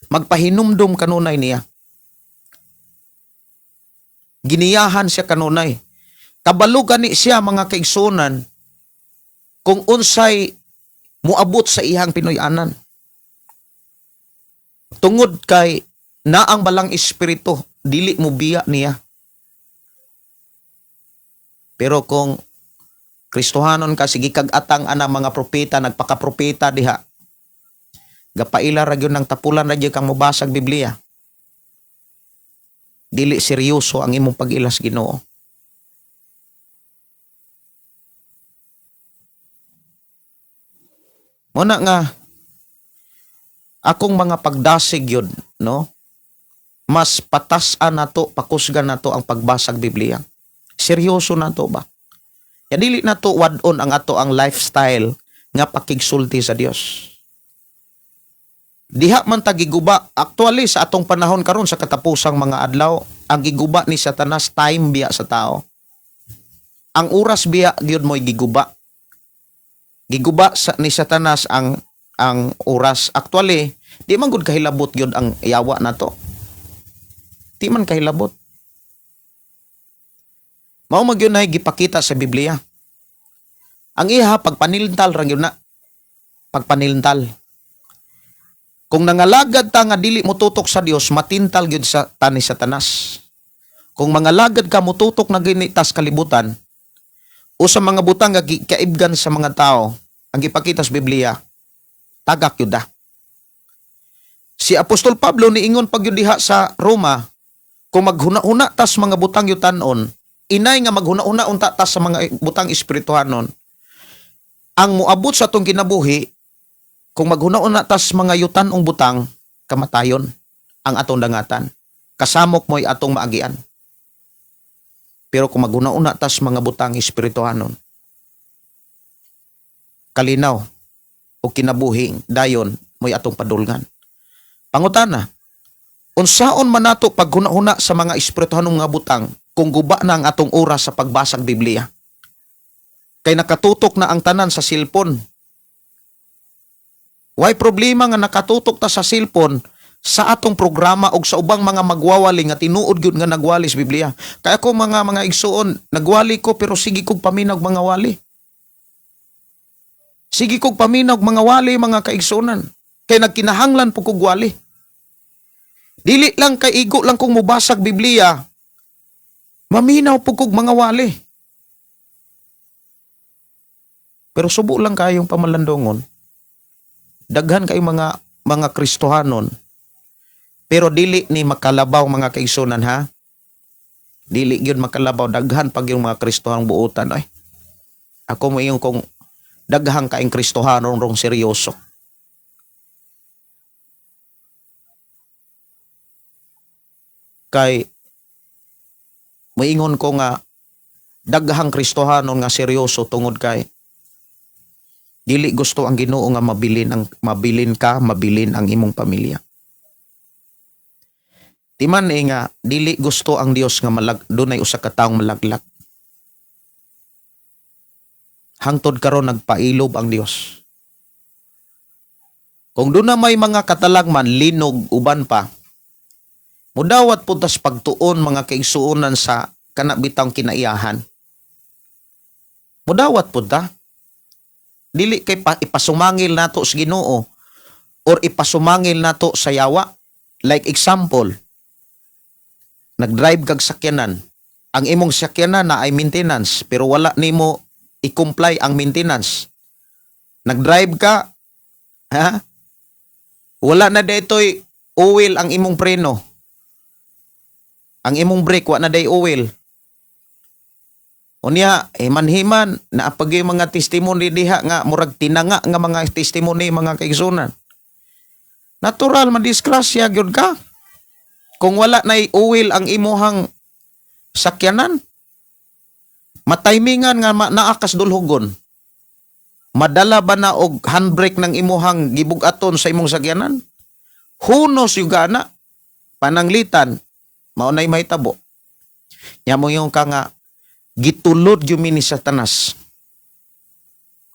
magpahinumdum kanunay niya. Giniyahan siya kanunay. Kabalo gani siya, mga kaigsunan, kung unsay muabot sa iyang Pinoy-anan. Tungod kay na ang Balang Espiritu, dili mo biya niya. Pero kung Kristohanon ka, sige kag atang ana mga propeta, nagpakapropeta diha. Gapaila ra gyud ng tapulan ra gyud kang mobasag Biblia. Dili seryoso ang imong pag-ilas Ginoo. Muna nga akong mga pagdasig yun, no? Mas patas-an nato, pakusgan nato ang pagbasag Biblia. Seryoso na to ba? Ya dili na to wad-on ang ato ang lifestyle nga pakigsulti sa Dios. Diha man ta giguba actually sa atong panahon karon sa katapusang mga adlaw, ang giguba ni Satanas time biya sa tao. Ang oras biya gyud mo'y giguba. Giguba ni Satanas ang oras. Actually, di man gud kahilabot gyud ang yawa nato. Di man kahilabot. Mao man gyud nay gipakita sa Biblia. Ang iha pagpaniltal ra gyud na. Pagpaniltal. Kung nangalagad ta nga dili motutok sa Dios, matintal gyud sa tani Satanas. Kung mangalagad ka motutok na gini tas kalibutan o sa mga butang nga kaibgan sa mga tao, ang gipakita sa Biblia, tagak yun da. Si Apostol Pablo niingon pag yun diha sa Roma, kung maghuna-huna tas mga butang yutanon, inay nga maghuna-huna unta tas sa mga butang espirituhanon, ang moabot sa atong kinabuhi, kung maghuna-huna tas mga yutanong butang, kamatayon ang atong dangatan. Kasamok mo'y atong maagian. Pero kung maghuna-huna tas mga butang espirituhanon, kalinaw o kinabuhi dayon mo'y atong padulngan. Pangutana, unsaon man nato paghuna-huna sa mga espirituhanong nga butang kung guba na ang atong oras sa pagbasag Biblia? Kay nakatutok na ang tanan sa cellphone. Way problema nga nakatutok ta sa cellphone sa atong programa og sa ubang mga magwawali nga tinuod gyud nga nagwali sa Biblia. Kaya ako mga igsuon, nagwali ko pero sige kog paminaw mga wali. Sige kog paminaw mga wali, mga kaigsuonan. Kay nagkinahanglan po kog wali. Dili lang kay igo lang kong mubasag Biblia, maminaw po kog mga wali. Pero subo lang kayong pamalandongon. Daghan kayong mga Kristohanon. Pero dili ni makalabaw, mga kaigsunan, ha. Dili gyud makalabaw, daghan pag yung mga Kristohanong buotan ay. Ako mo yung kung daghang kaing Kristohanon rong seryoso. Kay moingon ko nga daghang Kristohanon nga seryoso tungod kay dili gusto ang Ginoo nga mabilin ka, mabilin ang imong pamilya. Di man eh nga dili gusto ang Dios nga dunay usa ka taong malaglag. Hangtod karon nagpailob ang Dios. Kung doon na may mga katalagman, linog, uban pa, mudawat po tas pagtuon, mga kaigsuonan, sa kanabitang kinaiyahan. Mudawat po ta. Dili kay ipasumangil nato sa Ginoo or ipasumangil nato sa yawa. Like example, nagdrive kag sakyanan. Ang imong sakyanan na ay maintenance pero wala nimo i-comply ang maintenance. Nagdrive ka, ha? Wala na daytoy oil ang imong preno. Ang imong brake wa na day oil. Unya, himan-himan, naapag yung mga testimony diha nga murag tinanga nga mga testimony, mga kaigsunan. Natural, madisgrasya gyud ka. Kung wala na oil ang imuhang sakyanan, mataymingan nga naakas dulhugon. Madala ba na og handbrake ng imuhang gibugaton sa imong sakyanan? Hunos yung gana, pananglitan, mao na'y mahitabo. Nya mo yung ka nga, gitulod yung ni Satanas.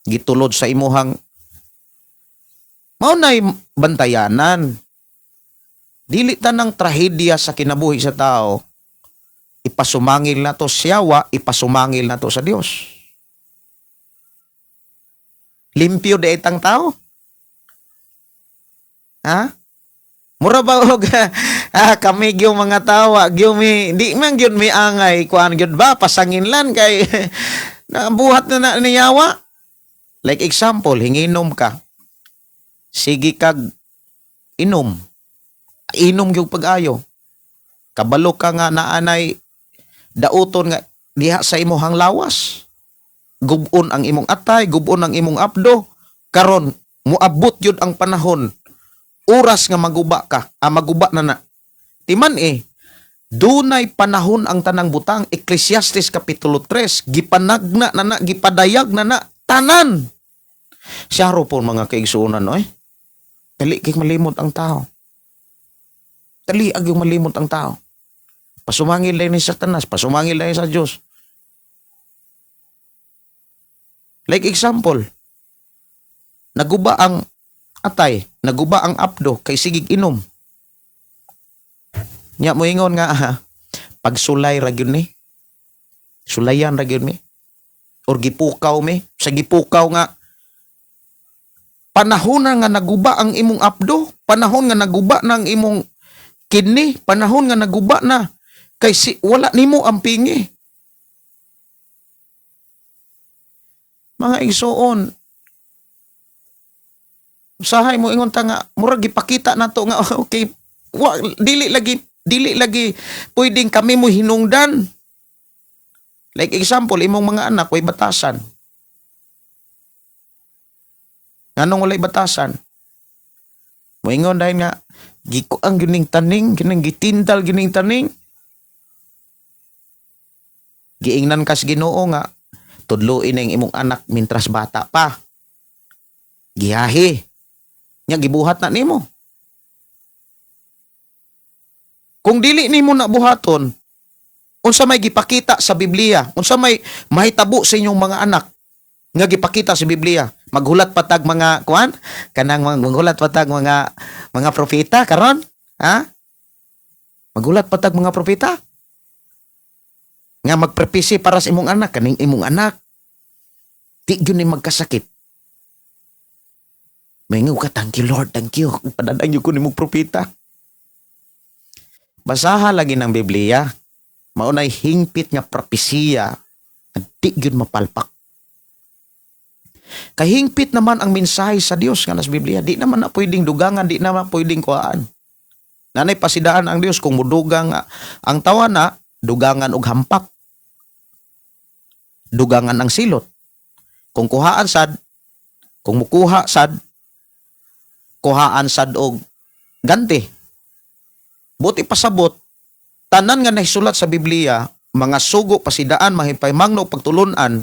Gitulod sa imuhang, mao na'y bantayanan. Dili tanang trahedya sa kinabuhi sa tao, ipasumangil na to siyawa, ipasumangil na to sa Dios. Limpyo de itang tao. Ha? Mura ba og kami gyud mga tawa, gyud mi di man gyud mi angay kuan gyud ba pasanginlan kay nabuhat na na niyawa. Like example, hinginom ka. Sige kag inom. Inom gyud pag-ayo. Kabalo ka nga naanay dauton nga diha sa imong lawas. Gubon ang imong atay, gubon ang imong abdo. Karon muabot gyud ang panahon, oras nga maguba ka, maguba na na. Timan eh, dunay panahon ang tanang butang. Ecclesiastes Kapitulo 3, gipanagna na na, gipadayag na na, tanan. Siyaro po, mga kaigsuonan, oy. Dali kay malimot ang tao. Dali ag yung malimot ang tao. Pasumangil lang ni Satanas, pasumangil lang sa Diyos. Like example, naguba ang atay, naguba ang apdo kay sigig inom. Nya moingon nga pagsulay ra gyud ni. Sulayan ra gyud mi. Or gipukaw mi, sa gipukaw nga Panahon na nga naguba ang imong apdo, panahon nga naguba na ang imong kidney, panahon nga naguba na kay si, wala nimo ang pingi. Mga igsuon, usahay mo ingon ta nga murag gipakita nato nga okay, wa, dili lagi pwedeng kami mo hinungdan. Like example, imong mga anak way batasan. Nganong walay batasan? Moingon dahil nga gikuang gining taning, gining gitindal gining taning. Giingnan kas Ginoo nga tudluin ang imong anak mintras bata pa. Giyahi. Nya gibuhat na nimo. Kung dili nimo na buhaton, unsa may gipakita sa Biblia? Unsa may mahitabo sa inyong mga anak nga gipakita sa Biblia? Maghulat patag mga kuan, kanang mga maghulat patag mga propeta karon, ha? Maghulat patag mga propeta nga magprepisi para sa imong anak, kaning imong anak di gyud ni magkasakit. Maingon ka, "Thank you, Lord, thank you. Padadang ko nimong propeta." Basaha lagi ng Biblia. Maunay hingpit nga propesiya nga di gyud mapalpak. Kahingpit naman ang mensahe sa Dios nga nas Biblia. Di naman na pwedeng dugangan, di naman pwedeng kuhaan. Nanay pasidaan ang Dios kung mudugang ang tawa na, dugangan og hampak. Dugangan ang silot. Kung kuhaan sad, kung mukuha sad, kuhaan sad og ganti. Buti pasabot, tanan nga nahisulat sa Biblia, mga sugo, pasidaan, mahipay-mangno, pagtulunan,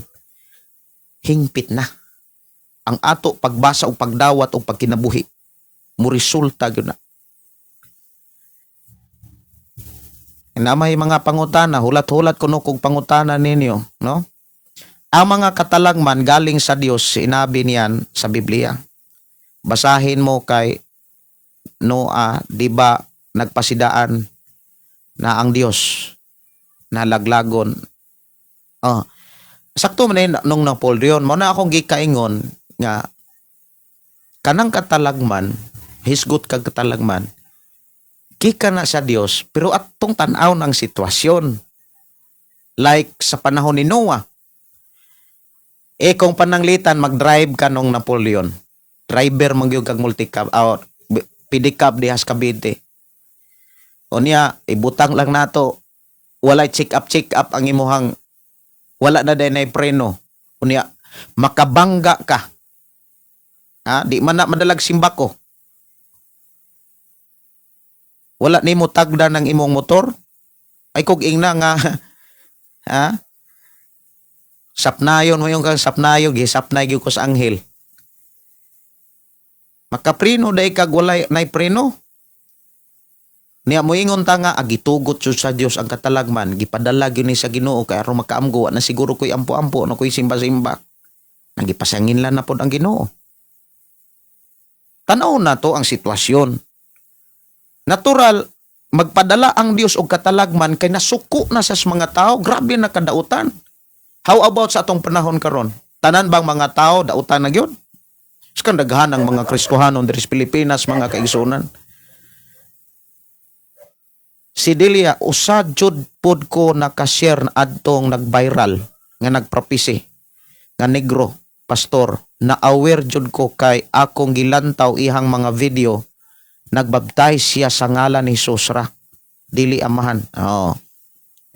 hingpit na ang ato pagbasa o pagdawat o pagkinabuhi. Muresulta gyud na. Na may mga pangutana, hulat-hulat kuno kog pangutana ninyo, no? Ang mga katalagman galing sa Dios, sinabi niyan sa Biblia. Basahin mo kay Noah, di ba nagpasidaan na ang Dios na laglagon? Oh. Sakto man yun nung Napoleon, mo na akong gikaingon nga kanang katalagman, hisgot kag katalagman, gikan na sa Dios, pero atong tan-aw ng sitwasyon. Like sa panahon ni Noah. Eh kung pananglitan mag-drive ka nung Napoleon, driver man gyud kag multicab, oh, pedicab diha sa Cavite. O niya, ibutang lang nato, walay check up, check up ang imuhang, wala na din ay preno. O niya, makabangga ka. Ha? Di man na madalag simbako. Wala nimo tagda ng imong motor. Ay kog ingna nga ha? Sapnayon mo yung kang sapnayon, gisapnay gyud ko sa anghel. Makaprino day kag walay nay preno. Niya moingon ta nga agitugot jud sa Dios ang katalagman, gipadala gyud ni sa Ginoo kay aron makaamgo, wa na siguro koy ampo-ampo na koy simba-simba. Nagipasangin lang na pod ang Ginoo. Tan-aw na to ang sitwasyon. Natural, magpadala ang Dios og katalagman kay nasuko na sa mga tao, grabe na kadautan. How about sa atong panahon karon? Tanan bang mga tao dautan na gyud? Sa daghan ang mga Kristohanon diri sa Pilipinas, mga kaigsunan. Si Delia, usa jud pod ko nakashare na adtong nag-viral nga nagpropesy nga negro pastor na aware jud ko kay akong gilantaw ihang mga video, nagbabtize siya sa ngalan ni Jesus ra, dili Amahan. Oo,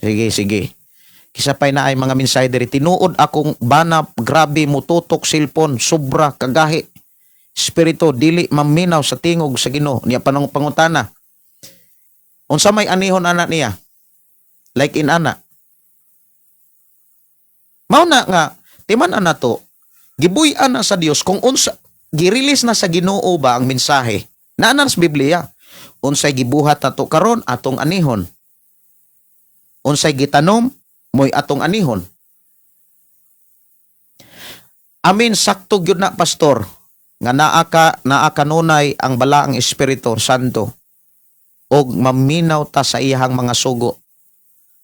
sige, sige. Kisa pay na ay mga mensahe diri, tinuod akong bana grabe mututok cellphone, sobra kagahi espiritu, dili maminaw sa tingog sa Ginoo. Niya panong pangutana, unsa may anihon ana niya? Like in ana mao na nga timan ana to, gibuy-an na sa Dios kung unsa gi-release na sa Ginoo ba ang mensahe naa na sa Biblia. Unsay gibuhat nato karon, atong anihon. Unsay gitanom mo'y atong anihon. Amin, sakto gyud na, pastor, nga naa kanunay ang Balaang Espiritu Santo og maminaw ta sa iyahang mga sugo,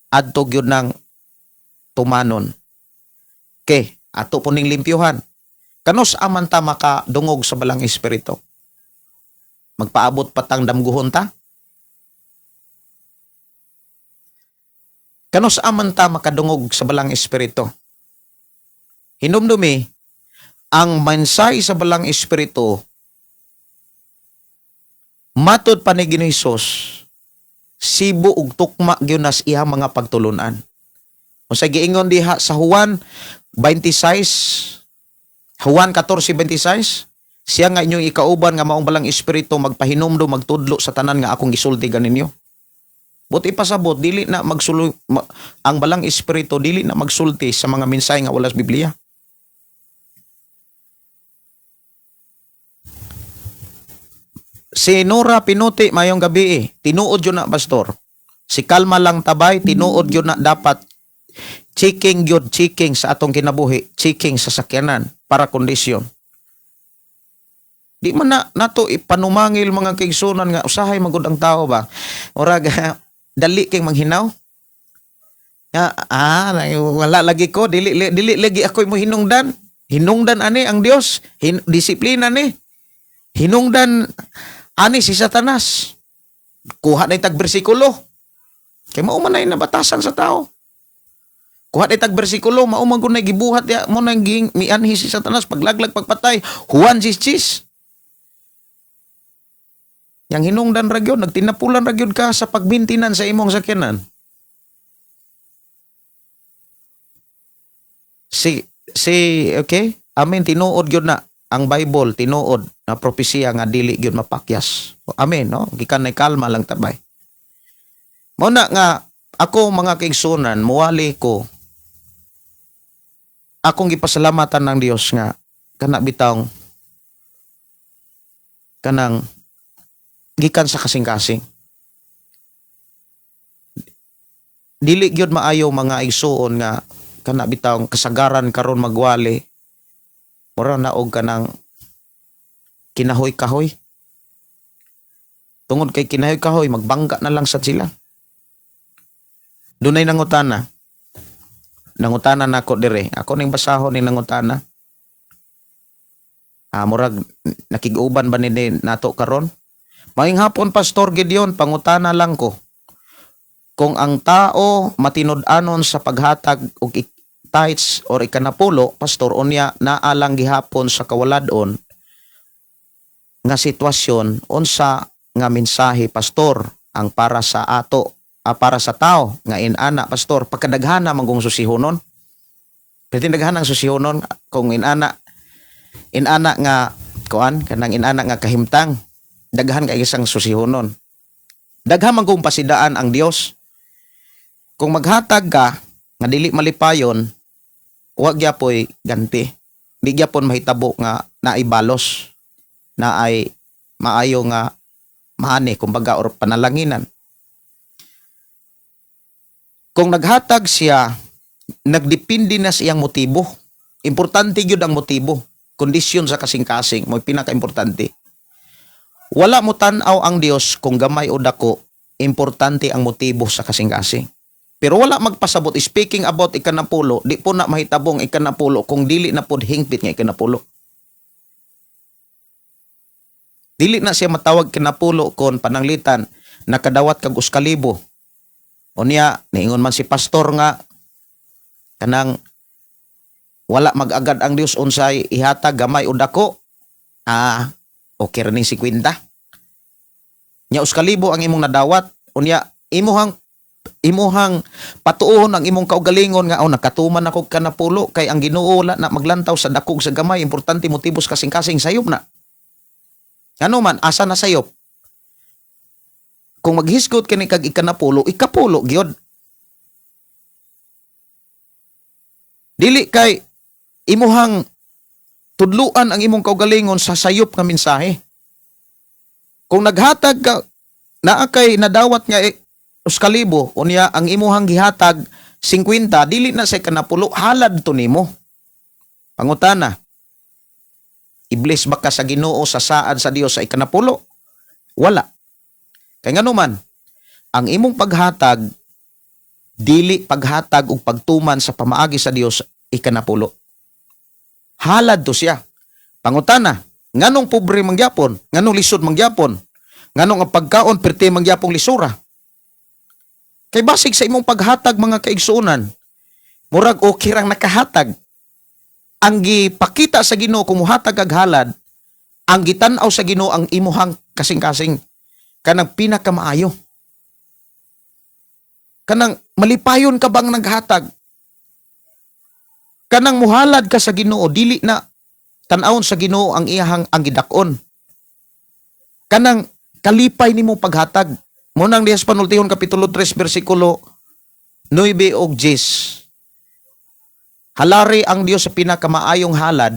adto gyud nang tumanon. Ke ato po ning limpyuhan. Kanus aman ta makadungog sa Balang Espiritu? Magpaabot patang damguhon ta? Kanus aman ta makadungog sa Balang Espiritu? Hinumdumi, ang mensahe sa Balang Espiritu matud pa ni Ginoo Hesus, sibo ug tukma gyud nas iyang mga pagtulunan. Unsa giingon diha sa Juan 26, Juan 14:26, siya nga inyong ikauban nga maong Balang Espiritu magpahinumdom, magtudlo sa tanan nga akong gisulti ganinyo. Buot ipasabot, dili na magsulo ang Balang Espiritu, dili na magsulti sa mga mensahe nga wala sa Biblia. Si Nora Pinuti, mayong gabi eh. Tinuod yun na, pastor. Si Kalma lang tabay, tinuod yun na dapat checking yun, checking sa atong kinabuhi, checking sa sakyanan para kondisyon. Di man na nato ipanumangil, mga kaigsunan, nga usahay magud ang tao ba. Murag dali kay manghinaw. Nga wala lagi ko, dili dili lagi ako mo hinungdan. Hinungdan ani ang Dios, disiplina ni. Hinungdan ani si Satanas. Kuha na tag bersikulo. Kay mao man nay nabatasan sa tao. Kuha na tag bersikulo, mao man gud nay gibuhat ya mo nang ging mianhi si Satanas paglaglag, pagpatay. Juan 6. Yang hinungdan ra gyud, nagtinapulan ra gyud ka sa pagmintinan sa imong sakyanan. Si si okay? Amen, tinuod gyud na ang Bible, tinuod na propesiya nga dili gyud mapakyas. Amen, no? Gikan nay kalma lang tabay. Mao na nga ako, mga kaigsunan, muwali ko, akong gipasalamatan ng Dios nga kana bitawng kanang gikan sa kasing-kasing. Dili gyud maayo, mga igsuon, nga kana bitawng kasagaran karon magwali mura na og kanang kinahoy-kahoy. Tungod kay kinahoy-kahoy, magbangga na lang sad sila. Dunay nangutana. Nangutana nako dire. Ako ning basahon ning nangutana. Ah, murag nakig-uban ba ni nato karon? Maayong hapon, Pastor Gideon, pangutana lang ko. Kung ang tao matinud-anon sa paghatag og tithes or ikanapulo, pastor, unya naa lang gihapon sa kawaladon nga sitwasyon, unsa nga mensahe, pastor, ang para sa ato, para sa tao nga inana, pastor? Pagkadaghana man kung susihonon. Pwede daghan ang susihonon kung inana inana nga kuan, kanang inana nga kahimtang, daghan kay isang susihonon. Daghan man kung pasidaan ang Dios. Kung maghatag ka nga dili malipayon, wa gyapoy ganti. Di gyapon mahitabo nga naay balos, naay maayo nga maani kumbaga or panalanginan. Kung naghatag siya, nagdepende na sa iyang motibo. Importante gyud ang motibo. Kondisyon sa kasing-kasing mo pinaka-importante. Wala mo tan-aw ang Dios kung gamay o dako, importante ang motibo sa kasing-kasing. Pero wala magpasabot, speaking about ikanapulo, di po na mahitabong ikanapulo kung dili na pod hingpit nga ikanapulo. Dili na siya matawag kinapulo kon pananglitan nakadawat kag 1,000. Unya, niingon man si pastor nga kanang wala mag-agad ang Dios unsay ihatag, gamay o dako. Ah, okay ra ning 50. Nya 1,000 ang imong nadawat. Unya imuhang imuhang patuohon ang imong kaugalingon nga, "Oh, nakatuman ako kanapulo kay ang Ginoo wala na maglantaw sa dakog sa gamay, importante motibos kasing-kasing." Sayop na. Ano man, asa na sayop? Kung maghisgot kini kag ikanapulo, ikapulo gyud. Dili kay imuhang tudluan ang imong kaugalingon sa sayop nga mensahe. Kung naghatag ka, naa kay nadawat nga 1,000, unya ang imuhang gihatag 50, dili na sa kanapulo, halad to nimo. Pangutana, iblis ba ka sa Ginoo sa saad sa Dios sa ikanapulo? Wala. Kay ngano man, ang imong paghatag dili paghatag og pagtuman sa pamaagi sa Dios ikanapulo. Halad to siya. Pangutana, nganong pobre mangyapon? Nganong lisod mangyapon? Nganong ang pagkaon perti mangyapong lisura? Kay basig sa imong paghatag, mga kaigsuonan, murag okay rang nakahatag. Ang gipakita sa Ginoo kung muhatag kag halad, ang gitan-aw sa Ginoo ang imuhang kasing-kasing, kanang pinakamaayo. Kanang malipayon ka bang naghatag? Kanang muhalad ka sa Ginoo, dili na tan-awon sa Ginoo ang iyahang ang gidak-on. Kanang kalipay nimo paghatag. Mao nang diha sa Panultihon kapitulo 3 bersikulo 9 ug 10. Halari ang Dios sa pinakamaayong halad.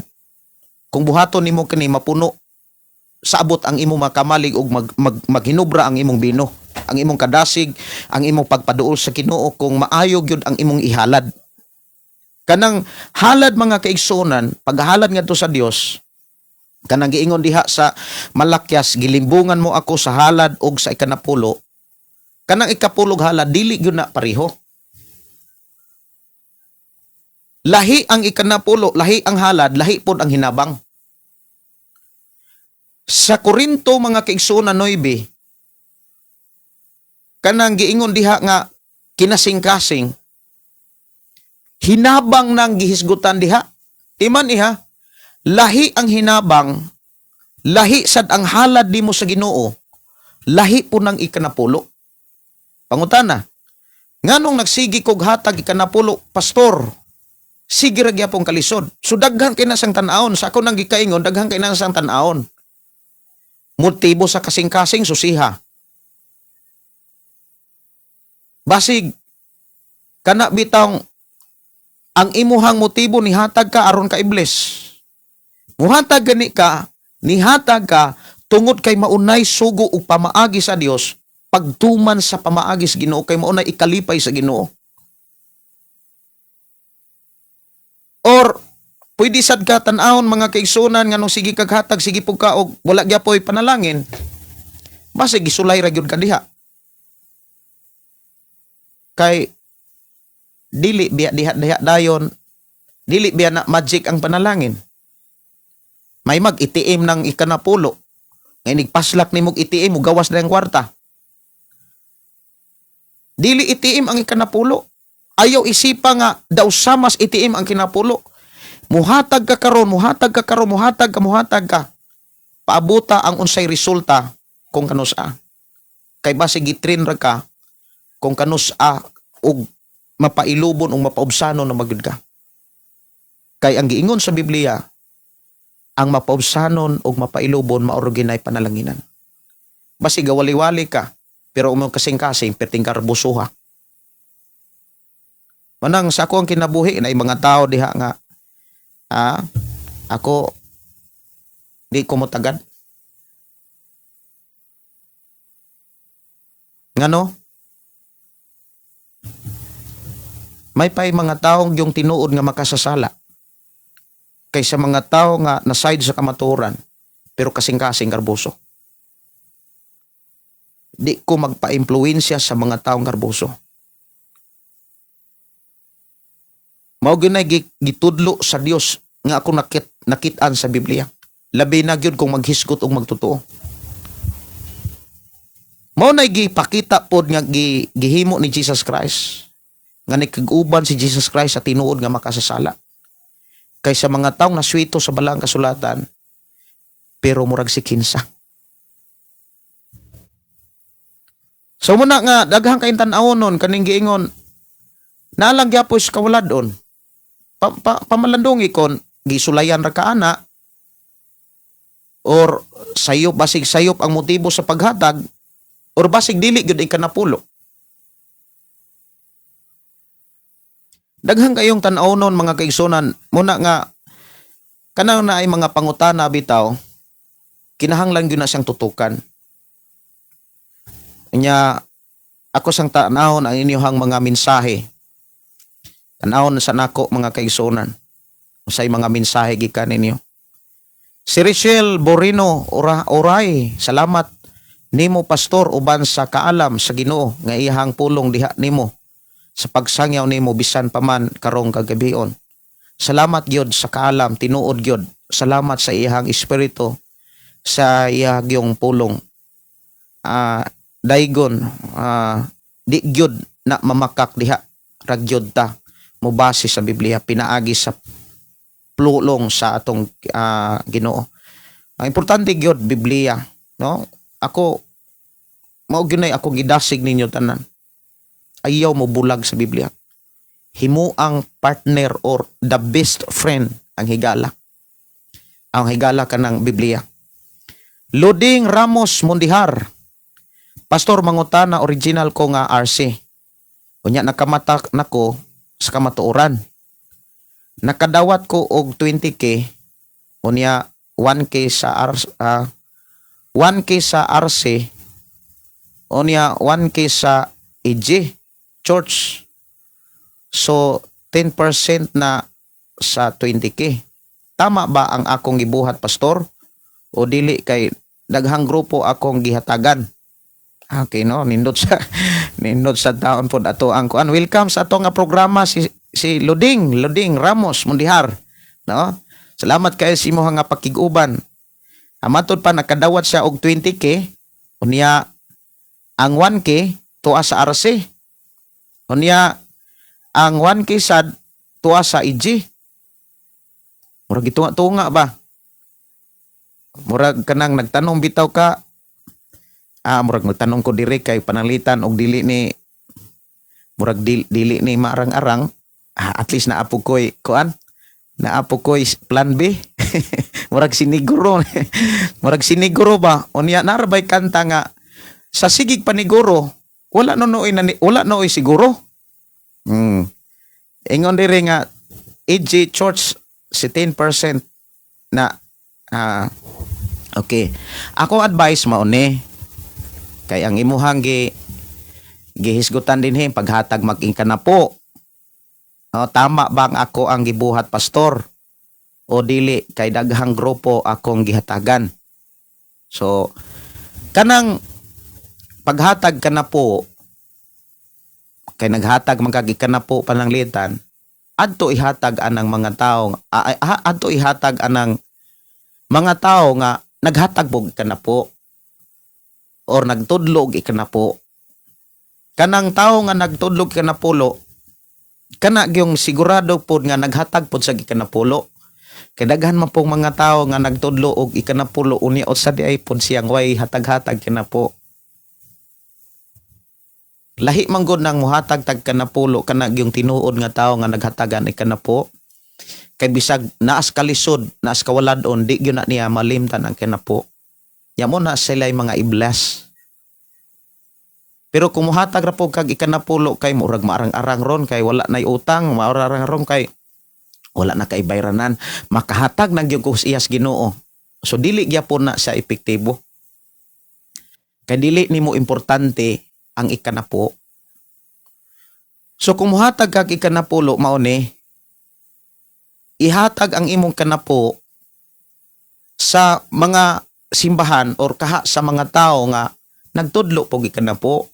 Kung buhaton nimo kini, mapuno sa abot ang imong makamalig ug maghinubra ang imong bino, ang imong kadasig, ang imong pagpaduol sa Ginoo kung maayo gyud ang imong ihalad. Kanang halad, mga kaigsuonan, paghalad ngadto sa Dios, kanang giingon diha sa Malakias, "Gilimbungan mo ako sa halad og sa ikanapulo." Kanang ikapulog halad, dili gyud na pareho. Lahi ang ikanapulo, lahi ang halad, lahi pod ang hinabang. Sa Korinto, mga kaigsuonan, 9, kanang giingon diha nga kinasing-kasing, hinabang nang gihisgutan diha. Timan iha, lahi ang hinabang, lahi sad ang halad nimo sa Ginoo, lahi po ng ikanapulo. Pangutana, nganong nagsigi kog hatag ikanapulo, pastor? Sige ra gyapon kalisod. So daghan kay na sang tan-awon. Sa ako nang gikaingon, daghan kay na sang tan-awon. Motibo sa kasing-kasing, susiha. Basig kana bitang ang imuhang motibo nihatag ka aron ka i-bless. Muhatag gani ka, nihatag ka tungod kay maunay sugo ug pamaagi sa Dios, pagtuman sa pamaagi sa Ginoo kay maunay ikalipay sa Ginoo. Or pwede sad ka tan-awon, mga kaigsunan, nganong sige kag hatag, sige pug ka og wala gyapoy panalangin. Basig gisulay ra gyud ka diha. Kay dili biya diha diha dayon, dili biya na magic ang panalangin. May mag ATM ng ikanapulo. Ngay nigpaslak nimo og ATM, gawas na ang kwarta. Dili ATM ang ikanapulo. Ayaw isipa nga daw samas ATM ang kinapulo. Muhatag ka karon, muhatag ka karon, muhatag ka, muhatag ka. Paabuta ang unsay resulta kung kanus-a. Kay basi gitrin ra ka kung kanus-a og mapailubon o mapaubsanon na magyud ka. Kay ang giingon sa Biblia, ang mapaubsanon o mapailubon mao ra ginay panalanginan. Basi gawali-wali ka, pero umong kasing-kasing, perting karbusuha. Manang sa ako ang kinabuhi na mga tao diha nga ako di ko motagad. Ngano? May pay mga taong yung tinuod nga makasasala kaysa mga tao nga naside sa kamatuoran pero kasing-kasing karbuso. Di ko magpa-impluwensya sa mga taong karbuso. Mao gyud gitudlo sa Dios nga ako nakit-an sa Biblia. Labi na gyud kung maghisgot og magtotoo. Mao na gipakita pod nga gihimo ni Jesus Christ nga nikag-uban si Jesus Christ sa tinuod nga makasasala kaysa mga taong naswito sa balaang kasulatan pero murag si kinsa. So muna nga daghang kayong tan-awon nun kaning giingon nalang gyapon sa kawaladon. Pamalandong ikon gisulayan ra ka ana or sayop, basig sayop ang motibo sa paghatag or basig dili gyud ikanapulo. Daghang kayong tan-awnon, mga kaigsunan, muna nga kanang na ay mga pangutana bitaw, kinahanglan gyud na siyang tutukan. Nya ako sang tanawon ang inyong mga mensahe. Tanawon sa nako, mga kaigsunan. Usay mga mensahe gikan ninyo. Si Richel Borino Ora, Oray, salamat nimo, pastor, uban sa kaalam sa Ginoo nga iyahang pulong diha nimo sa pagsangyaw nimo bisan pa man karong kagabion. Salamat gyud sa kaalam, tinuod gyud. Salamat sa iyang espiritu, sa iyang pulong. Daygon, di gyud na mamakak diha, ra gyud ta mobase sa Biblia pinaagi sa pulong sa atong Ginoo. Ang importante gyud Biblia, no? Ako mao gyud ako gidasig ninyo tanan. Ayaw mo bulag sa Biblia. Himo ang partner or the best friend ang higala. Ang higala kanang Biblia. Luding Ramos Mundihar. "Pastor, mangutana, original ko nga RC. Unya nakamata nako sa kamatuoran. Nakadawat ko og 20K, unya 1K sa R, 1K sa RC, unya 1K sa AG Church. So 10% na sa 20K. Tama ba ang akong gibuhat, Pastor, o dili kay daghang grupo akong gihatagan?" Okay, no, nindot sa taon pod ato ang kuan. Welcome sa ato nga programa si Luding, Luding Ramos Mundihar, no? Salamat kayo sa imong nga pakig-uban. Matod pa, nakadawat siya og 20K, unya ang 1K tuwa sa RC. Unya ang 1K sad tuwa sa EG. Murag gitunga-tunga ba? Murag kanang nagtanong bitaw ka, murag magtanong ko dire kay pananglitan og dili ni murag dili ni maarang-arang, at least naa po ko'y kuan, naa po ko'y plan B. Murag siniguro ba. Unya naa ra bay kanta nga sa sigig paniguro, wala no nooy nani, wala nooy siguro. Ingon dire nga AJ Church si 10% na. Okay, ako advice mao ni kay ang imuhang gihisgutan dinhi paghatag mag na po. Oh, tama bang ako ang gibuhat, Pastor, o dili kay daghang grupo akong gihatagan? So kanang paghatag ka na po, kay naghatag man kag na po pananglitan, adto ihatag anang mga tao, adto ihatag anang mga tao nga naghatag og kanapo or nagtudlo og ikanapo. Kanang tao nga nagtudlo og ikanapulo, kana gyung sigurado pod nga naghatag pod sa ikanapulo. Kay daghan man pong mga tao nga nagtudlo og ikanapulo, unya usa diay pod siyang way hatag-hatag kanapo. Lahi man gud nang muhatag tag kanapulo, kana gyung tinuod nga tao nga naghatagan ikanapo, kay bisag naas kalisod, naas kawaladon, di gyud na niya malimtan ang kanapo. Ya mo na sila mga iblas. Pero kung muhatag ra po kag ikanapulo kay murag maarang-arang ron kay wala nay utang, maarang ron kay wala na kay bayranan, makahatag na gyud ko sa iyas Ginoo. So dili gyapon na siya epektibo. Kay dili nimo importante ang ikanapo. So kung muhatag kag ikanapulo, mao ni ihatag ang imong kanapo sa mga simbahan or kaha sa mga tao nga nagtudlo po ikanapo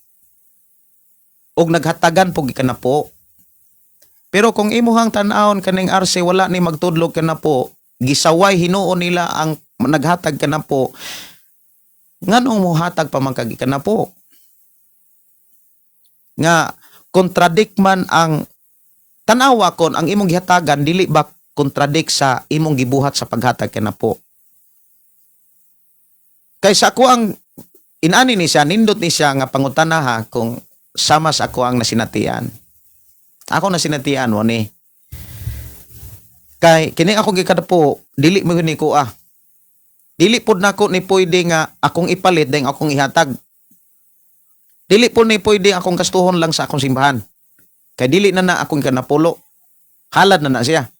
og naghatagan po kanapo. Pero kung imuhang tan-awon kaning RC wala ni magtudlo kanapo, gisaway hinuon nila ang naghatag kanapo, nganong muhatag pa man kag kanapo? Nga contradict man ang tanawa kon ang imong gihatagan, dili ba contradict sa imong gibuhat sa paghatag kanapo? Kay sa ako ang inani ni siya, nindot ni siya nga pangutana ha, kung sama sa ako ang nasinatian. Ako nasinatian mo ni. Kay kini ako gikadapo, dili mo ni ko ah. Dili pod nako ni pwede nga akong ipalit dahil akong ihatag. Dili po ni pwede akong gastuhon lang sa akong simbahan. Kay dili na na akong kanapulo. Halad na na siya.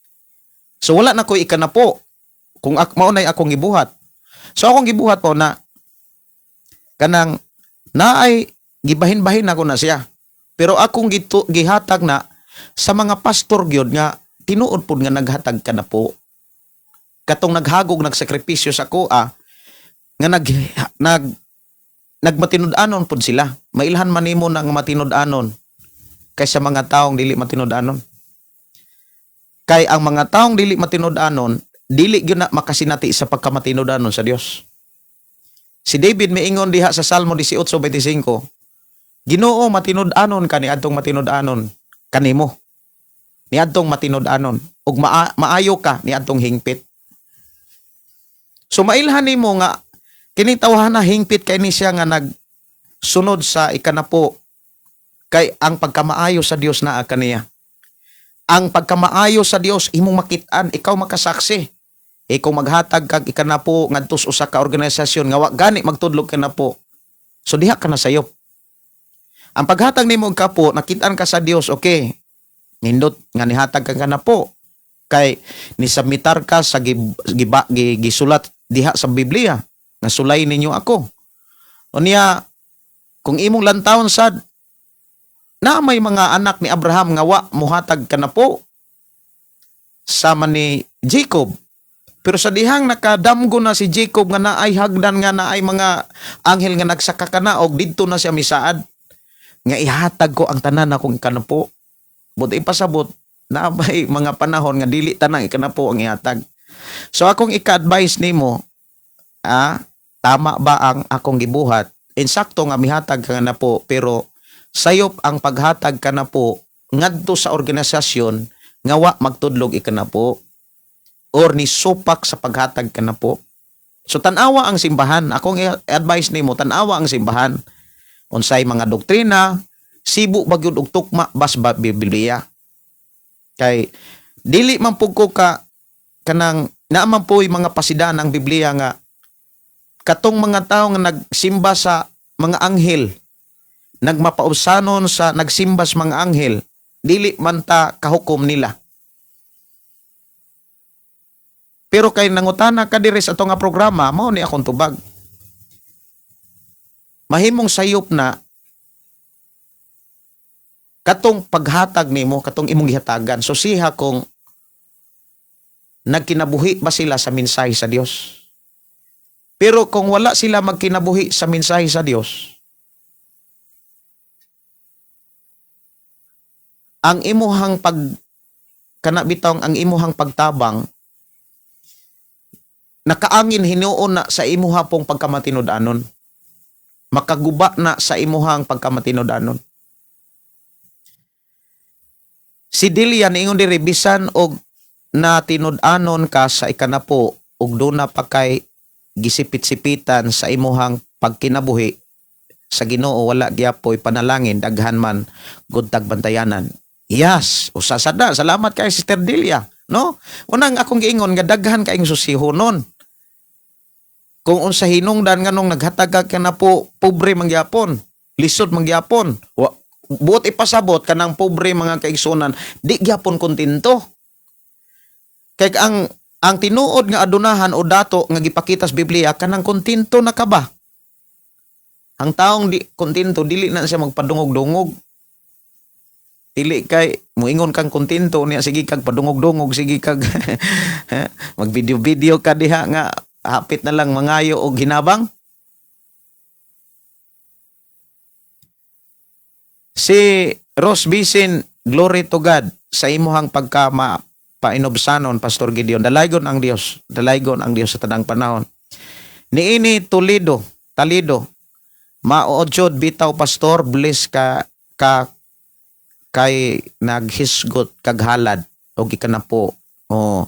So wala na ko ikanapo kung mao nay akong gibuhat. So akong gibuhat po na kanang naay gibahin-bahin ako na siya. Pero akong gihatag na sa mga pastor gyud nga tinuod pud nga naghatag ka na po. Katong naghagog, nagsakripisyo sa kuha nga nag nag nagmatinud-anon pud sila. Mailhan man nimo na nga matinud-anon kaysa mga taong dili matinud-anon. Kay ang mga taong dili matinud-anon, Dili gyud na makasinati sa pagkamatinud-anon sa Dios. Si David miingon diha sa Salmo 18:25, "Ginoo, matinud-anon ka niadtong matinud-anon kanimo. Niadtong matinud-anon ug maayo ka niadtong hingpit." So mailhan nimo nga kini tawhana hingpit kay ni siya nga nagsunod sa ikanapo kay ang pagkamaayo sa Dios naa kaniya. Ang pagkamaayo sa Dios imong makit-an, ikaw makasaksi. Ikaw maghatag kag ikanapo ngadto sa usa ka organisasyon nga wa gani magtudlog kanapo. So diha ka na sayop. Ang paghatag nimo og kapo, nakit-an ka sa Dios, okay. Nindot nga nihatag ka kanapo kay nisubmitar ka sa gisulat diha sa Biblia nga sulay ninyo ako. Unya kung imong lantawon sad na may mga anak ni Abraham nga wa muhatag kanapo sama ni Jacob. Pero sa dihang nakadamgo na si Jacob nga naay hagdan, nga naay mga anghel nga nagsaka kanaog, didto na siya misaad nga ihatag ko ang tanan akong ikanapo. But ipasabot na may mga panahon nga dili tanang ikanapo ang ihatag. So akong ika-advise nimo, tama ba ang akong gibuhat? Insakto nga mihatag ka nga napo, pero sayop ang paghatag kanapo ngadto sa organisasyon nga wa magtudlog ikanapo or ni supak sa paghatag kanapo. So tan-awa ang simbahan. Akong i-advise nimo, tan-awa ang simbahan. Unsay mga doktrina, sibo ba gyud og tukma bas ba Biblia. Kay dili man pud ko ka kanang naa man po'y mga pasidan ang Biblia nga katong mga tawo nga nagsimba sa mga anghel, nagmapaubsanon sa nagsimba sa mga anghel, dili man ta kahukom nila. Pero kay nangutana ka diri sa ato nga programa, mao ni akong tubag. Mahimong sayop na katong paghatag nimo, katong imong gihatagan. So siha kung nagkinabuhi ba sila sa mensahe sa Dios. Pero kung wala sila magkinabuhi sa mensahe sa Dios, ang imuhang pag kana bitong ang imuhang pagtabang nakaangin hinuon na sa imuha pong pagkamatinud-anon. Makaguba na sa imuhang pagkamatinud-anon. Si Delia niingon diri, bisan og natinud-anon ka sa ikanapo ug duna pa kay gisipit-sipitan sa imuhang pagkinabuhi sa Ginoo, wala gyapoy panalangin, daghan man gud tag bantayanan. Yes, usa sad na. Salamat kay Sister Delia, no? Unang akong giingon nga daghan kaayong susihonon. Kung unsa hinungdan nganong naghatag ka kanapo, pobre man gyapon, lisod man gyapon. Wa, buot ipasabot kanang pobre, mga kaigsunan, di gyapon kontento. Kay ang tinuod nga adunahan o dato nga gipakita sa Biblia, kanang kontento na ka ba? Ang taong di kontento, dili na siya magpadungog-dungog. Dili kay muingon kang kontento niya, sige kag padungog-dungog, sige kag mag-video-video ka diha nga hapit na lang mangayo og hinabang. Si Rose Bisin, glory to God sa imuhang pagkama painobsanon, Pastor Gideon. Dalaygon ang Dios, dalaygon ang Dios sa tanang panahon. Niini Toledo, Talido, maojod bitaw, Pastor, bless ka ka kay naghisgot kag halad og ikanapo. Oh.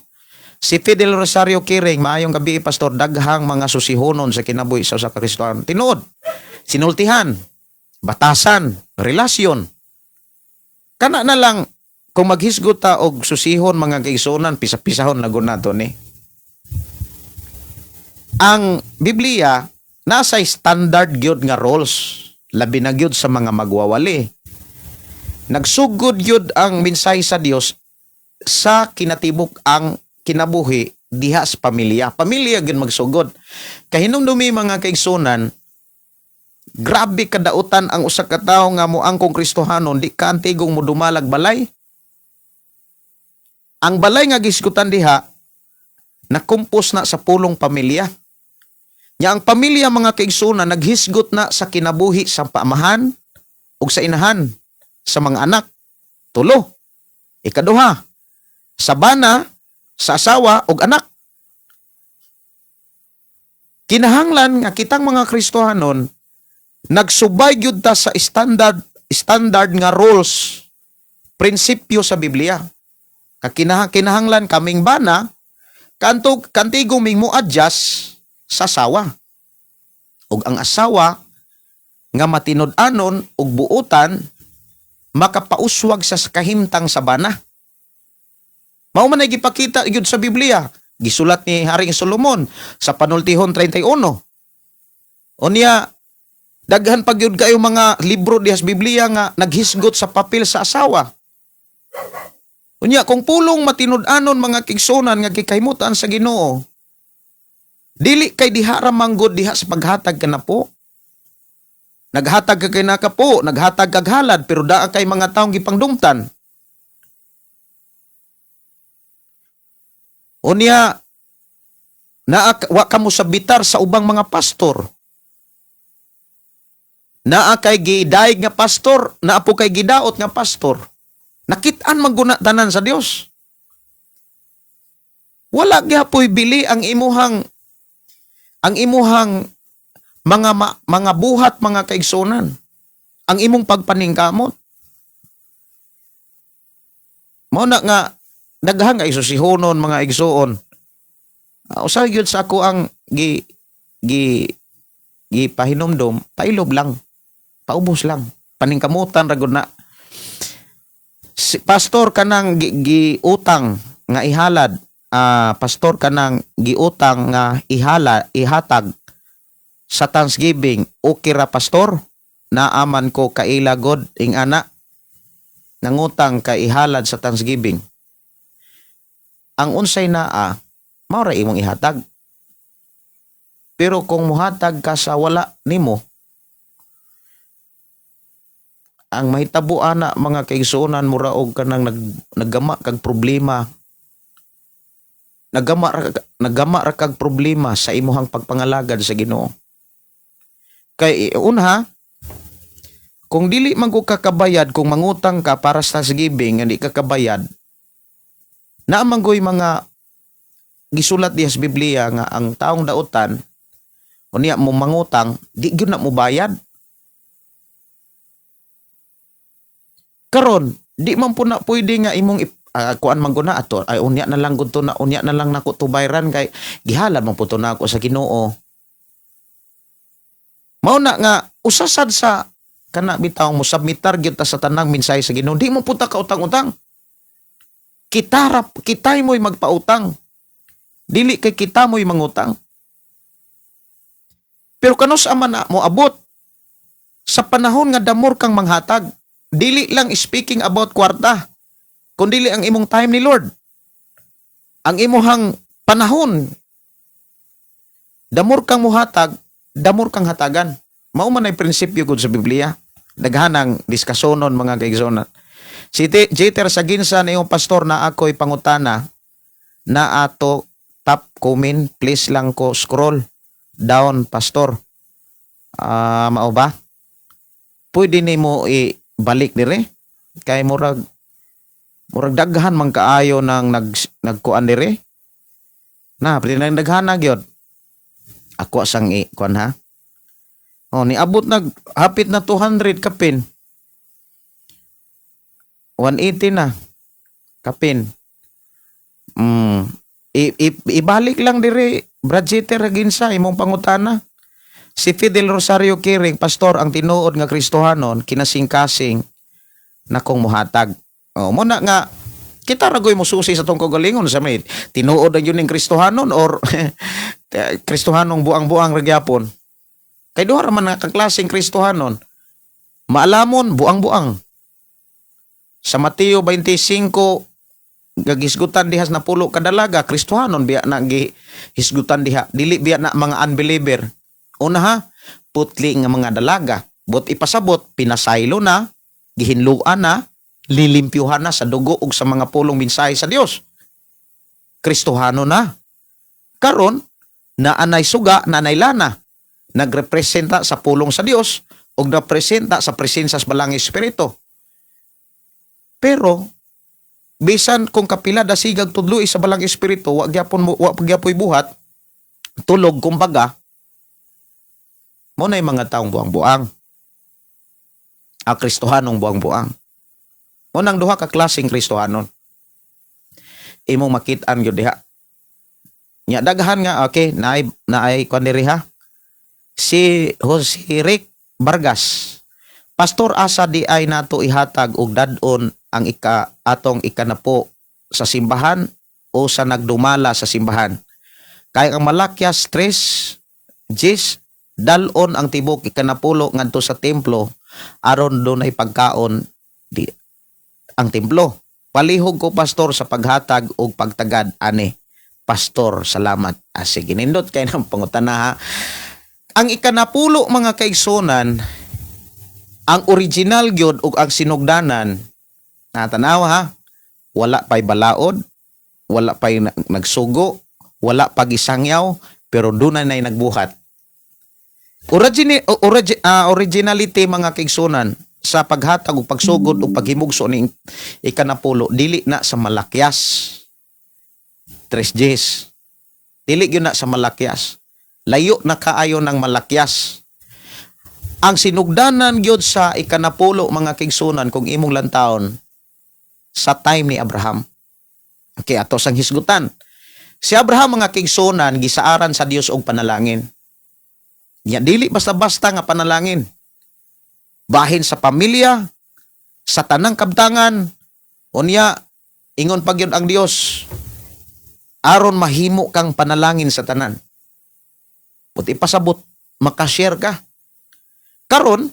Si Fidel Rosario Kiring, maayong gabi, Pastor, daghang mga susihonon sa kinabuhi sa usa ka Kristohanon. Tinuod. Sinultihan, batasan, relasyon. Kana na lang kung maghisgot ta og susihon, mga kaigsuonan, pisa-pisahon na gud nato ni. Ang Biblia nasa standard gyud nga roles, labi na gyud sa mga magwawali. Nagsugod gyud ang mensahe sa Dios sa kinatibuk ang kinabuhi diha sa pamilya. Pamilya gyud magsugod. Kahinumdumi, mga kaigsunan, grabe kadautan ang usa ka tawo nga moangkong Kristohanon, di ka antigong modumalag balay. Ang balay nga gisgutan diha nakumpos na sa pulong pamilya. Nya ang pamilya, mga kaigsunan, naghisgot na sa kinabuhi sa paamahan ug sa inahan sa mga anak. Tulo. Ikaduha, sa bana, sa asawa ug anak. Kinahanglan nga kitang mga Kristohanon nagsubay gyud ta sa standard standard nga rules, prinsipyo sa Biblia. Kinahanglan kaming bana kanto kantigo ming mo adjust sa asawa. Ug ang asawa nga matinud-anon ug buutan makapauswag sa kahimtang sa bana. Mao man ay gipakita gyud sa Biblia. Gisulat ni Haring Solomon sa Panultihon 31. Unya, daghan pa gyud kayo mga libro diha sa Biblia nga naghisgot sa papel sa asawa. Unya, kung pulong matinud-anon, mga kaigsuonan nga gikahimutan sa Ginoo, dili kay diha ra manggod diha sa paghatag ka na po. Naghatag ka kay nakapo, naghatag kag halad, pero daa kay mga taong gipangdumtan. Unya, naa wa ka mo sabitar sa ubang mga pastor. Naa kay gidaig nga pastor, naa po kay gidaot nga pastor. Nakit-an man guna tanan sa Dios. Wala gyapoy bili ang imuhang mga buhat, mga kaigsunan. Ang imong pagpaningkamot. Mao na nga daghan nga isusihonon, mga igsuon. Usa gyud sa ako ang gi gi gipahinumdom, pailob lang. Paubos lang. Paningkamutan ra gud na. Si pastor, kanang giutang nga ihalad, pastor, kanang giutang nga ihala ihatag sa Thanksgiving, okay ra, pastor? Naaman ko kaila god ing ana nangutang kay ihalad sa Thanksgiving. Ang unsay naa, mao ra imong ihatag. Pero kung muhatag ka sa wala nimo, ang mahitabo ana, mga kaigsuonan, mura og kanang naggama kag problema, nagama ra kag problema sa imuhang pagpangalagad sa Ginoo. Kay unha, kung dili man ko kakabayad, kung mangutang ka para sa Thanksgiving nga di ka kabayad, naa man goy mga gisulat diha sa Biblia nga ang taong dautan unya mo mangutang, di gyud na mo bayad. Karon di man po na pwede nga imong kuan man guna ato ay unya na lang gud to na, unya na lang nako to bayran kay gihalad man po to nako sa Ginoo. Mao na nga usasad sa kana bitaw mo submitar gyud ta sa tanang mensahe sa Ginoo. Di mo punta ka utang-utang. Kita ra kitay mo'y magpautang, dili kay kita mo'y mangutang. Pero kanus ama na mo abot sa panahon nga damor kang manghatag? Dili lang speaking about kwarta, kundili ang imong time ni Lord, ang imuhang panahon. Damor kang muhatag, damor kang hatagan. Mao man ay prinsipyo gud sa Biblia. Daghanang diskasonon, mga kaigsonan. Si Jeter sa ginsa na iyong pastor na ako'y pangutana na ato top comment, please lang ko scroll down, pastor. Ah, mao ba? Pwede nimo ibalik dire kay murag daghan man kaayo nang nagkuan dire. Na, pwede nang daghan na gyud. Ako sang i kuan ha. Oh, niabot nag hapit na 200 kapin. 180 na kapin. Ibalik lang dire, Brad Jeter Raginsa, imong pangutana. Si Fidel Rosario Kiring, pastor, ang tinuod nga Kristohanon, kinasingkasing na kung muhatag. Oh, muna nga kita ragoy mo susi sa tong kagalingon sa may tinuod ang yun ning Kristohanon or Kristohanong buang-buang ra gyapon. Kay duha ra man nga kaklaseng Kristohanon. Maalamon, buang-buang. Sa Mateo 25, gagisgutan diha sa napulo kadalaga, Kristohanon biya na gihisgutan diha, dili biya na mga unbeliever. Una ha, putli nga mga dalaga. But ipasabot, pinasaylo na, gihinluan na, lilimpyuhan na sa dugo ug sa mga pulong mensahe sa Dios. Kristohano na. Karon, naanay suga, naanay lana. Nagrepresenta sa pulong sa Dios ug napresenta sa presensya sa Balang Espiritu. Pero bisan kung kapila dasigag tudloi sa Balang Espiritu, wa gyapon mo, wa gyapoy buhat, tulog kumbaga. Mao na mga taong buang-buang. Ang Kristohanong buang-buang. Mao nang duha ka klaseng Kristohanon. Imong makit-an gyud diha. Nya daghan nga, okay, naay naay kuan diri ha. Si Jose Rick Vargas. "Pastor, asa di ay nato ihatag og dad-on ang ika atong ikanapo, sa simbahan o sa nagdumala sa simbahan? Kay ang Malakias 3:10, dalon ang tibok ikanapulo ngadto sa templo aron dunay pagkaon di ang templo. Palihog ko, Pastor, sa paghatag og pagtagad ani. Pastor, salamat." Ah, sige, nindot kay ng pangutana ha. Ang ikanapulo, mga kaigsunan, ang original gyud ug ang sinugdanan, natanaw ha, wala pa'y balaod, wala pa'y nagsugo, wala pa gisangyaw, pero doon na nagbuhat. Originality, mga kaigsunan, sa paghatag ug pagsugod ug paghimugso ni ikanapulo, dili na sa Malakias 3 Gs. Dili gyud na sa Malakias. Layo na kaayo ng Malakias. Ang sinugdanan gyud sa ikanapulo, mga kaigsunan, kung imong lantawon, sa time ni Abraham. Okay, ato sang hisgutan. Si Abraham, mga kaigsunan, gisaaran sa Dios og panalangin. Nya dili basta-basta nga panalangin. Bahin sa pamilya, sa tanang kabtangan, unya ingon pa gyud ang Dios aron mahimo kang panalangin sa tanan. Buti pasabot, makashare ka. Karon,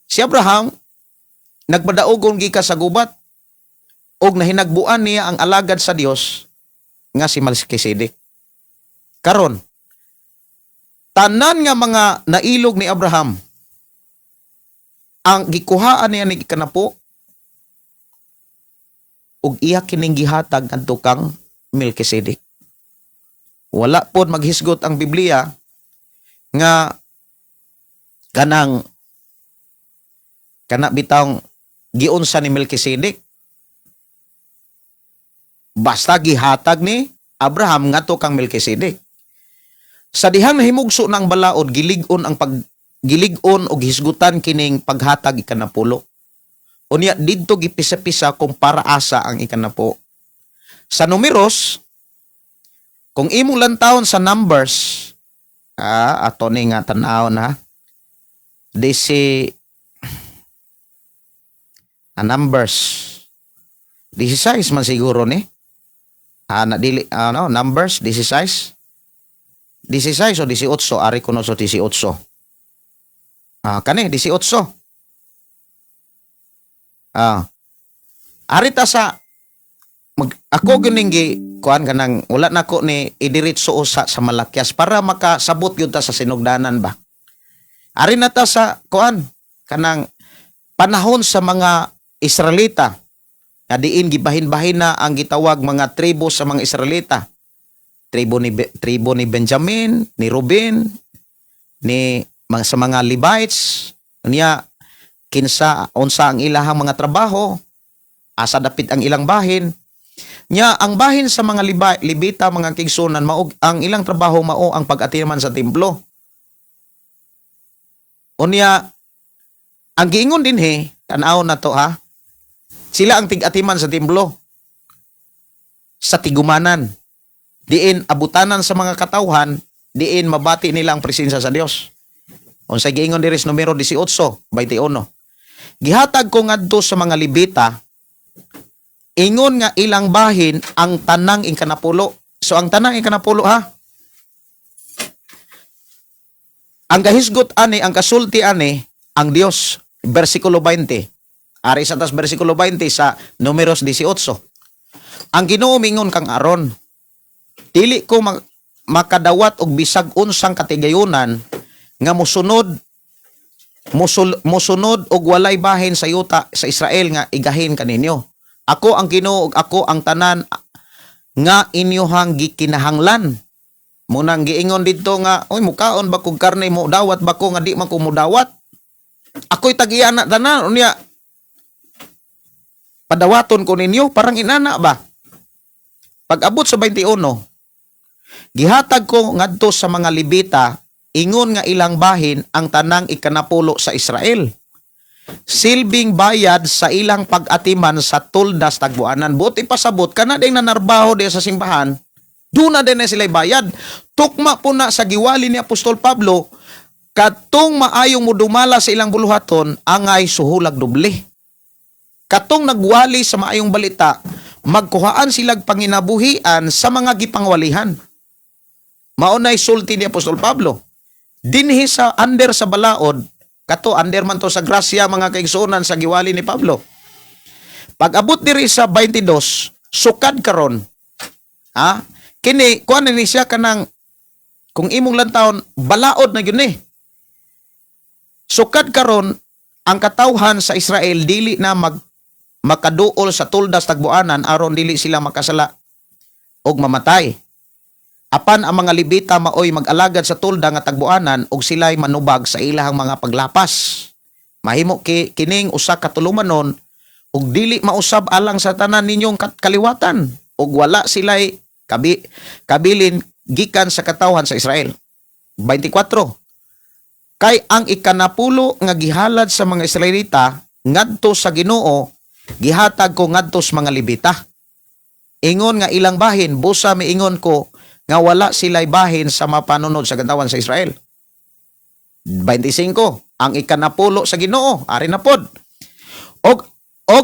si Abraham nagpadaogon gikan sa gubat og nahinagbuan niya ang alagad sa Dios nga si Melchizedek. Karon, tanan nga mga nailog ni Abraham, ang gikuhaan niya ni ikanapo ug iya kining gihatag ngadto kang Melchizedek. Wala pod maghisgot ang Biblia nga kanang kana bitawng giunsa ni Melchizedek. Basta gihatag ni Abraham ngadto kang Melchizedek. Sa dihang nahimugso ng balaod, gilig-on ang pag gilig-on og hisgutan kining paghatag ikanapulo. Unya didto gipisa-pisa kung para asa ang ikanapo. Sa Numeros, kung imong lantawon sa Numbers, ato ni nga tan-aw na, disi Numbers 16 man siguro ni. Na dili ano, Numbers 16, 16 o 18, ari kuno sa 18. Kani 18. Ari ta sa mag, ako gining gi kuan kanang wala nako ni idiretso usa sa Malakias para makasabot gyud ta sa sinugdanan ba. Ari na ta sa kuan kanang panahon sa mga Israelita nga diin gibahin-bahin na ang gitawag mga tribo sa mga Israelita. Tribo ni Benjamin, ni Ruben, ni mga sa mga Levites, niya kinsa unsa ang ilahang mga trabaho, asa dapit ang ilang bahin. Nya ang bahin sa mga Libita, mga kaigsunan, mao ang ilang trabaho mao ang pag-atiman sa templo. Unya ang giingon dinhi, tan-aw na to ha. Sila ang tig-atiman sa templo sa tigumanan. Diin abutanan sa mga katawhan, diin mabati nila ang presensya sa Dios. Unsay giingon diri sa Numero 18:21? "Gihatag ko ngadto sa mga Libita, ingon nga ilang bahin, ang tanang ikanapulo." So ang tanang ikanapulo ha. Ang gahisgot ani, ang kasulti ani, ang Dios. Versikulo 20. Ari sa tas versikulo 20 sa Numeros 18. "Ang Ginoo mingon kang Aron, dili ko makadawat og bisag unsang katigayunan nga musunod og walay bahin sa yuta sa Israel nga igahin kaninyo. Ako ang Ginoo ug ako ang tanan nga inyohang gikinahanglan." Munang giingon didto nga, "Oy, mukaon ba kog karne, mo dawat ba ko nga di man ko mudawat? Ako'y tag-iya na tanan, unya padawaton ko ninyo," parang inana ba. Pag abot sa 21, "Gihatag ko ngadto sa mga Libita Ingon nga ilang bahin ang tanang ikanapulo sa Israel. Silbing bayad sa ilang pag-atiman sa tuldas tagbuanan. Buti pasabot, kana ding nanarbaho diya sa simbahan, doon na din na sila'y bayad. Tukma po na sa giwali ni Apostol Pablo, katong maayong mudumala sa ilang buluhaton, angay suhulag doble. Katong nagwali sa maayong balita, magkuhaan silag panginabuhian sa mga gipangwalihan. Maunay sulti ni Apostol Pablo. Dinhi sa under sa balaod, kato under man to sa grasya, mga kaigsuonan, sa giwali ni Pablo. Pag abot diri sa 22, sukad karon. Ha? Kini kuan ni siya kanang kung imong lantawon, balaod na gyud ni. Sukad karon ang katawhan sa Israel dili na makaduol sa tuldas tagbuanan aron dili sila makasala og mamatay. Apan ang mga Lebita maoy mag-alagad sa tolda nga tagbuanan ug sila'y manubag sa ilahang mga paglapas. Mahimo kining usa ka tulumanon ug dili mausab alang sa tanan ninyong kaliwatan ug wala sila'y kabilin gikan sa katawhan sa Israel. 24. Kay ang ikanapulo nga gihalad sa mga Israelita ngadto sa Ginoo, gihatag ko ngadto sa mga Lebita. Ingon nga ilang bahin, busa miingon ko nga wala sila'y bahin sa mapanunod sa katawhan sa Israel. 25. Ang ikanapulo sa Ginoo, ari na pod. Og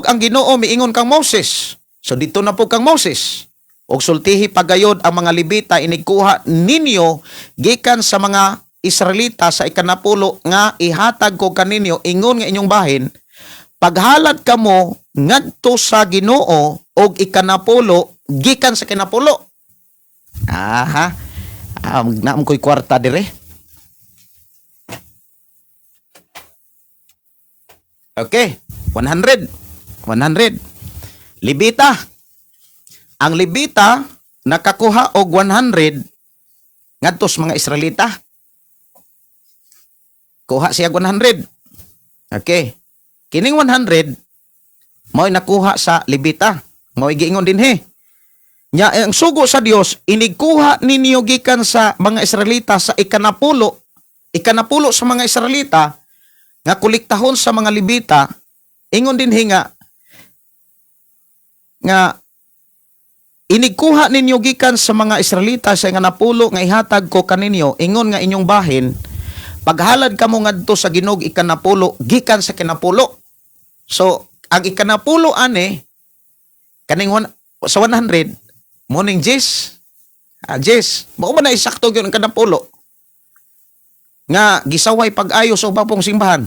ang Ginoo miingon kang Moses. So dito na po kang Moses. Og sultihi pagayod ang mga Lebita, inigkuha ninyo gikan sa mga Israelita sa ikanapulo nga ihatag ko kaninyo ingon nga inyong bahin, paghalad kamo ngadto sa Ginoo og ikanapulo gikan sa kinapulo. Aha. Ah, naam ko'y kwarta dire. Okay, 100. 100. Lebita. Ang Lebita nakakuha og 100 ngadto sa mga Israelita. Kuha siya 100. Okay. Kining 100 mao'y nakuha sa Lebita. Mao'y giingon dinhi. Nya ang sugo sa Dios, inigkuha ninyo gikan sa mga Israelita sa ikanapulo, ikanapulo sa mga Israelita nga kolektahon sa mga Lebita, ingon dinhi nga inigkuha ninyo gikan sa mga Israelita sa ikanapulo nga ihatag ko kaninyo ingon nga inyong bahin, paghalad kamo ngadto sa Ginoo ikanapulo gikan sa kinapulo. So ang ikanapulo ani kaning sa 100 morning Jis. Ah, Jis, mao ba na isakto gyud ang kanapulo nga gisaway pag-ayo sa uba pong simbahan?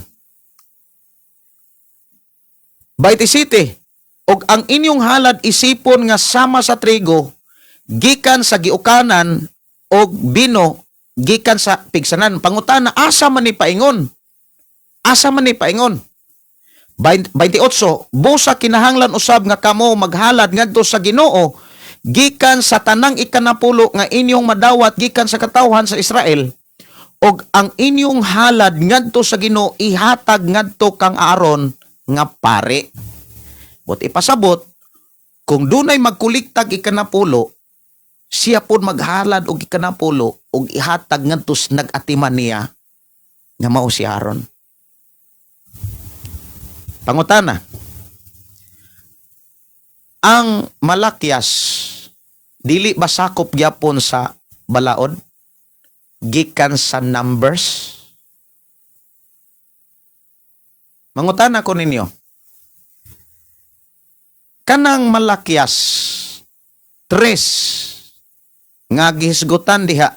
27. Og ang inyong halad isipon nga sama sa trigo gikan sa giukanan og bino gikan sa pigsanan. Pangutana, asa man ni paingon? Asa man ni paingon? 28, busa kinahanglan usab nga kamo maghalad ngadto sa Ginoo gikan sa tanang ikanapulo nga inyong madawat gikan sa katawhan sa Israel, og ang inyong halad ngadto sa Ginoo ihatag ngadto kang Aaron nga pare. But ipasabot, kung dunay magkuliktag ikanapulo, siya pod maghalad og ikanapulo og ihatag ngadto sa nag-atiman niya nga mao si Aaron. Pangutana. Ang Malakias dili ba sakop gyapon sa balaod gikan sa Numbers? Mangutana ko ninyo. Kanang Malakias 3 nga gihisgutan diha,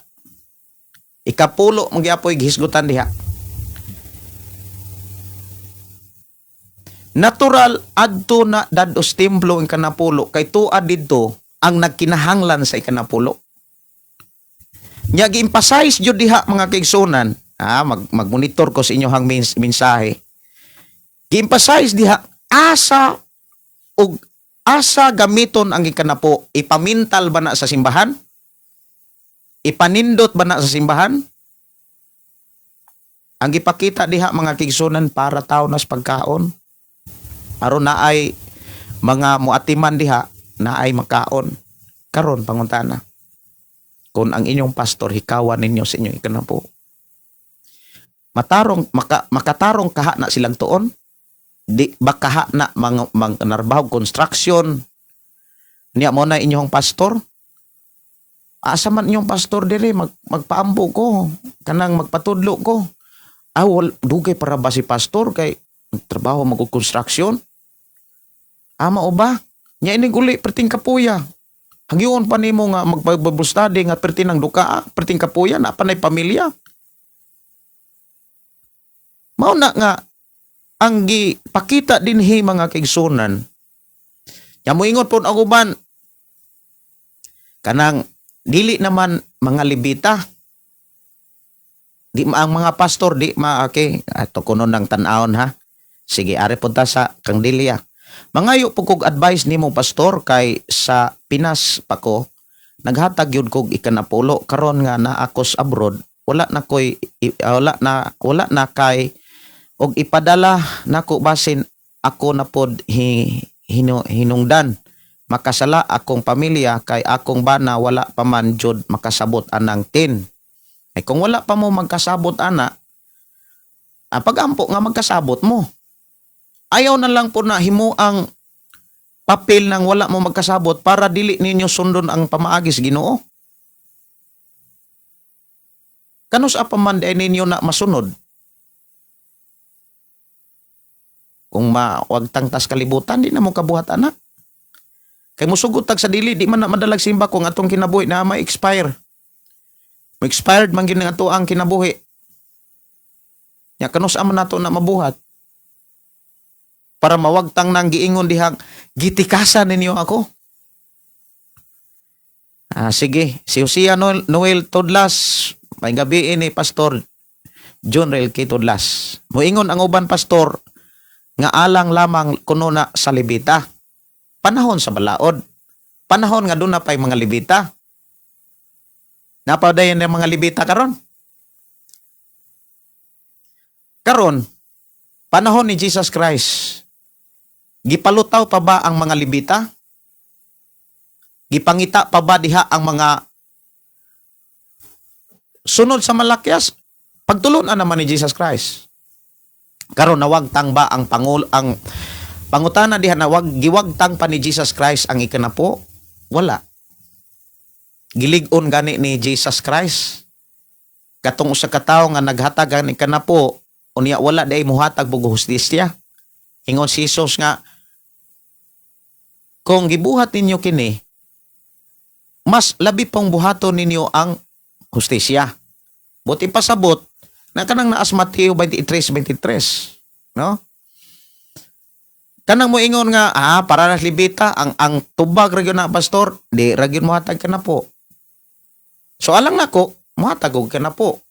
ikapulo magyapoy gihisgutan diha. Natural adto na dados templo ang kanapulo kay tuad didto ang nagkinahanglan sa ikanapulo. Nya gi-emphasize jud diha, mga kaigsunan, ha, mag-monitor ko sa inyohang mensahe. Gi-emphasize diha asa og asa gamiton ang ikanapo, ipamintal ba na sa simbahan? Ipanindot ba na sa simbahan? Ang gipakita diha, mga kaigsunan, para tao nas pagkaon. Aron naay mga muatiman diha, naay makaon. Karon pangutana. Kung ang inyong pastor hikawan ninyo sa inyong ikanapo, Matarong makatarong kaha na silang tuon? Di ba kaha na mga mga construction? Niya mo na inyong pastor? Asa man inyong pastor dire, magpaambo ko, kanang magpatudlo ko. Ah, dugay para ba si pastor kay trabaho mag construction? Ama o ba? Nya inig uli perting kapuya. Hangyoon pa nimo nga mag-Bible study nga perting ng duka, perting kapuya na panay pamilya. Mao na nga ang gipakita dinhi, mga kaigsunan. Nya moingon pod ang uban kanang dili naman mga Lebita. Di ma ang mga pastor di ma, okay, ato kuno ng tan-awon ha. Sige, ari punta sa Kangdilya. Mangayo po kog advice nimo, pastor, kay sa Pinas pa ko naghatag yun kog ikanapulo. Karon nga naa ko sa abroad, wala na koy wala na kay og ipadala nako, basin ako na pod hinungdan makasala akong pamilya kay akong bana wala pa man jud makasabot anang 10. Ay, kung wala pa mo magkasabot ana, pagampo nga magkasabot mo. Ayaw na lang po na himo ang papel ng wala mo magkasabot para dili ninyo sundon ang pamaagi sa Ginoo. Kanus pa man di ninyo na masunod? Kung mawagtang tas kalibutan, di na mo kabuhat anak. Kay musugot tag sa dili, di man na madalag simba kung atong kinabuhi na ma-expire. Ma-expired man gyud ang ato ang kinabuhi. Nya kanus man nato na mabuhat? Para mawagtang nang giingon dihang gitikasan ninyo ako. Ah, sige, si Josiah Noel Tudlas, may gabi ni Pastor John Rel K. Tudlas. Moingon ang uban, pastor, nga alang lamang kuno na sa Lebita. Panahon sa balaod. Panahon nga doon na pa'y mga Lebita. Napadayon ng mga Lebita karon. Karon, panahon ni Jesus Christ, gipalutaw pa ba ang mga Lebita? Gipangita pa ba diha ang mga sunod sa Malakias? Pagtulon naman ni Jesus Christ. Karon, nawagtang ba ang pangul ang pangutana diha, nawag giwagtang pa ni Jesus Christ ang ikanapo? Wala. Gilig-on gani ni Jesus Christ. Katong usa ka tawo nga naghatag ang ikanapo, unya wala day muhatag og hustisya. Ingon si Jesus nga kung gibuhat ninyo kini, mas labi pong buhaton ninyo ang hustisya. Buti pasabot na kanang naas Mateo 23:23, no? Kanang moingon nga para na Lebita, ang tubag ra gyud na, pastor, di ra gyud mohatag ka na po. So alang nako, mohatag og ka na po.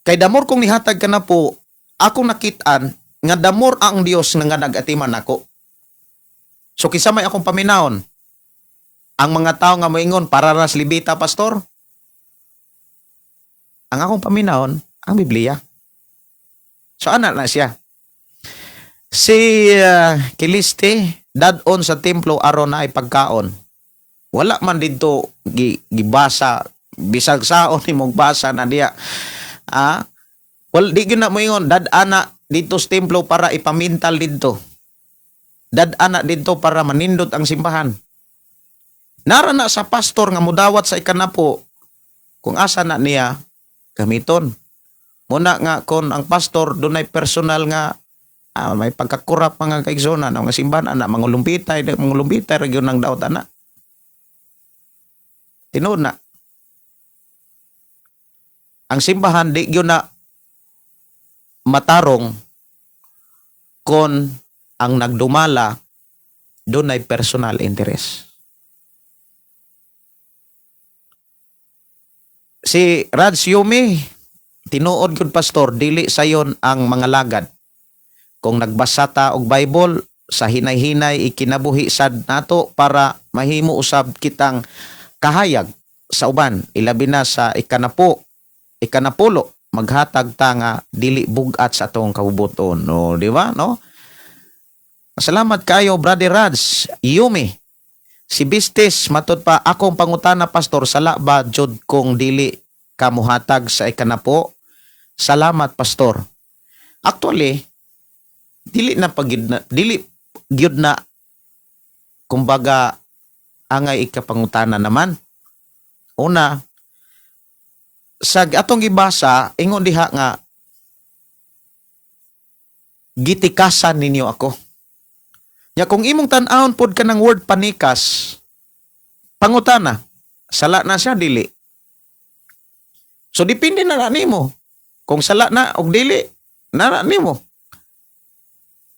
Kay the more kong nihatag ka na po, akong nakit-an nga the more ang Dios nga nag-atiman nako. So kinsa may akong paminawon? Ang mga tao nga moingon para ra sa Lebita, pastor. Ang akong paminawon, ang Biblia. So ana na siya. Si Kiliste dad-on sa templo aron na ay pagkaon. Wala man didto gibasa bisag saon ni basa na diya. Well, di gyud na moingon dad-ana didto sa templo para ipamintal didto. Dad-ana didto para manindot ang simbahan. Nara na sa pastor nga mudawat sa ikanapo kung asa na niya gamiton. Muna nga kon ang pastor dunay personal nga may pagkakurap, mga kaigsonan, ang mga simbahan ana mangulumpitay, mangulumpitay ra gyud ang daot ana. Tinuod na. Ang simbahan di gyud na matarong kon ang nagdumala dunay personal interest. Si Raj Yumi, tinuod gyud, pastor, dili sayon ang mga lagad. Kung nagbasa ta og Bible sa hinay-hinay, ikinabuhi sad nato para mahimo usab kitang kahayag sa uban, ilabi na sa ikanapo, ikanapulo, maghatag ta nga dili bug-at sa atong kabubuton, no, di ba, no? Salamat kayo, Brother Raj Yumi. Si Bistis, matod pa, akong pangutana, pastor, sala ba jud kung dili ka muhatag sa ikanapo? Salamat, pastor. Actually, dili na pagid na dili gyud na kumbaga angay ikapangutana naman. Una, sa atong gibasa, ingon diha nga gitikasan ninyo ako. Nya kung imong tan-awon pod kanang word panikas, pangutana, sala na siya, dili? So depende na na nimo. Kung sala na og dili, na na nimo.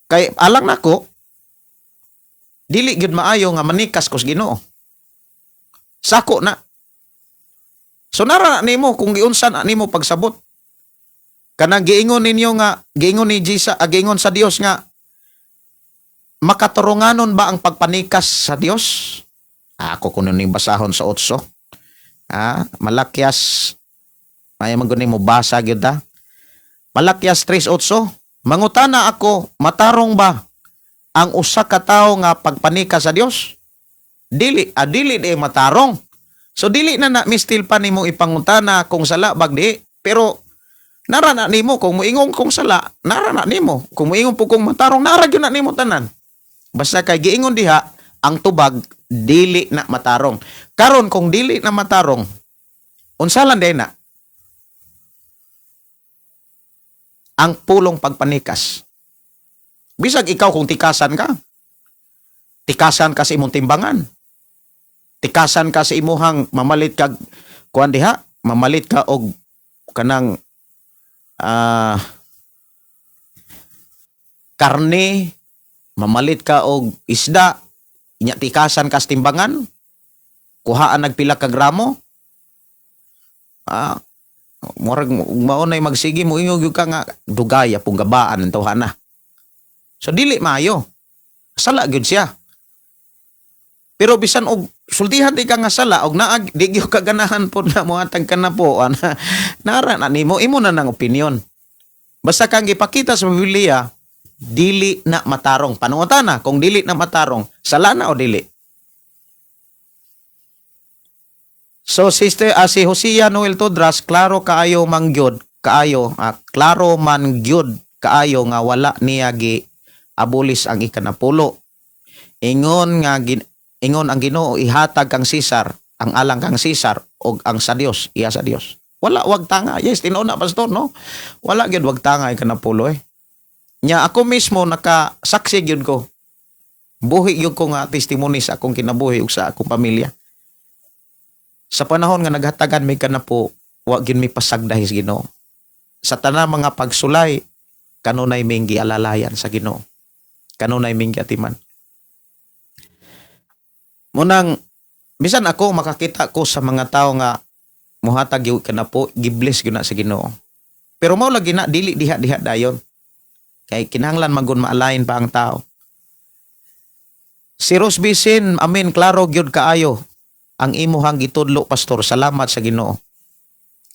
Kay alang nako, dili gyud maayo nga manikas ko sa Ginoo. Sako na. So nara na nimo kung giunsa na nimo pagsabot. Kanang giingon ninyo nga giingon ni Jesus, giingon sa Dios nga makaturunganon ba ang pagpanikas sa Dios? Ah, ako kuno ning basahon sa 8. Malakyas, may man gud mo basa gyud ta. Malakyas 3:8. Mangutana ako, matarong ba ang usa ka tawo nga pagpanikas sa Dios? Dili, dili di matarong. So dili na na mistil pa nimo ipangutana kung sala bag di, pero nara na nimo kung moingon kung sala, nara na nimo. Kung moingon po kung matarong, nara gyud na nimo tanan. Basta kay giingon diha ang tubag, dili na matarong. Karon kung dili na matarong, unsa lang day na ang pulong pagpanikas? Bisag ikaw kung tikasan ka, tikasan ka sa imong timbangan. Tikasan ka sa imuhang mamalit kag kuan diha, mamalit ka og kanang karne, mamalit ka og isda, inya tikasan ka sa timbangan, kuhaan nagpila ka gramo. Murag mao nay magsige mo ingog gyud ka nga dugay pong gabaan ang tawhana. So dili maayo. Sala gyud siya. Pero bisan og sultihan di ka nga sala og naag di gyud ka ganahan pod na mohatag ka na po ana, nara na nimo, imo na nang opinion. Basta kang gipakita sa Biblia, dili na matarong. Panungutan na kung dili na matarong, sala na o dili? So sister, si Hosea Noel Todras, klaro kaayo mangyod kaayo, klaro man gyud kaayo nga wala niya gi abolis ang ikanapulo. Ingon ang Ginoo, ihatag kang Cesar ang alang kang Cesar og ang sa Dios iya sa Dios. Wala wag tanga. Yes, tinuod na, pastor, no. Wala gyud wag tanga ikanapulo eh. Nya ako mismo nakasaksi gyud ko. Buhi gyud ko nga testimony sa akong kinabuhi ug sa akong pamilya. Sa panahon nga naghatagan may kanapo, wa gyud mi pasagdahi sa Ginoo. Sa tanang mga pagsulay, kanunay ming gialalayan sa Ginoo. Kanunay ming giatiman. Munang bisan ako makakita ko sa mga tao nga muhatag gyud kanapo, gibless gyud na sa Ginoo. Pero mao lagi na dili diha diha dayon. Kay kinahanglan magun maalain pa ang tao. Si Rose Bisin, amen, klaro gyud kaayo ang imuhang gitudlo, pastor. Salamat sa Ginoo.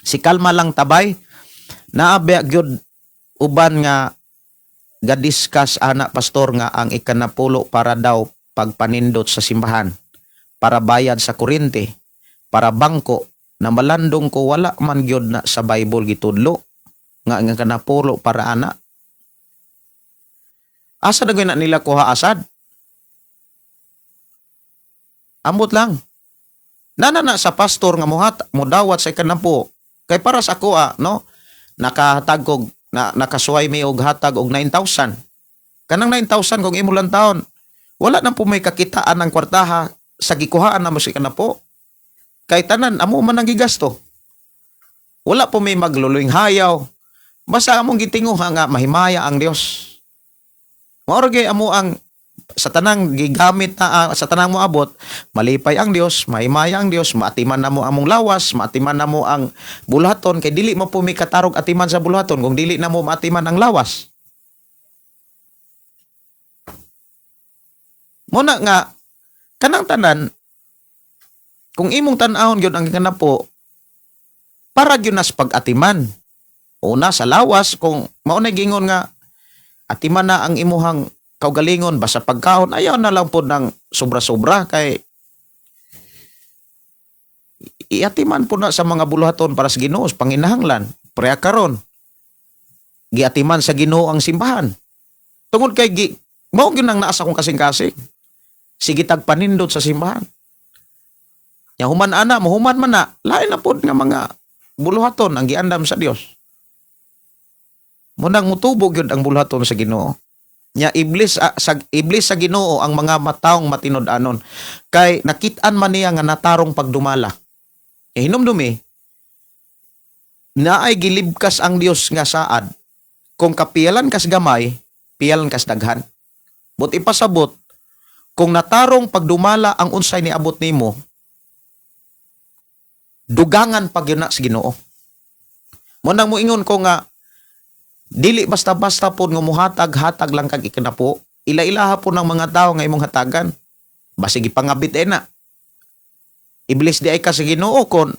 Si Kalma lang tabay, naabya gyud uban nga gadiscuss ana, pastor, nga ang ikanapulo para daw pagpanindot sa simbahan, para bayad sa kuryente, para bangko, na malandong ko wala man gyud na sa Bible gitudlo nga ang ikanapulo para ana. Asa na gyud na nila kuha asad? Ambot lang. Nana na sa pastor nga muhat modawat sa ikanapo. Kay para sa ako, no, nakahatag og na nakasuway mi og hatag og 9,000. Kanang 9,000 kung imo lang taon, wala nang po may kakitaan ng kwartaha sa gikuhaan na mo sa ikanapo. Kay tanan amo man ang gigasto. Wala po may magluluing hayaw. Basta among gitinguha nga mahimaya ang Dios. Mao ra gyud amo ang sa tanang gigamit na sa tanang moabot, malipay ang Dios, mahimaya ang Dios, maatiman na mo among lawas, maatiman na mo ang buluhaton, kay dili mo po may katarog atiman sa buluhaton kung dili na mo maatiman ang lawas. Muna nga kanang tanan, kung imong tan-awon gyud ang kanapo para gyud nas pag-atiman. Una sa lawas, kung mao na gingon nga atiman na ang imuhang kaugalingon basta pagkaon, ayaw na lang po ng sobra-sobra kay iatiman po na sa mga buluhaton para sa Ginoo, panginahanglan preya karon. Giatiman sa Ginoo ang simbahan. Tungod kay gi mao gyud nang naa sa akong kasing-kasing. Sige tag panindot sa simbahan. Nya human ana, mohuman man na, lain na pod nga mga buluhaton ang giandam sa Dios. Munang mutubo gyud ang buluhaton sa Ginoo. Nya iblis sa iblis sa Ginoo ang mga matawng matinud-anon kay nakit-an man niya nga natarong pagdumala. E hinumdumi, naay gilibkas ang Dios nga saad kung kapiyalan kas gamay, piyalan kas daghan. But ipasabot, kung natarong pagdumala ang unsay niabot nimo, dugangan pag yun na sa Ginoo. Mo nang moingon ko nga dili basta-basta pod nga muhatag-hatag lang kag ikanapo, ila-ilaha po ng mga tao nga imong hatagan. Basig ipangabit eh na. Iblis di ay ka sa Ginoo kon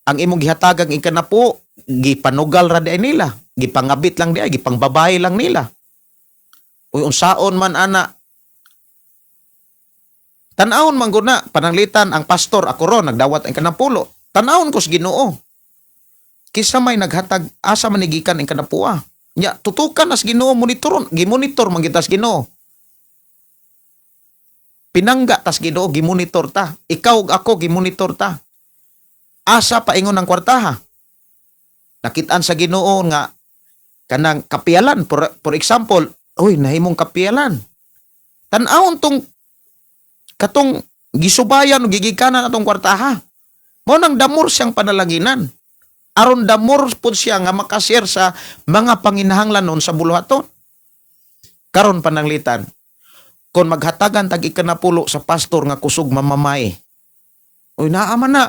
ang imong gihatagang ikanapo, gipanugal ra di ay nila, gipangabit lang di ay, gipangbabae lang nila. Uy, unsaon man ana. Tan-awon man gud na pananglitan ang pastor ako ron nagdawat ang kanapulo. Tan-awon ko sa Ginoo. Kisa may naghatag asa man ni gikan ang kanapuа. Nya tutukan nas Ginoo monitoron, gimonitor man kita sa Ginoo. Pinangga tas Ginoo gimonitor ta. Ikaw ug ako gimonitor ta. Asa paingon ang kwartaha. Nakitaan sa Ginoo nga kanang kapiyalan for example, uy nahimong kapiyalan. Tan-awon tong katong gisubayan o gigikanan atong kwartaha. Mao nang damor siyang panalanginan. Aron damor pud siya nga makashare sa mga panginahanglanon sa buluhaton. Karon pananglitan, kon maghatagan tag ikanapulo sa pastor nga kusog mamamay. Uy, naa man na.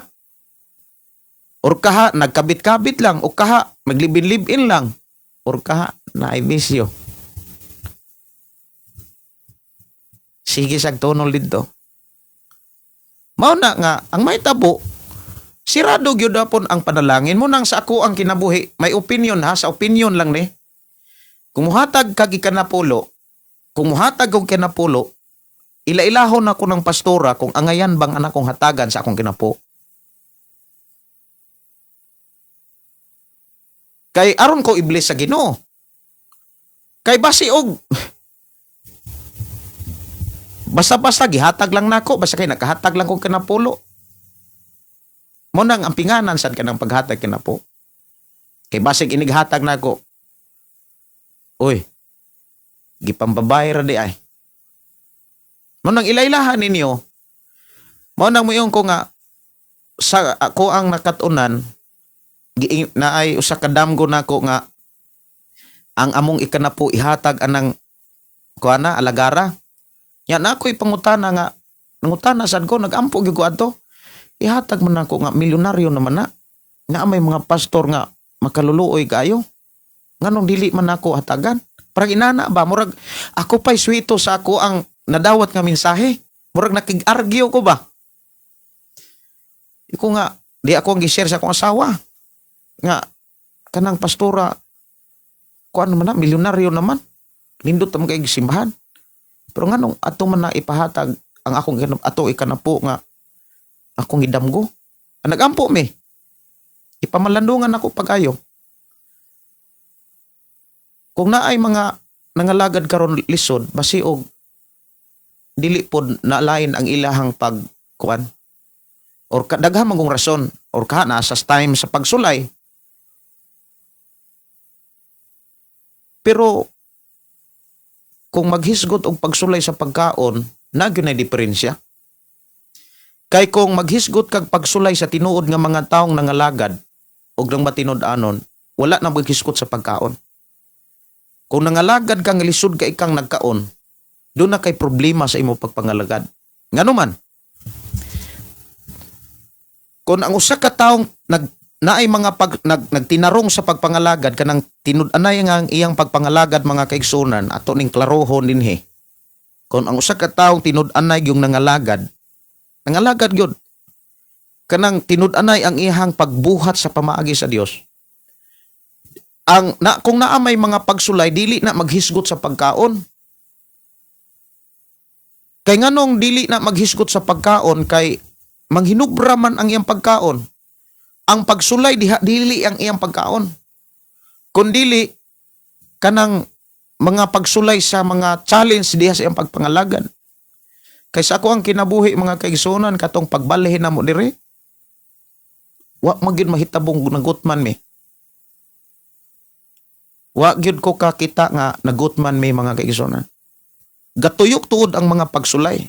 Or kaha, nagkabit-kabit lang. O kaha, maglibin-libin lang. Or kaha, naay bisyo. Sige sag tunol dito. Mao na nga, ang may tabo, sirado gyud apon ang panalangin mo nang sa ako ang kinabuhi. May opinion ha, sa opinion lang ni. Kung muhatag kag ikanapulo, kung muhatag og kinapulo, ilailahon ako ng pastora kung angayan bang anak kong hatagan sa akong kinapo. Kay aron ko iblis sa Ginoo. Kay basi og basta-basta gihatag lang nako, basta kay nakahatag lang kog kinapulo. Mo nang ang pinganan sad kanang paghatag kinapo. Kay basig inighatag nako. Uy, gipambabay ra di ay. Mo nang ilaylahan ninyo. Mo nang moingon ko nga sa ako ang nakatunan naay usa ka damgo nako nga ang among ikanapo ihatag anang kuana alagara. Nya na ako'y pangutana nga nangutana sad ko, nagampo gyud ko adto. Ihatag man nako nga milyonaryo naman na. Nga may mga pastor nga makaluluoy kaayo. Nganong dili man nako hatagan? Parang inana ba murag ako pa'y swito sa ako ang nadawat nga mensahe. Murag nakig-argue ko ba? Iko nga di ako ang gi-share sa akong asawa nga kanang pastora kuan man na milyonaryo naman, nindot man kay simbahan, pero nganong ato man na ipahatag ang akong ato ikanapo nga akong gidamgo. Ang nagampo mi, ipamalandungan ako pag-ayo. Kung naay mga nangalagad karon lisod, basiog dili pod nalain ang ilahang pagkuan or kadaghan man kong rason or kaha na sa time sa pagsulay, pero kung maghisgot og pagsulay sa pagkaon, na gyud nay diferensya. Kay kung maghisgot kag pagsulay sa tinuod nga mga taong nangalagad og nang matinud-anon, wala na maghisgot sa pagkaon. Kung nangalagad kang lisod ka ikang nagkaon, doon na kay problema sa imo pagpangalagad. Ngano man, kung ang usa ka taong nag naay mga pag, nag, nagtinarong sa pagpangalagad kanang tinud-anay nga ang iyang pagpangalagad, mga kaigsunan, ato ning klarohon dinhi. Kung ang usa ka taong tinud-anay yung nangalagad, nangalagad gyud kanang tinud-anay ang iyang pagbuhat sa pamaagi sa Dios, ang na kung naa may mga pagsulay, dili na maghisgot sa pagkaon. Kay nganong dili na maghisgot sa pagkaon? Kay manghinubra man ang iyang pagkaon. Ang pagsulay diha dili ang iyang pagkaon. Kun dili Kanang mga pagsulay sa mga challenge diha sa iyang pagpangalagad. Kaysa ako ang kinabuhi, mga kaigsunan, katong pagbalhin namo diri. Wa man gyud mahitabong nagutman mi. Wa gyud ko kakita nga nagutman mi, mga kaigsunan. Gatuyok tuod ang mga pagsulay.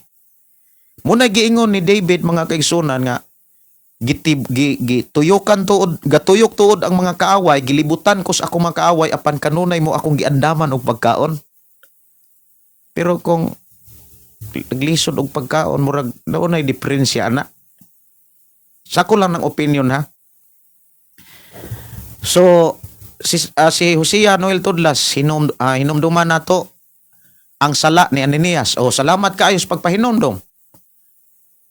Muna giingon ni David, mga kaigsunan, nga gitib gi, gituyukan tuod, gatuyok tuod ang mga kaaway, gilibutan ko sa akong mga kaaway, apan kanunay mo akong giandaman og pagkaon. Pero kung naglisod og pagkaon, murag naunay diferensya ana. Sa ko lang ng opinion ha. So si Hosea Noel Tudlas, hinumduman nato ang sala ni Ananias. Oh, salamat kaayo sa pagpahinumdum.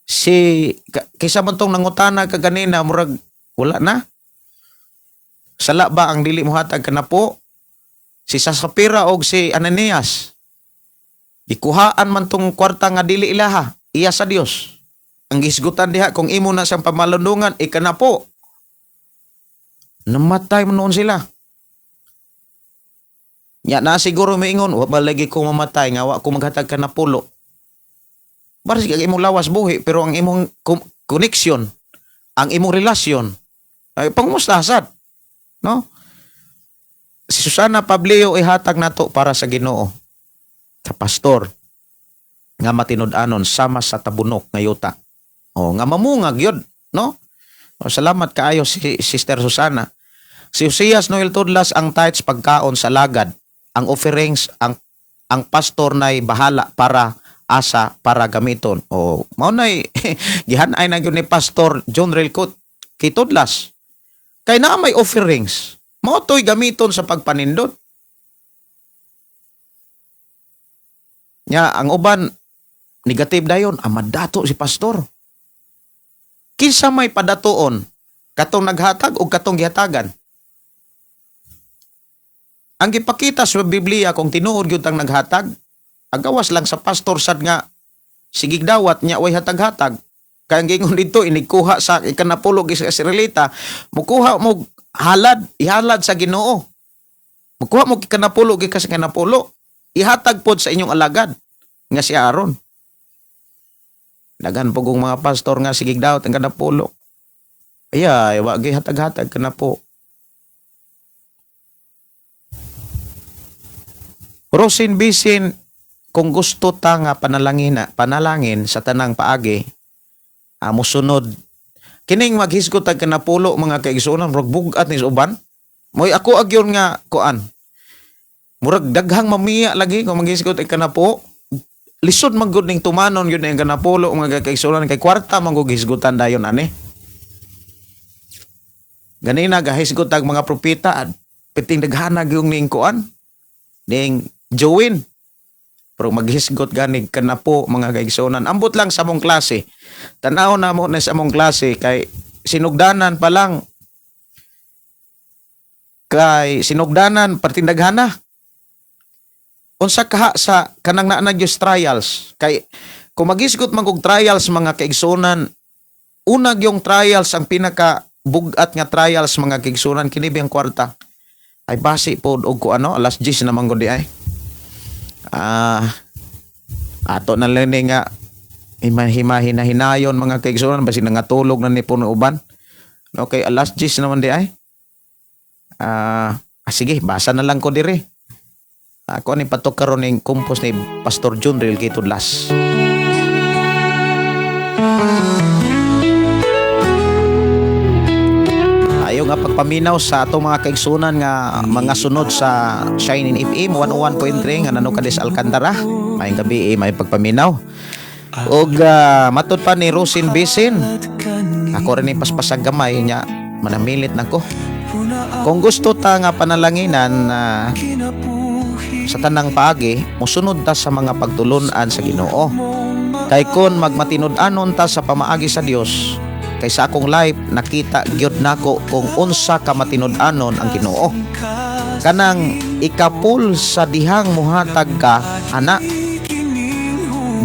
Si kaysa man tong nangutana kaganina, murag wala na. Sala ba ang dili mohatag kanapo? Si Sapphira og si Ananias. Gikuhaan man tong kwarta nga dili ilaha, iya sa Dios. Ang gisgutan diha, kung imo na siyang pamalundungan, ikanapo. Namatay man noon sila. Nya na siguro miingon, wa ba lagi ko mamatay nga wa ko maghatag kanapulo. Baris kag imong lawas buhi, pero ang imong connection, ang imong relasyon ay pangumusta sad. No? Si Susana Pableo, ihatag nato para sa Ginoo. Sa pastor nga matinud-anon sama sa tabunok nga yuta. O nga mamunga gyud, no? O, salamat kaayo si Sister Susana. Si Osias Noel Tudlas, ang tithes pagkaon sa lagad, ang offerings ang pastor nay bahala para asa para gamiton. O mao nay gihan-ay na gyud ni Pastor John Relcot Kitudlas. Kay naa may offerings, mao to'y gamiton sa pagpanindot. Nya ang uban negative dayon, madato si pastor. Kinsa may padatoon, katong naghatag o katong gihatagan? Ang gipakita sa Biblia, kung tinuod gyud ang naghatag, agawas lang sa pastor sad nga sigig dawat nya way hatag-hatag. Kay ang giingon dito, inigkuha sa ikanapulo sa Israelita, mukuha mo halad, ihalad sa Ginoo. Mukuha mo ikanapulo gikan sa kanapulo, ihatag pod sa inyong alagad nga si Aaron. Daghan po kong mga pastor nga sigig dawat ang kanapulo. Ay, wa hatag-hatag kanapo. Rosin bisin, kung gusto ta nga panalangin sa tanang paagi, musunod kining maghisgot tag kanapulo, mga kaigsuonan, murag bug-at ni sa uban. Moy ako agyon nga kuan. Murag daghang mamiya lagi kung maghisgot ay kanapo. Lisod man gud ning tumanon yun ang kanapulo, mga kaigsuonan, kay kwarta man gud hisgutan dayon ani. Ganina gahisgot tag mga propeta at piting daghanag yung ning kuan ning join. Pero maghisgot gani kanapo, mga kaigsuonan. Ambot lang sa among klase. Tanaw na mo na sa among klase kay sinugdanan pa lang. Kay sinugdanan perting daghana. Unsa kaha sa kanang naa na gyud trials, kay kung maghisgot man og trials, mga kaigsuonan, unag yung trials, ang pinaka bugat nga trials, mga kaigsuonan, kini biyang kwarta. Ay, basi po og ko ano, alas 10 naman gud di ay. Ato na lang ni nga hima hinayon, mga kaigsuonan, basi nangatulog na ni puno uban. Okay, alas 10 naman di ay. Sige, basa na lang ko diri. Ako ni patok karon ning compose ni Pastor John Real Kitudlas. Ayo nga pagpaminaw sa atong mga kaigsunan nga mga sunod sa Shining FM 101.3 nga nanuka des Alcantara. Maayong gabi, eh, may pagpaminaw. Og matod pa ni Rosin Bisin, ako rin paspasag gamay nya manamilit nako. Kung gusto ta nga panalanginan na sa tanang paagi, musunod ta sa mga pagtulunan sa Ginoo. Kay kon magmatinud-anon ta sa pamaagi sa Dios, kay sa akong life nakita gyud nako kung unsa ka matinud-anon ang Ginoo. Kanang ikapul sa dihang muhatag ka ana,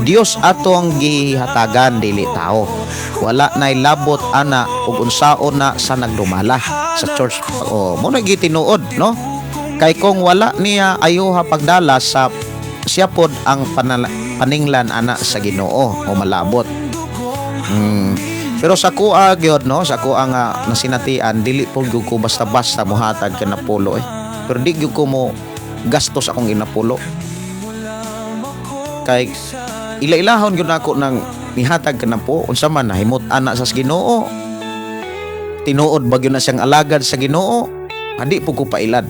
Dios ato ang gihatagan, dili tao. Wala nay labot ana ug unsaon na sa nagdumala sa church. Oh, mo na gitinuod, no? Kay kung wala niya ayuha pagdala sa siya pod ang paninglan ana sa Ginoo o malabot. Pero sa kuha gyud, no, sa kuha nga nasinatian, dili po gyud ko basta-basta mohatag kanapulo eh. Pero di gyud ko mo gastos akong inapulo. Kay ila-ilahon gyud nako nang nihatag kanapo unsa man nahimot ana sa Ginoo. Tinuod ba gyud na siyang alagad sa Ginoo? Adi po ko pailad.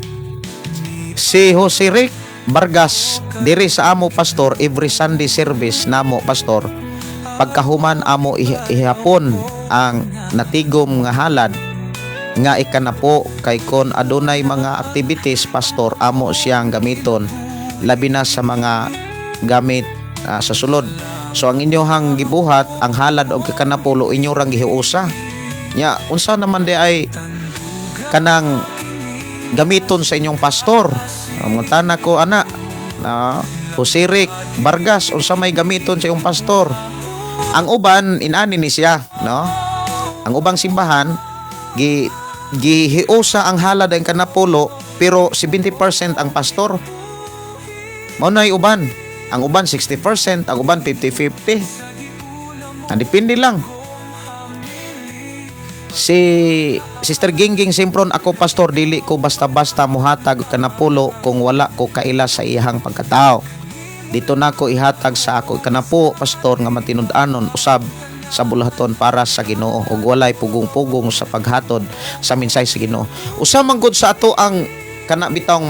Si Jose Rick Vargas, diri sa amo, pastor, every Sunday service namo, pastor, pagkahuman amo ihapon ang natigom nga halad nga ikanapo kay kon adunay mga activities, pastor, amo siyang gamiton labi na sa mga gamit sa sulod. So ang inyohang gibuhat, ang halad og ikanapulo, inyo rang gihiusa nya. Unsa naman di ay kanang gamiton sa inyong pastor? Mangutana ko ana na Jose Rick Vargas, unsa may gamiton sa inyong pastor? Ang uban inani ni siya, no? Ang ubang simbahan gihiusa ang halad ang kanapulo pero 70% ang pastor. Mao na uban. Ang uban 60%, ang uban 50-50. Ah, depende lang. Si Sister Gingging Simpron, "Ako, pastor, dili ko basta-basta muhatag kanapulo kung wala ko kaila sa iyahang pagkatao. Dito na ko ihatag sa ako kanapo, pastor, nga matinud-anon usab sa buluhaton para sa Ginoo ug walay pugong-pugong sa paghatod sa mensahe sa Ginoo." Usa man gud sa ato ang kana bitawng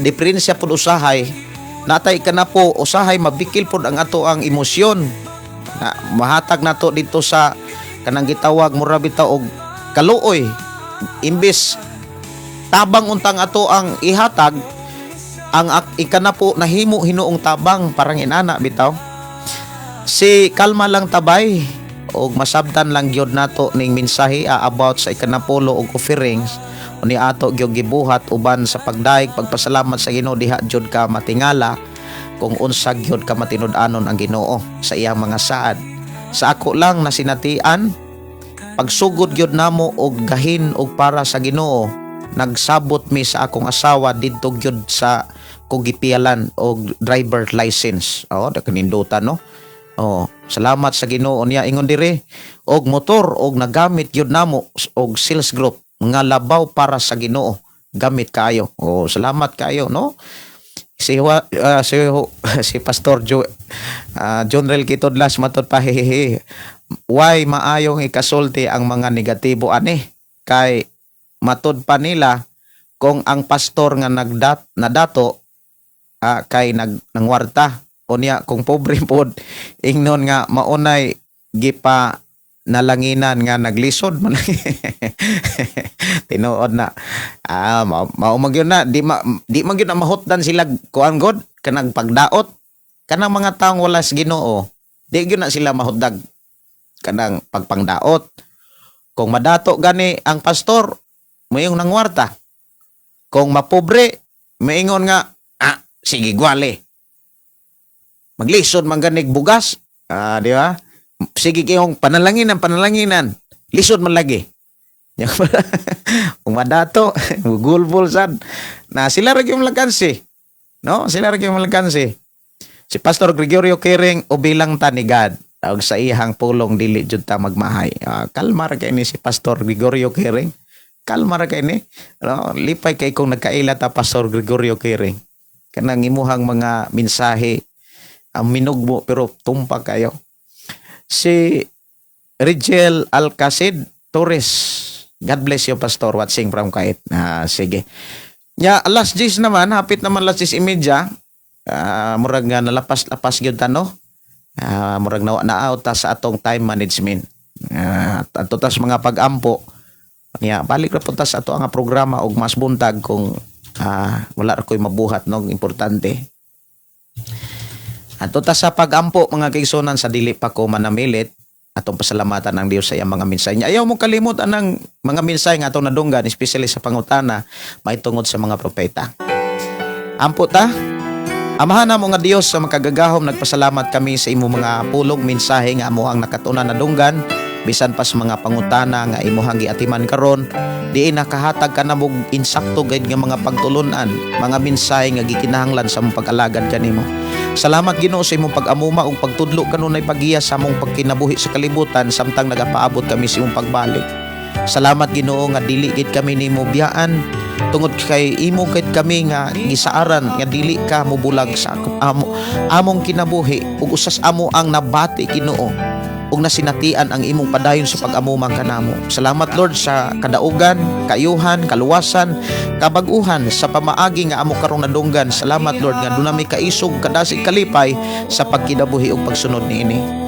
diferensya pud, usahay natay kanapo, usahay mabikil pud ang ato ang emosyon na mahatag nato dito sa kanang gitawag mura bitaw og kaluoy. Imbis tabang untang ato ang ihatag, ang ikanapo nahimo hinuong tabang, parang inana bitaw. Si kalma lang tabay og masabtan lang gyud nato ning mensahe about sa ikanapulo og offerings ni ato gyud gibuhat uban sa pagdaig pagpasalamat sa Ginoo. Diha jud ka matingala kung unsa gyud ka matinud-anon ang Ginoo sa iyang mga saad. Sa ako lang nasinatian, pagsugod gyud namo og gahin og para sa Ginoo, nagsabot mi sa akong asawa didto gyud sa kugipialan og driver license. Oh, kanindutan, no? Oh, salamat sa Ginoo niya. Ingon dire og motor og nagamit gyud namo og sales group nga labaw para sa Ginoo. Gamit kayo. Oh, salamat kayo, no? Si Pastor John Rel Kitodlas, matod pa, hehehe. Why maayong ikasulti ang mga negatibo ani? Kay matod pa nila kung ang pastor nga nagdat nadato kay nangwarta unya kung pobre pod ingnon nga maunay gipa nalanginan nga naglisod man. Tinuod na. Mao man gyud na, di man gyud na mahutdan sila kuan god kanang pagdaot kanang mga taong wala sa Ginoo, di gyud na sila mahutdag kanang pagpangdaot. Kung madato gani ang pastor, mayong nangwarta. Kung mapobre, maingon nga sige gwale, maglisod man ganig bugas, di ba? Sige kayong panalanginan, panalanginan, lisod man lagi. Kung madato, gulbol sad. Na sila ra gyud malakansi. No? Sila ra gyud malakansi. Si Pastor Gregorio Kering, ubilang ta ni God. Tawag sa iyang pulong, dili jud ta magmahay. Kalma ra kay ni si Pastor Gregorio Kering. Kalma ra kay ni. No? Lipay kay kung nagkaila ta, Pastor Gregorio Kering. Kanang imuhang mga mensahe ang minugmo pero tumpak kayo. Si Rigel Alcacid Torres. God bless you, Pastor, watching from Kait. Sige. Ya, alas 10 naman, hapit naman alas 10:30. Murag nga nalapas-lapas gyud ta, no? Murag na na-out ta sa atong time management. Ato tas mga pag-ampo. Ya, balik ra pud ta sa ato ang programa og mas buntag kung wala ra ko'y mabuhat, no, importante. Ato ta sa pag-ampo, mga kaigsunan, sa dili pa ko manamilit, atong pasalamatan ang Dios sa iyang mga mensahe niya. Ayaw mo kalimot anang mga mensahe nga atong nadunggan, especially sa pangutana mahitungod sa mga propeta. Ampo ta. Amahan namo nga Dios sa makagagahom, nagpasalamat kami sa imong mga pulong mensahe nga amo ang nakatunan nadunggan. Bisan pa sa mga pangutana nga imuhang giatiman karon, diin nakahatag ka na mog insakto gayud nga mga pagtulunan, mga mensahe nga gikinahanglan sa among pag-alagad kanimo. Salamat, Ginoo, sa imong pag-amuma ug pagtudlo kanunay, paggiya sa among pagkinabuhi sa kalibutan samtang nagapaabot kami sa imong pagbalik. Salamat, Ginoo, nga dili gid kami nimo biyaan tungod kay imo gid kami nga gisaaran nga dili ka mobulag sa among kinabuhi ug usas amo ang nabati, Ginoo, ug nasinatian ang imong padayon sa pag-amumang kanamo. Salamat, Lord, sa kadaugan, kayuhan, kaluwasan, kabag-uhan sa pamaagi nga amo karong nadunggan. Salamat, Lord, nga duna mi kaisog, kadasig, kalipay sa pagkinabuhi ug pagsunod niini.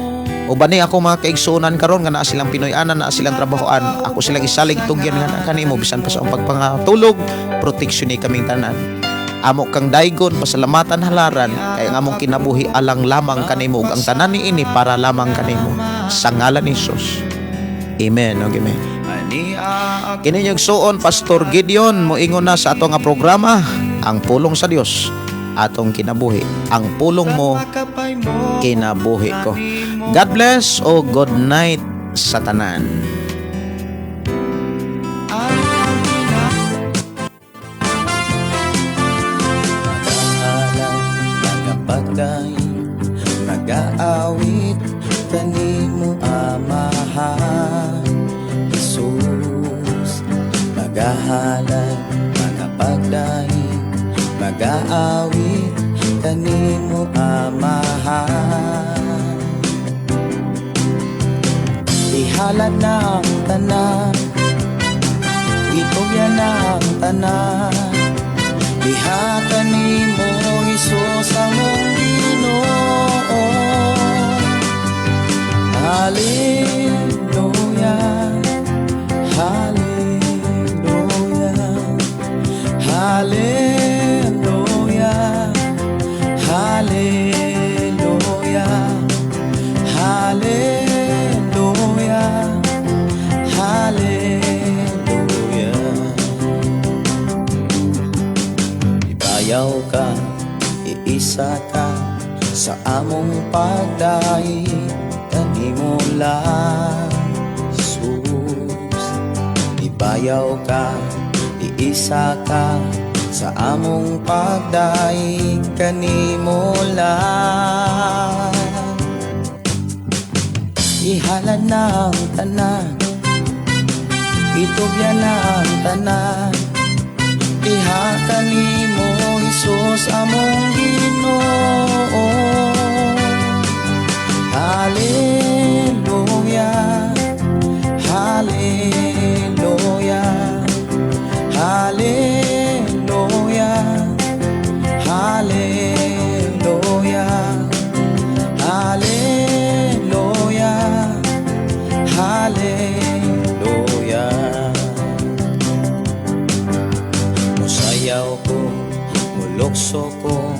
Uban ni ako mga kaigsuonan karon nga naa silang Pinoy-anan, naa silang trabahoan. Ako silang isalig, tugyan nga na kanimo bisan pa sa akong pagpangatulog, proteksyon ni kaming tanan. Amo kang daygon, pasalamatan, halaran kay ang among kinabuhi alang lamang kanimo ug ang tanan niini para lamang kanimo. Sa ngalan ni Jesus. Amen. Okay, amen. Kini inyong igsuon, Pastor Gideon, moingon na sa ato nga programa, Ang Pulong sa Dios, atong kinabuhi. Ang pulong mo, kinabuhi ko. God bless o good night sa tanan. Nagahalad, nagapagdaig, nagaawit kanimo, Amahan Jesus. Nagahalad, nagapagdaig, nagaawit kanimo, Amahan. Ihalad na ang tanan, itugyan na ang tanan. Diha kanimo, Hesus, among Ginoo. Hallelujah, Hallelujah, Hallelujah, Hallelujah, Hallelujah, Hallelujah. Ibayaw ka, iisa ka sa among pagdaig kanimo lang, Jesus. Ibayaw ka, iisa ka sa among pagdaig kanimo lang. Ihalad na ang tanan, itugyan na ang tanan. Diha kanimo, Hesus, among Ginoo. Hallelujah, Hallelujah, Hallelujah, Hallelujah, Hallelujah, Hallelujah. Musayaw ko, mulukso ko,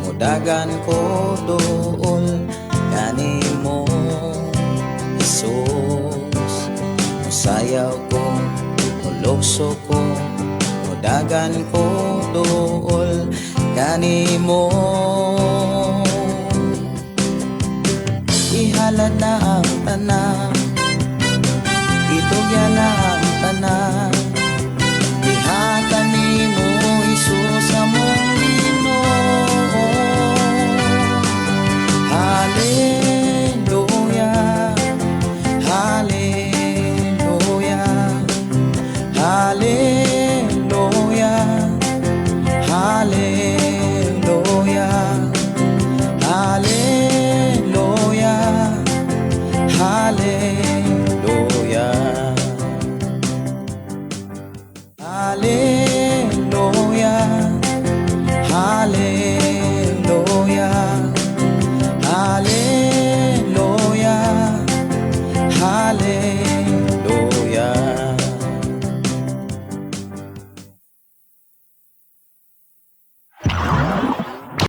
mudagan ko duol kanimo, Jesus. Musayaw ko, mulukso ko, mudagan ko duol kanimo. Ihalad na ang tanan.